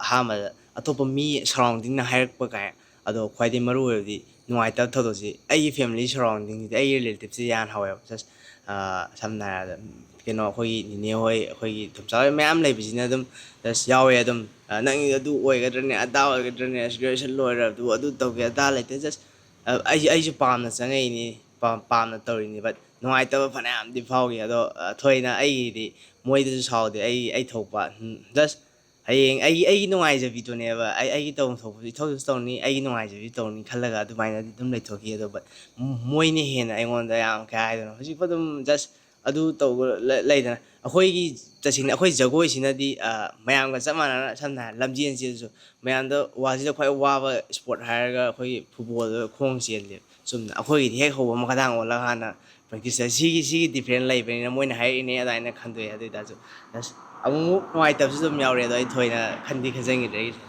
ꯑꯍꯥꯟꯕꯗ ꯑꯇꯣꯞꯄ ꯃꯤ surroundingꯅ ꯍꯥꯏꯔꯛꯄ ꯀꯥꯏ꯫ ꯑꯗꯣ ꯈ꯭ꯋꯥꯏꯗꯒꯤ ꯃꯔꯨ ꯑꯣꯏꯕꯗꯤ ꯅꯨꯡꯉꯥꯏꯇꯕ ꯊꯧꯗꯣꯛꯁꯤ ꯑꯩꯒꯤ family surroundingꯁꯤꯗꯤ, ꯑꯩꯒꯤ relativesꯁꯤ ꯌꯥꯝ ꯍꯧꯋꯦꯕ꯫ Just, ꯑ, ꯁꯝꯅ ꯍꯥꯏꯔꯕꯗ, ꯀꯩꯅꯣ, ꯑꯩꯈꯣꯏꯒꯤ ꯅꯤꯅꯦ ꯍꯣꯏ, ꯑꯩꯈꯣꯏꯒꯤ ꯏꯗꯣꯝꯆꯥ ꯍꯣꯏ ꯃꯌꯥꯝ ꯂꯩꯕꯁꯤꯅ ꯑꯗꯨꯝ just ꯌꯥꯎꯋꯦ ꯑꯗꯨꯝ꯫ ꯑ, "ꯅꯪꯒꯤ ꯑꯗꯨ ꯑꯣꯏꯒꯗ꯭ꯔꯅꯦ, ꯑꯗꯥ ꯑꯣꯏꯒꯗ꯭ꯔꯅꯦ, ꯑꯁ, graduation ꯂꯣꯏꯔꯕꯗꯨ ꯑꯗꯨ ꯇꯧꯒꯦ, ꯑꯗꯥ ꯂꯩꯇꯦ", just, ꯑ, ꯑꯩ, ꯑꯩꯁꯨ ꯄꯥꯝꯅ ꯆꯪꯉꯛꯏꯅꯤ, ꯄꯥꯝ-, ꯄꯥꯝꯅ ꯇꯧꯔꯤꯅꯤ, but ꯅꯨꯡꯉꯥꯏꯇꯕ ꯐꯅꯌꯥꯝꯗꯤ ꯐꯥꯎꯈꯤ꯫ ꯑꯗꯣ, ꯑ, ꯊꯣꯏꯅ ꯑꯩꯒꯤꯗꯤ ꯃꯣꯏꯗꯁꯨ ꯁꯥꯎꯗꯦ, ꯑꯩ, ꯑꯩ ꯊꯣꯛꯄ, ꯎꯝ, just ꯍꯌꯦꯡ ꯑꯩꯒꯤ, ꯑꯩꯒꯤ ꯅꯨꯡꯉꯥꯏꯖꯕꯤꯗꯨꯅꯦꯕ꯫ ꯑꯩ, ꯑꯩꯒꯤ ꯇꯧꯐꯝ ꯊꯣꯛꯄꯁꯨ ꯏꯊꯧꯁꯨ ꯇꯧꯅꯤ, ꯑꯩꯒꯤ ꯅꯨꯡꯉꯥꯏꯖꯕꯤ ꯇꯧꯅꯤ ꯈꯜꯂꯒ ꯑꯗꯨꯃꯥꯏꯅꯗꯤ ꯑꯗꯨꯝ ꯂꯩꯊꯣꯛꯈꯤ꯫ ꯑꯗꯣ, but ꯃꯣꯏꯅ ꯍꯦꯟꯅ ꯑꯩꯉꯣꯟꯗ ꯌꯥꯝ, ꯀꯩ ꯍꯥꯏꯗꯣꯏꯅꯣ, ꯍꯧꯖꯤꯛꯐꯥꯎ ꯑꯗꯨꯝ just ꯑꯗꯨ ꯇꯧꯕ ꯂ-, ꯂꯩꯗꯅ, ꯑꯩꯈꯣꯏꯒꯤ, ꯇꯁꯦꯡꯅ ꯑꯩꯈꯣꯏ ꯖꯒꯣꯏꯁꯤꯅꯗꯤ, ꯑ, ꯃꯌꯥꯝꯒ ꯆꯞ ꯃꯥꯟꯅꯅ, ꯁꯝꯅ ꯍꯥꯏꯔꯕꯗ, ꯂꯝꯖꯦꯟ ꯆꯦꯜꯂꯁꯨ ꯃꯌꯥꯝꯗ ꯋꯥꯁꯤꯗ ꯈ꯭ꯋꯥꯏ ꯋꯥꯕ sport ꯍꯥꯏꯔꯒ ꯑꯩꯈꯣꯏꯒꯤ footballꯗ ꯈꯣꯡ ꯆꯦꯜꯂꯦꯕ꯫ ꯆꯨꯝꯅ ꯑꯩꯈꯣꯏꯒꯤꯗꯤ ꯍꯦꯛ ꯍꯧꯕ ꯑꯃ ꯈꯗꯥꯡ ꯑꯣꯜꯂꯒ ꯍꯥꯟꯅ practice ꯇꯧ-, ꯁꯤꯒꯤ, ꯁꯤꯒꯤ different ꯂꯩꯕꯅꯤꯅ ꯃꯣꯏꯅ ꯍꯥꯏꯔꯛꯏꯅꯦ ꯑꯗꯨꯃꯥꯏꯅ ꯈꯟꯗꯣꯛꯑꯦ꯫ ꯑꯗꯨ ꯑꯣꯏꯇꯥꯔꯁꯨ, ꯑꯁ, ꯑꯃꯨꯛꯃꯨꯛ ꯅꯨꯡꯉꯥꯏꯇꯕꯁꯨ ꯑꯗꯨꯝ ꯌꯥꯎꯔꯦ, ꯑꯗꯣ ꯑꯩ ꯊꯣꯏꯅ ꯈꯟꯗꯤ ꯈꯟꯖꯟꯈꯤꯗ꯭ꯔꯦ ꯑꯩꯒꯤꯁꯨ꯫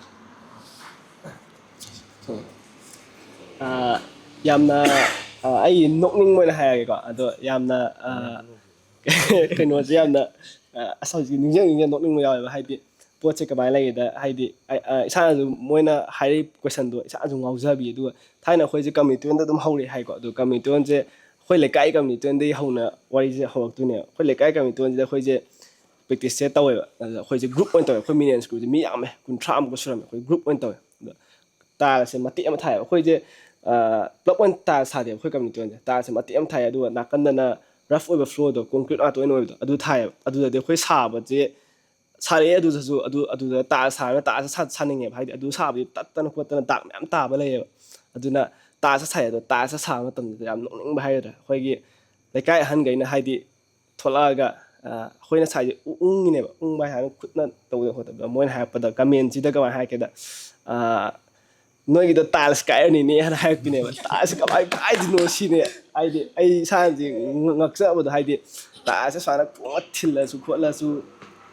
ꯑꯥ, ꯌꯥꯝꯅ, ꯑꯥ, ꯑꯩ ꯅꯣꯛꯅꯤꯡꯕ ꯑꯣꯏꯅ ꯍꯥꯏꯔꯒꯦꯀꯣ꯫ ꯑꯗꯣ ꯌꯥꯝꯅ, ꯑꯥ, ꯀꯩꯅꯣꯁꯦ ꯌꯥꯝꯅ, ꯑꯥ, ꯑꯁ, ꯍꯧꯖꯤꯛ ꯅꯤꯡꯁꯤꯡ ꯅꯤꯡꯁꯤꯡ ꯅꯣꯛꯅꯤꯡꯕ ꯌꯥꯎꯋꯦꯕ꯫ ꯍꯥꯏꯗꯤ ꯄꯣꯠꯁꯦ ꯀꯃꯥꯏꯅ ꯂꯩꯒꯦꯗ, ꯍꯥꯏꯗꯤ ꯑꯩ, ꯑꯥ, ꯏꯁꯥꯅꯁꯨ, ꯃꯣꯏꯅ ꯍꯥꯏꯔꯛꯏ questionꯗꯣ ꯏꯁꯥꯅꯁꯨ ꯉꯥꯎꯖꯕꯤ꯫ ꯑꯗꯨꯒ ꯊꯥꯏꯅ ꯑꯩꯈꯣꯏꯁꯦ community hallꯗ ꯑꯗꯨꯝ ꯍꯧꯔꯛꯑꯦ ꯍꯥꯏꯀꯣ꯫ ꯑꯗꯣ community hallꯁꯦ ꯑꯩꯈꯣꯏ ꯂꯩꯀꯥꯏ community hallꯗꯒꯤ ꯍꯧꯅ ꯋꯥꯔꯤꯁꯦ ꯍꯧꯔꯛꯇꯣꯏꯅꯦꯕ꯫ ꯑꯩꯈꯣꯏ ꯂꯩꯀꯥꯏ community hallꯁꯤꯗ ꯑꯩꯈꯣꯏꯁꯦ practiceꯁꯦ ꯇꯧꯋꯦꯕ꯫ ꯑꯗꯨꯗ ꯑꯩꯈꯣꯏꯁꯦ group ꯑꯣꯏꯅ ꯇꯧꯋꯦ꯫ ꯑꯩꯈꯣꯏ ꯃꯤꯅꯦꯟ schoolꯁꯦ ꯃꯤ ꯌꯥꯝꯃꯦ, ꯀꯨꯟꯊ꯭ꯔꯥꯃꯨꯛꯀ ꯁꯨꯔꯝꯃꯦ꯫ ꯑꯩꯈꯣꯏ group ꯑꯣꯏꯅ ꯇꯧꯋꯦ꯫ ꯑꯗꯣ tileꯁꯦ ꯃꯇꯦꯛ ꯑꯃ ꯊꯥꯏꯌꯦꯕ꯫ ꯑꯩꯈꯣꯏꯁꯦ, ꯑ, ꯄꯨꯂꯞ ꯑꯣꯏꯅ tile ꯁꯥꯗꯦꯕ ꯑꯩꯈꯣꯏ community hallꯁꯦ꯫ Tileꯁꯦ ꯃꯇꯦꯛ ꯑꯃ ꯊꯥꯏꯌꯦ, ꯑꯗꯨꯒ ꯅꯥꯀꯟꯗꯅ rough ꯑꯣꯏꯕ floorꯗꯣ, concrete ꯉꯥꯛꯇ ꯑꯣꯏꯅ ꯑꯣꯏꯕꯗꯣ, ꯑꯗꯨ ꯊꯥꯏꯌꯦꯕ꯫ ꯑꯗꯨꯗꯗꯤ ꯑꯩꯈꯣꯏ ꯁꯥꯕꯁꯦ ꯁꯥꯔꯛꯑꯦ꯫ ꯑꯗꯨꯗꯁꯨ ꯑꯗꯨ, ꯑꯗꯨꯗ tile ꯁꯥꯔꯒ tileꯁꯦ ꯁꯥ-, ꯁꯥꯅꯤꯡꯉꯦꯕ꯫ ꯍꯥꯏꯗꯤ ꯑꯗꯨ ꯁꯥꯕꯗꯤ ꯇꯠꯇꯅ ꯈꯣꯠꯇꯅ ꯗꯥꯛ ꯃꯌꯥꯝ ꯇꯥꯕ ꯂꯩꯌꯦꯕ꯫ ꯑꯗꯨꯅ tileꯁꯦ ꯁꯥꯏ, ꯑꯗꯣ tileꯁꯦ ꯁꯥꯕ ꯃꯇꯝꯗ ꯌꯥꯝ ꯅꯣꯛꯅꯤꯡꯕ ꯍꯥꯏꯒꯗ꯭ꯔꯥ, ꯑꯩꯈꯣꯏꯒꯤ ꯂꯩꯀꯥꯏ ꯑꯍꯟꯈꯩꯅ ꯍꯥꯏꯗꯤ ꯊꯣꯛꯂꯛꯑꯒ, ꯑ, ꯑꯩꯈꯣꯏꯅ ꯁꯥꯏꯁꯦ ꯎ-, ꯎꯪꯉꯤꯅꯦꯕ꯫ ꯎꯪꯕ ꯍꯥꯏ ꯍꯥꯏꯅ ꯈꯨꯠꯅ ꯇꯧꯗꯅ ꯈꯣꯠꯇꯅ꯫ ꯃꯣꯏꯅ ꯍꯥꯏꯔꯛꯄꯗ, commentꯁꯤꯗ ꯀꯃꯥꯏꯅ ꯍꯥꯏꯔꯛꯀꯦꯗ, ꯑ, "ꯅꯣꯏꯒꯤꯗꯣ ꯇꯥꯏꯜꯁ ꯀꯥꯏꯔꯅꯤꯅꯦ" ꯍꯥꯏꯅ ꯍꯥꯏꯔꯛꯄꯤꯅꯦꯕ꯫ "ꯇꯥꯏꯜꯁ ꯀꯃꯥꯏꯅ ꯀꯥꯏꯗꯣꯏꯅꯣ?" ꯁꯤꯅꯦ꯫ ꯍꯥꯏꯗꯤ ꯑꯩ ꯏꯁꯥꯅꯗꯤ ꯉ-, ꯉꯛꯆꯕꯗꯣ, ꯍꯥꯏꯗꯤ ꯇꯥꯏꯜꯁꯁꯦ ꯁꯨꯃꯥꯏꯅ ꯄꯨꯡꯊꯤꯜ ꯊꯤꯜꯂꯁꯨ ꯈꯣꯠꯂꯁꯨ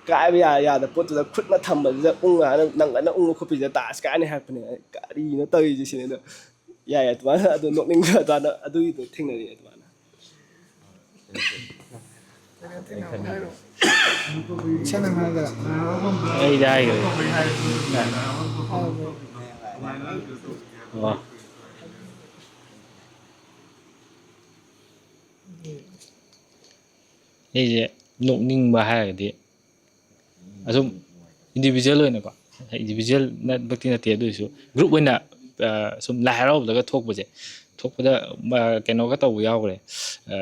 ꯀꯥꯏꯕ ꯌꯥ-, ꯌꯥꯗꯕ ꯄꯣꯠꯇꯨꯗ ꯈꯨꯠꯅ ꯊꯝꯕꯗꯨꯗ ꯎꯪꯉ ꯍꯥꯏꯅ ꯅꯪꯒꯅ ꯎꯪꯉ ꯈꯣꯠꯄꯤꯁꯤꯗ ꯇꯥꯏꯜꯁ ꯀꯥꯏꯔꯅꯤ ꯍꯥꯏꯔꯛꯄꯅꯦ꯫ ꯑꯩ, "ꯀꯔꯤꯅꯣ ꯇꯧꯔꯤꯁꯦ?" ꯁꯤꯅꯦ꯫ ꯑꯗꯣ ꯌꯥꯏ, ꯑꯗꯨꯃꯥꯏꯅ ꯑꯗꯨ ꯅꯣꯛꯅꯤꯡꯕ ꯑꯗꯨꯃꯥꯏꯅ ꯑꯗꯨꯒꯤꯗꯣ ꯊꯦꯡꯅꯔꯛꯑꯦ ꯑꯗꯨꯃꯥꯏꯅ꯫ ꯏꯁꯥꯅ ꯍꯥꯏꯔꯒ ꯑꯩꯗꯤ ꯍꯥꯏꯈ꯭ꯔꯦ꯫ ꯑꯣ꯫ ꯑꯩꯁꯦ ꯅꯣꯛꯅꯤꯡꯕ ꯍꯥꯏꯔꯒꯗꯤ ꯑꯁꯨꯝ ꯏꯟꯗꯤꯕꯤꯖꯨꯋꯦꯜ ꯑꯣꯏꯅꯀꯣ, ꯏꯟꯗꯤꯕꯤꯖꯨꯋꯦꯜ ꯅꯠꯃꯛꯇꯤ ꯅꯠꯇꯦ, ꯑꯗꯨ ꯑꯣꯏꯔꯁꯨ ꯒ꯭ꯔꯨꯞ ꯑꯣꯏꯅ, ꯑ, ꯁꯨꯝ ꯂꯥꯏ ꯍꯔꯥꯎꯕꯗꯒ ꯊꯣꯛꯄꯁꯦ, ꯊꯣꯛꯄꯗ, ꯑ, ꯀꯩꯅꯣꯒ ꯇꯧꯕ ꯌꯥꯎꯈ꯭ꯔꯦ꯫ ꯑ,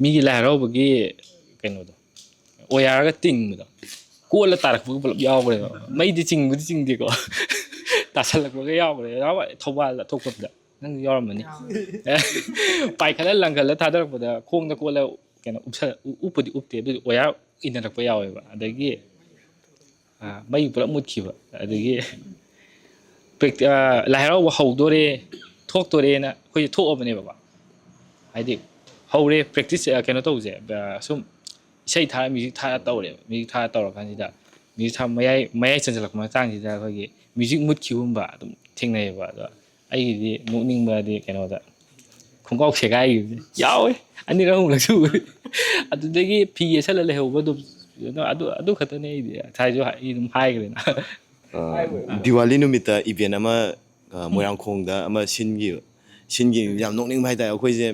ꯃꯤꯒꯤ ꯂꯥꯏ ꯍꯔꯥꯎꯕꯒꯤ ꯀꯩꯅꯣꯗꯣ, ꯑꯣꯌꯥꯔꯒ ꯇꯤꯡꯕꯗꯣ, ꯀꯣꯜꯂ ꯇꯥꯔꯛꯄꯒ ꯄꯨꯂꯞ ꯌꯥꯎꯈ꯭ꯔꯦꯕ꯫ ꯃꯩꯗꯤ ꯆꯤꯡꯕꯨꯗꯤ ꯆꯤꯡꯗꯦꯀꯣ꯫ ꯇꯥꯁꯜꯂꯛꯄꯒ ꯌꯥꯎꯈ꯭ꯔꯦ꯫ ꯌꯥꯎ-, ꯊꯧꯕꯥꯜꯗ ꯊꯣꯛꯄꯗ ꯅꯪꯁꯨ ꯌꯥꯎꯔꯝꯃꯅꯤ꯫ ꯄꯥꯏꯈꯠꯂ ꯂꯪꯈꯠꯂ ꯊꯥꯗꯔꯛꯄꯗ ꯈꯣꯡꯗ ꯀꯣꯜꯂ ꯀꯩꯅꯣ ꯎꯞꯁ-, ꯎ-, ꯎꯞꯄꯨꯗꯤ ꯎꯞꯇꯦ, ꯑꯗꯨꯗꯤ ꯑꯣꯌꯥꯔ ꯏꯟꯅꯔꯛꯄ ꯌꯥꯎꯋꯦꯕ꯫ ꯑꯗꯒꯤ, ꯑ, ꯃꯩ ꯄꯨꯂꯞ ꯃꯨꯠꯈꯤꯕ꯫ ꯑꯗꯒꯤ ꯄ꯭ꯔꯦꯛ-, ꯑ, ꯂꯥꯏ ꯍꯔꯥꯎꯕ ꯍꯧꯗꯣꯔꯦ, ꯊꯣꯛꯇꯣꯔꯦꯅ ꯑꯩꯈꯣꯏꯁꯦ ꯊꯣꯛꯑꯕꯅꯦꯕꯀꯣ꯫ ꯍꯥꯏꯗꯤ ꯍꯧꯔꯦ ꯄ꯭ꯔꯦꯛꯇꯤꯁ, ꯑ, ꯀꯩꯅꯣ ꯇꯧꯕꯁꯦ, ꯑ, ꯁꯨꯝ ꯏꯁꯩ ꯊꯥꯔ, ꯃ꯭ꯌꯨꯖꯤꯛ ꯊꯥꯔ ꯇꯧꯔꯦꯕ꯫ ꯃ꯭ꯌꯨꯖꯤꯛ ꯊꯥꯔ ꯇꯧꯔꯀꯥꯟꯁꯤꯗ ꯃ꯭ꯌꯨꯖꯤꯛ ꯊꯥ ꯃꯌꯥꯏ, ꯃꯌꯥꯏ ꯆꯟꯁꯤꯜꯂꯛꯄ ꯃꯇꯥꯡꯁꯤꯗ ꯑꯩꯈꯣꯏꯒꯤ ꯃ꯭ꯌꯨꯖꯤꯛ ꯃꯨꯠꯈꯤꯕꯒꯨꯝꯕ ꯑꯗꯨꯝ ꯊꯦꯡꯅꯩꯌꯦꯕ꯫ ꯑꯗꯣ ꯑꯩꯒꯤꯗꯤ ꯅꯣꯛꯅꯤꯡꯕꯗꯤ ꯀꯩꯅꯣꯗ ꯈꯣꯡꯒ꯭ꯔꯥꯎ ꯁꯦꯒꯥꯏꯈꯤꯕꯁꯦ ꯌꯥꯎꯋꯦ, ꯑꯅꯤꯔꯛ ꯑꯍꯨꯝꯂꯛ ꯁꯨꯔꯦ꯫ ꯑꯗꯨꯗꯒꯤ ꯐꯤ ꯌꯦꯠꯁꯜꯂ ꯂꯩꯍꯧꯕ ꯑꯗꯨꯝ, ꯑꯗꯨ, ꯑꯗꯨ ꯈꯛꯇꯅꯦ꯫ ꯑꯩꯗꯤ ꯉꯁꯥꯏꯁꯨ ꯑꯩ ꯑꯗꯨꯝ ꯍꯥꯏꯈ꯭ꯔꯦꯅ꯫ ꯑ, ꯗꯤꯋꯥꯂꯤ ꯅꯨꯃꯤꯠꯇ ꯏꯚꯦꯟ ꯑꯃ, ꯑ, ꯃꯣꯏꯔꯥꯡꯈꯣꯡꯗ ꯑꯃ ꯁꯤꯟꯈꯤꯕ꯫ ꯁꯤꯟꯈꯤꯕ ꯌꯥꯝ ꯅꯣꯛꯅꯤꯡꯕ ꯍꯥꯏꯇꯥꯔꯦ꯫ ꯑꯩꯈꯣꯏꯁꯦ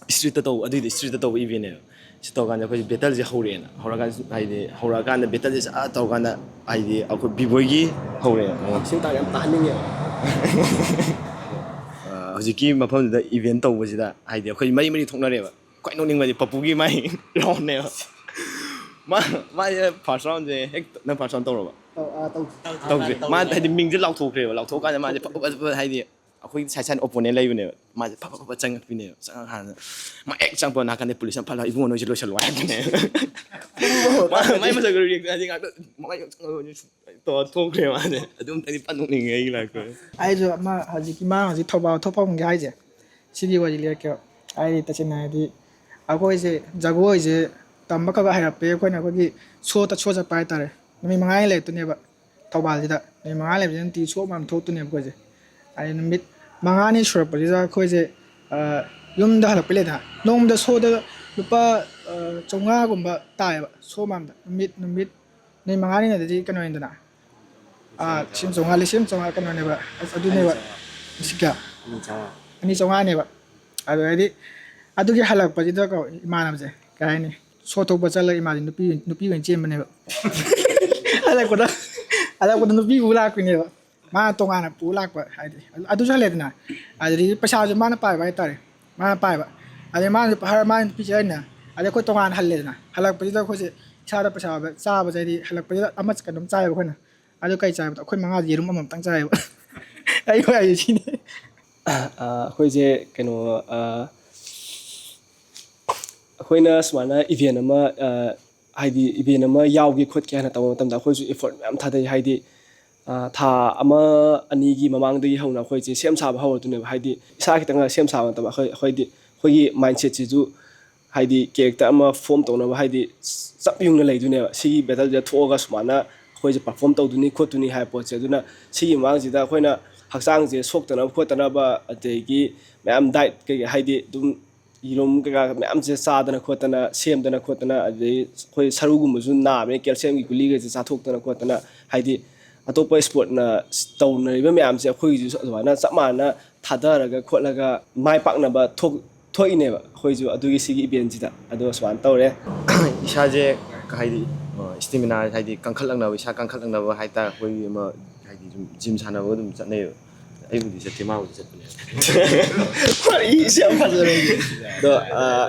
ꯏꯁꯇ꯭ꯔꯤꯠꯇ ꯇꯧꯕ, ꯑꯗꯨꯏꯗꯤ ꯏꯁꯇ꯭ꯔꯤꯠꯇ ꯇꯧꯕ ꯏꯚꯦꯟꯅꯦꯕ꯫ ꯁꯤ ꯇꯧꯔꯀꯥꯟꯗ ꯑꯩꯈꯣꯏꯁꯦ ꯕꯦꯇꯜꯁꯦ ꯍꯧꯔꯛꯑꯦꯅ, ꯍꯧꯔꯀꯥꯟꯗ, ꯍꯥꯏꯗꯤ ꯍꯧꯔꯛꯑꯀꯥꯟꯗ ꯕꯦꯇꯜꯁꯦ ꯆꯠ ꯇꯧꯔꯀꯥꯟꯗ, ꯍꯥꯏꯗꯤ ꯑꯩꯈꯣꯏ ꯕꯤꯕꯣꯏꯒꯤ ꯍꯧꯔꯛꯑꯦ꯫ ꯁꯤ ꯃꯇꯥꯡꯁꯦ ꯌꯥꯝ ꯇꯥꯍꯟꯅꯤꯡꯉꯦ꯫ ꯑ, ꯍꯧꯖꯤꯛꯀꯤ ꯃꯐꯝꯗꯨꯗ ꯏꯚꯦꯟ ꯇꯧꯕꯁꯤꯗ ꯍꯥꯏꯗꯤ ꯑꯩꯈꯣꯏ ꯃꯔꯤ ꯃꯔꯤ ꯊꯣꯛꯅꯔꯦꯕ꯫ ꯈ꯭ꯋꯥꯏ ꯅꯣꯛꯅꯤꯡꯕꯗꯤ ꯄꯞꯄꯨꯒꯤ ꯃꯥꯏ ꯔꯥꯎꯟꯅꯦꯕ꯫ ꯃꯥ, ꯃꯥꯁꯦ ꯐꯥꯔꯁ ꯔꯥꯎꯟꯁꯦ ꯍꯦꯛ, ꯅꯪ ꯐꯥꯔꯁ ꯔꯥꯎꯟ ꯇꯧꯔꯕ? ꯇꯧ-, ꯑ, ꯇꯧ-, ꯇꯧꯗ꯭ꯔꯤ꯫ ꯃꯥ ꯍꯥꯏꯗꯤ ꯃꯤꯡꯁꯦ ꯂꯥꯎꯊꯣꯛꯈ꯭ꯔꯦꯕ꯫ ꯂꯥꯎꯊꯣꯛꯑꯀꯥꯟꯗ ꯃꯥꯁꯦ ꯐꯠ ꯐꯠ ꯐꯠ ꯍꯥꯏꯗꯤ ꯑꯩꯈꯣꯏꯒꯤ ꯁꯥꯏꯠ ꯁꯥꯏꯠ ꯑꯣꯄꯣꯅꯦꯟ ꯂꯩꯕꯅꯦꯕ꯫ ꯃꯥꯁꯦ ꯐꯠ ꯐꯠ ꯐꯠ ꯆꯪꯉꯛꯄꯤꯅꯦꯕ꯫ ꯆꯪꯉꯛ ꯍꯥꯟꯅ ꯃꯥ ꯍꯦꯛ ꯆꯪꯉꯛꯄ ꯅꯥꯀꯟꯗ ꯄꯨꯂꯤꯁ ꯑꯃ ꯐꯠ ꯂꯥꯎ "ꯏꯕꯨꯡꯉꯣ, ꯅꯣꯏꯁꯦ ꯂꯣꯏꯁꯜꯂꯣ" ꯍꯥꯏꯕꯅꯦ꯫ ꯃꯥ-, ꯃꯥꯏ ꯃꯁꯛꯇꯣ ꯔꯤꯌꯦꯛ ꯍꯥꯏꯗꯤ ꯉꯥꯛꯇ ꯃꯃꯥꯏ ꯆꯪꯉꯛꯑꯒ ꯇꯧꯔ ꯊꯣꯛꯈ꯭ꯔꯦ ꯃꯥꯁꯦ꯫ ꯑꯗꯨꯝꯇꯪꯗꯤ ꯐꯠ ꯅꯣꯛꯅꯤꯡꯉꯦ ꯑꯩꯒꯤ ꯂꯥꯏꯐꯇ꯫ ꯑꯩꯁꯨ ꯑꯃ ꯍꯧꯖꯤꯛꯀꯤ ꯃꯥ ꯍꯧꯖꯤꯛ ꯊꯧꯕꯥꯜ ꯊꯣꯛꯐꯝꯒꯤ ꯍꯥꯏꯁꯦ, ꯁꯤꯒꯤ ꯋꯥꯔꯤ ꯂꯤꯔꯛꯀꯦꯕ꯫ ꯍꯥꯏꯗꯤ ꯇꯁꯦꯡꯅ ꯍꯥꯏꯗꯤ ꯑꯩꯈꯣꯏꯁꯦ ꯖꯒꯣꯏꯁꯦ ꯇꯝꯕ ꯈꯔ ꯈꯔ ꯍꯩꯔꯛꯄꯒꯤ ꯑꯩꯈꯣꯏꯅ ꯑꯩꯈꯣꯏꯒꯤ ꯁꯣ ꯇ-, ꯁꯣ ꯆꯠꯄ ꯍꯥꯏꯇꯥꯔꯦ꯫ ꯅꯨꯃꯤꯠ ꯃꯉꯥꯅꯤ ꯂꯩꯔꯛꯇꯣꯏꯅꯦꯕ ꯊꯧꯕꯥꯜꯁꯤꯗ꯫ ꯅꯨꯃꯤꯠ ꯃꯉꯥ ꯂꯩꯕꯁꯤꯗ ꯅꯨꯡꯇꯤꯒꯤ ꯁꯣ ꯑꯃꯃꯝ ꯊꯣꯛꯇꯣꯏꯅꯦꯕ ꯑꯩꯈꯣꯏꯁꯦ꯫ ꯍꯥꯏꯗꯤ ꯅꯨꯃꯤꯠ ꯃꯉꯥꯅꯤ ꯁꯨꯔꯛꯄꯁꯤꯗ ꯑꯩꯈꯣꯏꯁꯦ, ꯑ, ꯌꯨꯝꯗ ꯍꯜꯂꯛꯄ ꯂꯩꯗꯅ, ꯅꯣꯡꯃꯗ ꯁꯣꯗ ꯂꯨꯄꯥ, ꯑ, ꯆꯥꯝꯃꯉꯥꯒꯨꯝꯕ ꯇꯥꯏꯌꯦꯕ ꯁꯣ ꯑꯃꯃꯝꯗ꯫ ꯅꯨꯃꯤꯠ, ꯅꯨꯃꯤꯠ, ꯅꯨꯃꯤꯠ ꯃꯉꯥꯅꯤꯅꯗꯤ ꯀꯩꯅꯣꯅꯤꯗꯅ, ꯑꯥ, ꯂꯤꯁꯤꯡ ꯆꯥꯝꯃꯉꯥ, ꯂꯤꯁꯤꯡ ꯆꯥꯝꯃꯉꯥ ꯀꯩꯅꯣꯅꯦꯕ꯫ ꯑꯁ, ꯑꯗꯨꯅꯦꯕ꯫ ꯂꯤꯁꯤꯡ ꯀꯌꯥ? ꯑꯅꯤ ꯆꯥꯝꯃꯉꯥ꯫ ꯑꯅꯤ ꯆꯥꯝꯃꯉꯥꯅꯦꯕ꯫ ꯑꯗꯨ ꯍꯥꯏꯗꯤ, ꯑꯗꯨꯒꯤ ꯍꯜꯂꯛꯄꯁꯤꯗꯀꯣ, ꯏꯃꯥꯟꯅꯕꯁꯦ, ꯀꯩ ꯍꯥꯏꯅꯤ, ꯁꯣ ꯊꯣꯛꯄ ꯆꯠꯂꯒ ꯏꯃꯥꯁꯦ ꯅꯨꯄꯤ, ꯅꯨꯄꯤ ꯑꯣꯏꯅ ꯆꯦꯟꯕꯅꯦꯕ꯫ ꯍꯜꯂꯛꯄꯗ, ꯍꯜꯂꯛꯄꯗ ꯅꯨꯄꯤ ꯄꯨ ꯂꯥꯛꯄꯤꯅꯦꯕ꯫ ꯃꯥꯅ ꯇꯣꯉꯥꯟꯅ ꯄꯨ ꯂꯥꯛꯄ ꯍꯥꯏꯗꯤ꯫ ꯑꯗꯨ-, ꯑꯗꯨꯁꯨ ꯍꯜꯂꯦꯗꯅ꯫ ꯑꯗꯨꯗꯒꯤ ꯄꯩꯁꯥꯁꯨ ꯃꯥꯅ ꯄꯥꯏꯕ ꯍꯥꯏꯇꯥꯔꯦ꯫ ꯃꯥꯅ ꯄꯥꯏꯕ꯫ ꯑꯗꯩ ꯃꯥꯅ ꯅꯨꯄꯥ ꯍꯥꯏꯔ ꯃꯥꯅ ꯅꯨꯄꯤ ꯆꯦꯜꯂꯤꯅ꯫ ꯑꯗꯩ ꯑꯩꯈꯣꯏ ꯇꯣꯉꯥꯟꯅ ꯍꯜꯂꯦꯗꯅ꯫ ꯍꯜꯂꯛꯄꯁꯤꯗ ꯑꯩꯈꯣꯏꯁꯦ ꯏꯁꯥꯗ ꯄꯩꯁꯥ ꯆꯥꯕꯁꯦ ꯍꯥꯏꯗꯤ ꯍꯜꯂꯛꯄꯁꯤꯗ ꯑꯃ ꯀꯩꯅꯣꯝ ꯆꯥꯏꯌꯦꯕ ꯑꯩꯈꯣꯏꯅ꯫ ꯑꯗꯨ ꯀꯩ ꯆꯥꯏꯕꯗꯣ ꯑꯩꯈꯣꯏ ꯃꯉꯥꯁꯦ ꯌꯦꯔꯨꯝ ꯑꯃꯃꯝꯇꯪ ꯆꯥꯏꯌꯦꯕ꯫ ꯑꯩ ꯍꯥꯏꯁꯦ ꯁꯤꯅꯤ꯫ ꯑ, ꯑꯩꯈꯣꯏꯁꯦ ꯀꯩꯅꯣ, ꯑ, ꯑꯩꯈꯣꯏꯅ ꯁꯨꯃꯥꯏꯅ ꯏꯚꯦꯟ ꯑꯃ, ꯑ, ꯍꯥꯏꯗꯤ ꯏꯚꯦꯟ ꯑꯃ ꯌꯥꯎꯒꯦ ꯈꯣꯠꯀꯦ ꯍꯥꯏꯅ ꯇꯧꯕ ꯃꯇꯝꯗ ꯑꯩꯈꯣꯏꯁꯨ ꯏꯐꯣꯔꯠ ꯃꯌꯥꯝ ꯊꯥꯗꯩ꯫ ꯍꯥꯏꯗꯤ, ꯑ, ꯊꯥ ꯑꯃ ꯑꯅꯤꯒꯤ ꯃꯃꯥꯡꯗꯒꯤ ꯍꯧꯅ ꯑꯩꯈꯣꯏꯁꯦ ꯁꯦꯝ ꯁꯥꯕ ꯍꯧꯔꯗꯣꯏꯅꯦꯕ꯫ ꯍꯥꯏꯗꯤ ꯏꯁꯥ ꯈꯤꯇꯪ ꯁꯦꯝ ꯁꯥꯕ ꯃꯇꯝꯗ ꯑꯩꯈꯣꯏ, ꯑꯩꯈꯣꯏꯗꯤ, ꯑꯩꯈꯣꯏꯒꯤ ꯃꯥꯏꯟꯁꯦꯠꯁꯤꯁꯨ ꯍꯥꯏꯗꯤ ꯀꯦꯔꯦꯛꯇꯔ ꯑꯃ ꯐꯣꯝ ꯇꯧꯅꯕ ꯍꯥꯏꯗꯤ ꯆꯞ ꯌꯨꯡꯅ ꯂꯩꯗꯣꯏꯅꯦꯕ꯫ ꯁꯤꯒꯤ ꯕꯦꯇꯜꯁꯤꯗ ꯊꯣꯛꯑꯒ ꯁꯨꯃꯥꯏꯅ ꯑꯩꯈꯣꯏꯁꯦ ꯄꯔꯐꯣꯝ ꯇꯧꯗꯣꯏꯅꯤ ꯈꯣꯠꯇꯣꯏꯅꯤ ꯍꯥꯏꯕ ꯄꯣꯠꯁꯦ꯫ ꯑꯗꯨꯅ ꯁꯤꯒꯤ ꯃꯃꯥꯡꯁꯤꯗ ꯑꯩꯈꯣꯏꯅ ꯍꯛꯆꯥꯡꯁꯦ ꯁꯣꯛꯇꯅꯕ ꯈꯣꯠꯇꯅꯕ, ꯑꯗꯒꯤ ꯃꯌꯥꯝ ꯗꯥꯏꯠ ꯀꯩꯀꯩ ꯍꯥꯏꯗꯤ ꯑꯗꯨꯝ ꯌꯦꯔꯨꯝ ꯀꯩꯀꯥ ꯃꯌꯥꯝꯁꯦ ꯆꯥꯗꯅ ꯈꯣꯠꯇꯅ, ꯁꯦꯝꯗꯅ ꯈꯣꯠꯇꯅ, ꯑꯗꯩ ꯑꯩꯈꯣꯏ ꯁꯔꯨꯒꯨꯝꯕꯁꯨ ꯅꯥꯕꯅꯤꯅ ꯀꯦꯜꯁꯤꯌꯝꯒꯤ ꯒꯨꯂꯤꯒꯩꯁꯦ ꯆꯥꯊꯣꯛꯇꯅ ꯈꯣꯠꯇꯅ, ꯍꯥꯏꯗꯤ ꯑꯇꯣꯞꯄ ꯏꯁꯄꯣꯔꯠꯅ ꯇꯧꯅꯔꯤꯕ ꯃꯌꯥꯝꯁꯦ ꯑꯩꯈꯣꯏꯒꯤꯁꯨ ꯑꯗꯨꯃꯥꯏꯅ ꯆꯞ ꯃꯥꯟꯅꯅ ꯊꯥꯗꯔꯒ ꯈꯣꯠꯂꯒ ꯃꯥꯏ ꯄꯥꯛꯅꯕ ꯊꯣꯛ-, ꯊꯣꯛꯏꯅꯦꯕ ꯑꯩꯈꯣꯏꯁꯨ ꯑꯗꯨꯒꯤ ꯁꯤꯒꯤ ꯏꯚꯦꯟꯁꯤꯗ꯫ ꯑꯗꯣ ꯁꯨꯃꯥꯏꯅ ꯇꯧꯔꯦ꯫ ꯏꯁꯥꯁꯦ ꯍꯥꯏꯗꯤ, ꯑ, ꯁ꯭ꯇꯦꯃꯤꯅꯥ ꯍꯥꯏꯗꯤ ꯀꯟꯈꯠꯂꯛꯅꯕ, ꯏꯁꯥ ꯀꯟꯈꯠꯂꯛꯅꯕ ꯍꯥꯏꯇꯥꯔꯦ, ꯑꯩꯈꯣꯏꯒꯤ ꯑꯃ ꯍꯥꯏꯗꯤ ꯁꯨꯝ ꯖꯤꯝ ꯁꯥꯟꯅꯕ ꯑꯗꯨꯝ ꯆꯠꯅꯩꯌꯦꯕ꯫ ꯑꯩꯕꯨꯗꯤ ꯆꯠꯇꯦ, ꯃꯥꯕꯨꯗꯤ ꯆꯠꯄꯅꯦ꯫ ꯋꯥꯔꯤꯁꯦ ꯌꯥꯝ ꯐꯖꯔꯦ꯫ ꯑꯗꯣ, ꯑ,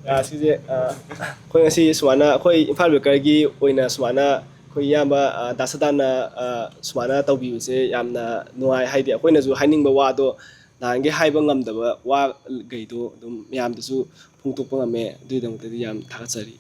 ꯑ, ꯁꯤꯁꯦ, ꯑ, ꯑꯩꯈꯣꯏ ꯉꯁꯤ ꯁꯨꯃꯥꯏꯅ ꯑꯩꯈꯣꯏ ꯏꯝꯐꯥꯜ ꯕꯦꯀꯔꯒꯤ ꯑꯣꯏꯅ ꯁꯨꯃꯥꯏꯅ ꯑꯩꯈꯣꯏ ꯏꯌꯥꯝꯕ, ꯑ, ꯗꯥ ꯁꯗꯥꯟꯅ, ꯑ, ꯁꯨꯃꯥꯏꯅ ꯇꯧꯕꯤꯕꯁꯦ ꯌꯥꯝꯅ ꯅꯨꯡꯉꯥꯏ꯫ ꯍꯥꯏꯗꯤ, ꯑꯩꯈꯣꯏꯅꯁꯨ ꯍꯥꯏꯅꯤꯡꯕ ꯋꯥꯗꯣ, ꯅꯍꯥꯟꯒꯤ ꯍꯥꯏꯕ ꯉꯝꯗꯕ ꯋꯥꯈꯩꯗꯣ ꯑꯗꯨꯝ ꯃꯌꯥꯝꯗꯁꯨ ꯐꯣꯡꯗꯣꯛꯄ ꯉꯝꯃꯦ꯫ ꯑꯗꯨꯒꯤꯗꯃꯛꯇꯗꯤ ꯌꯥꯝ ꯊꯥꯒꯠꯆꯔꯤ꯫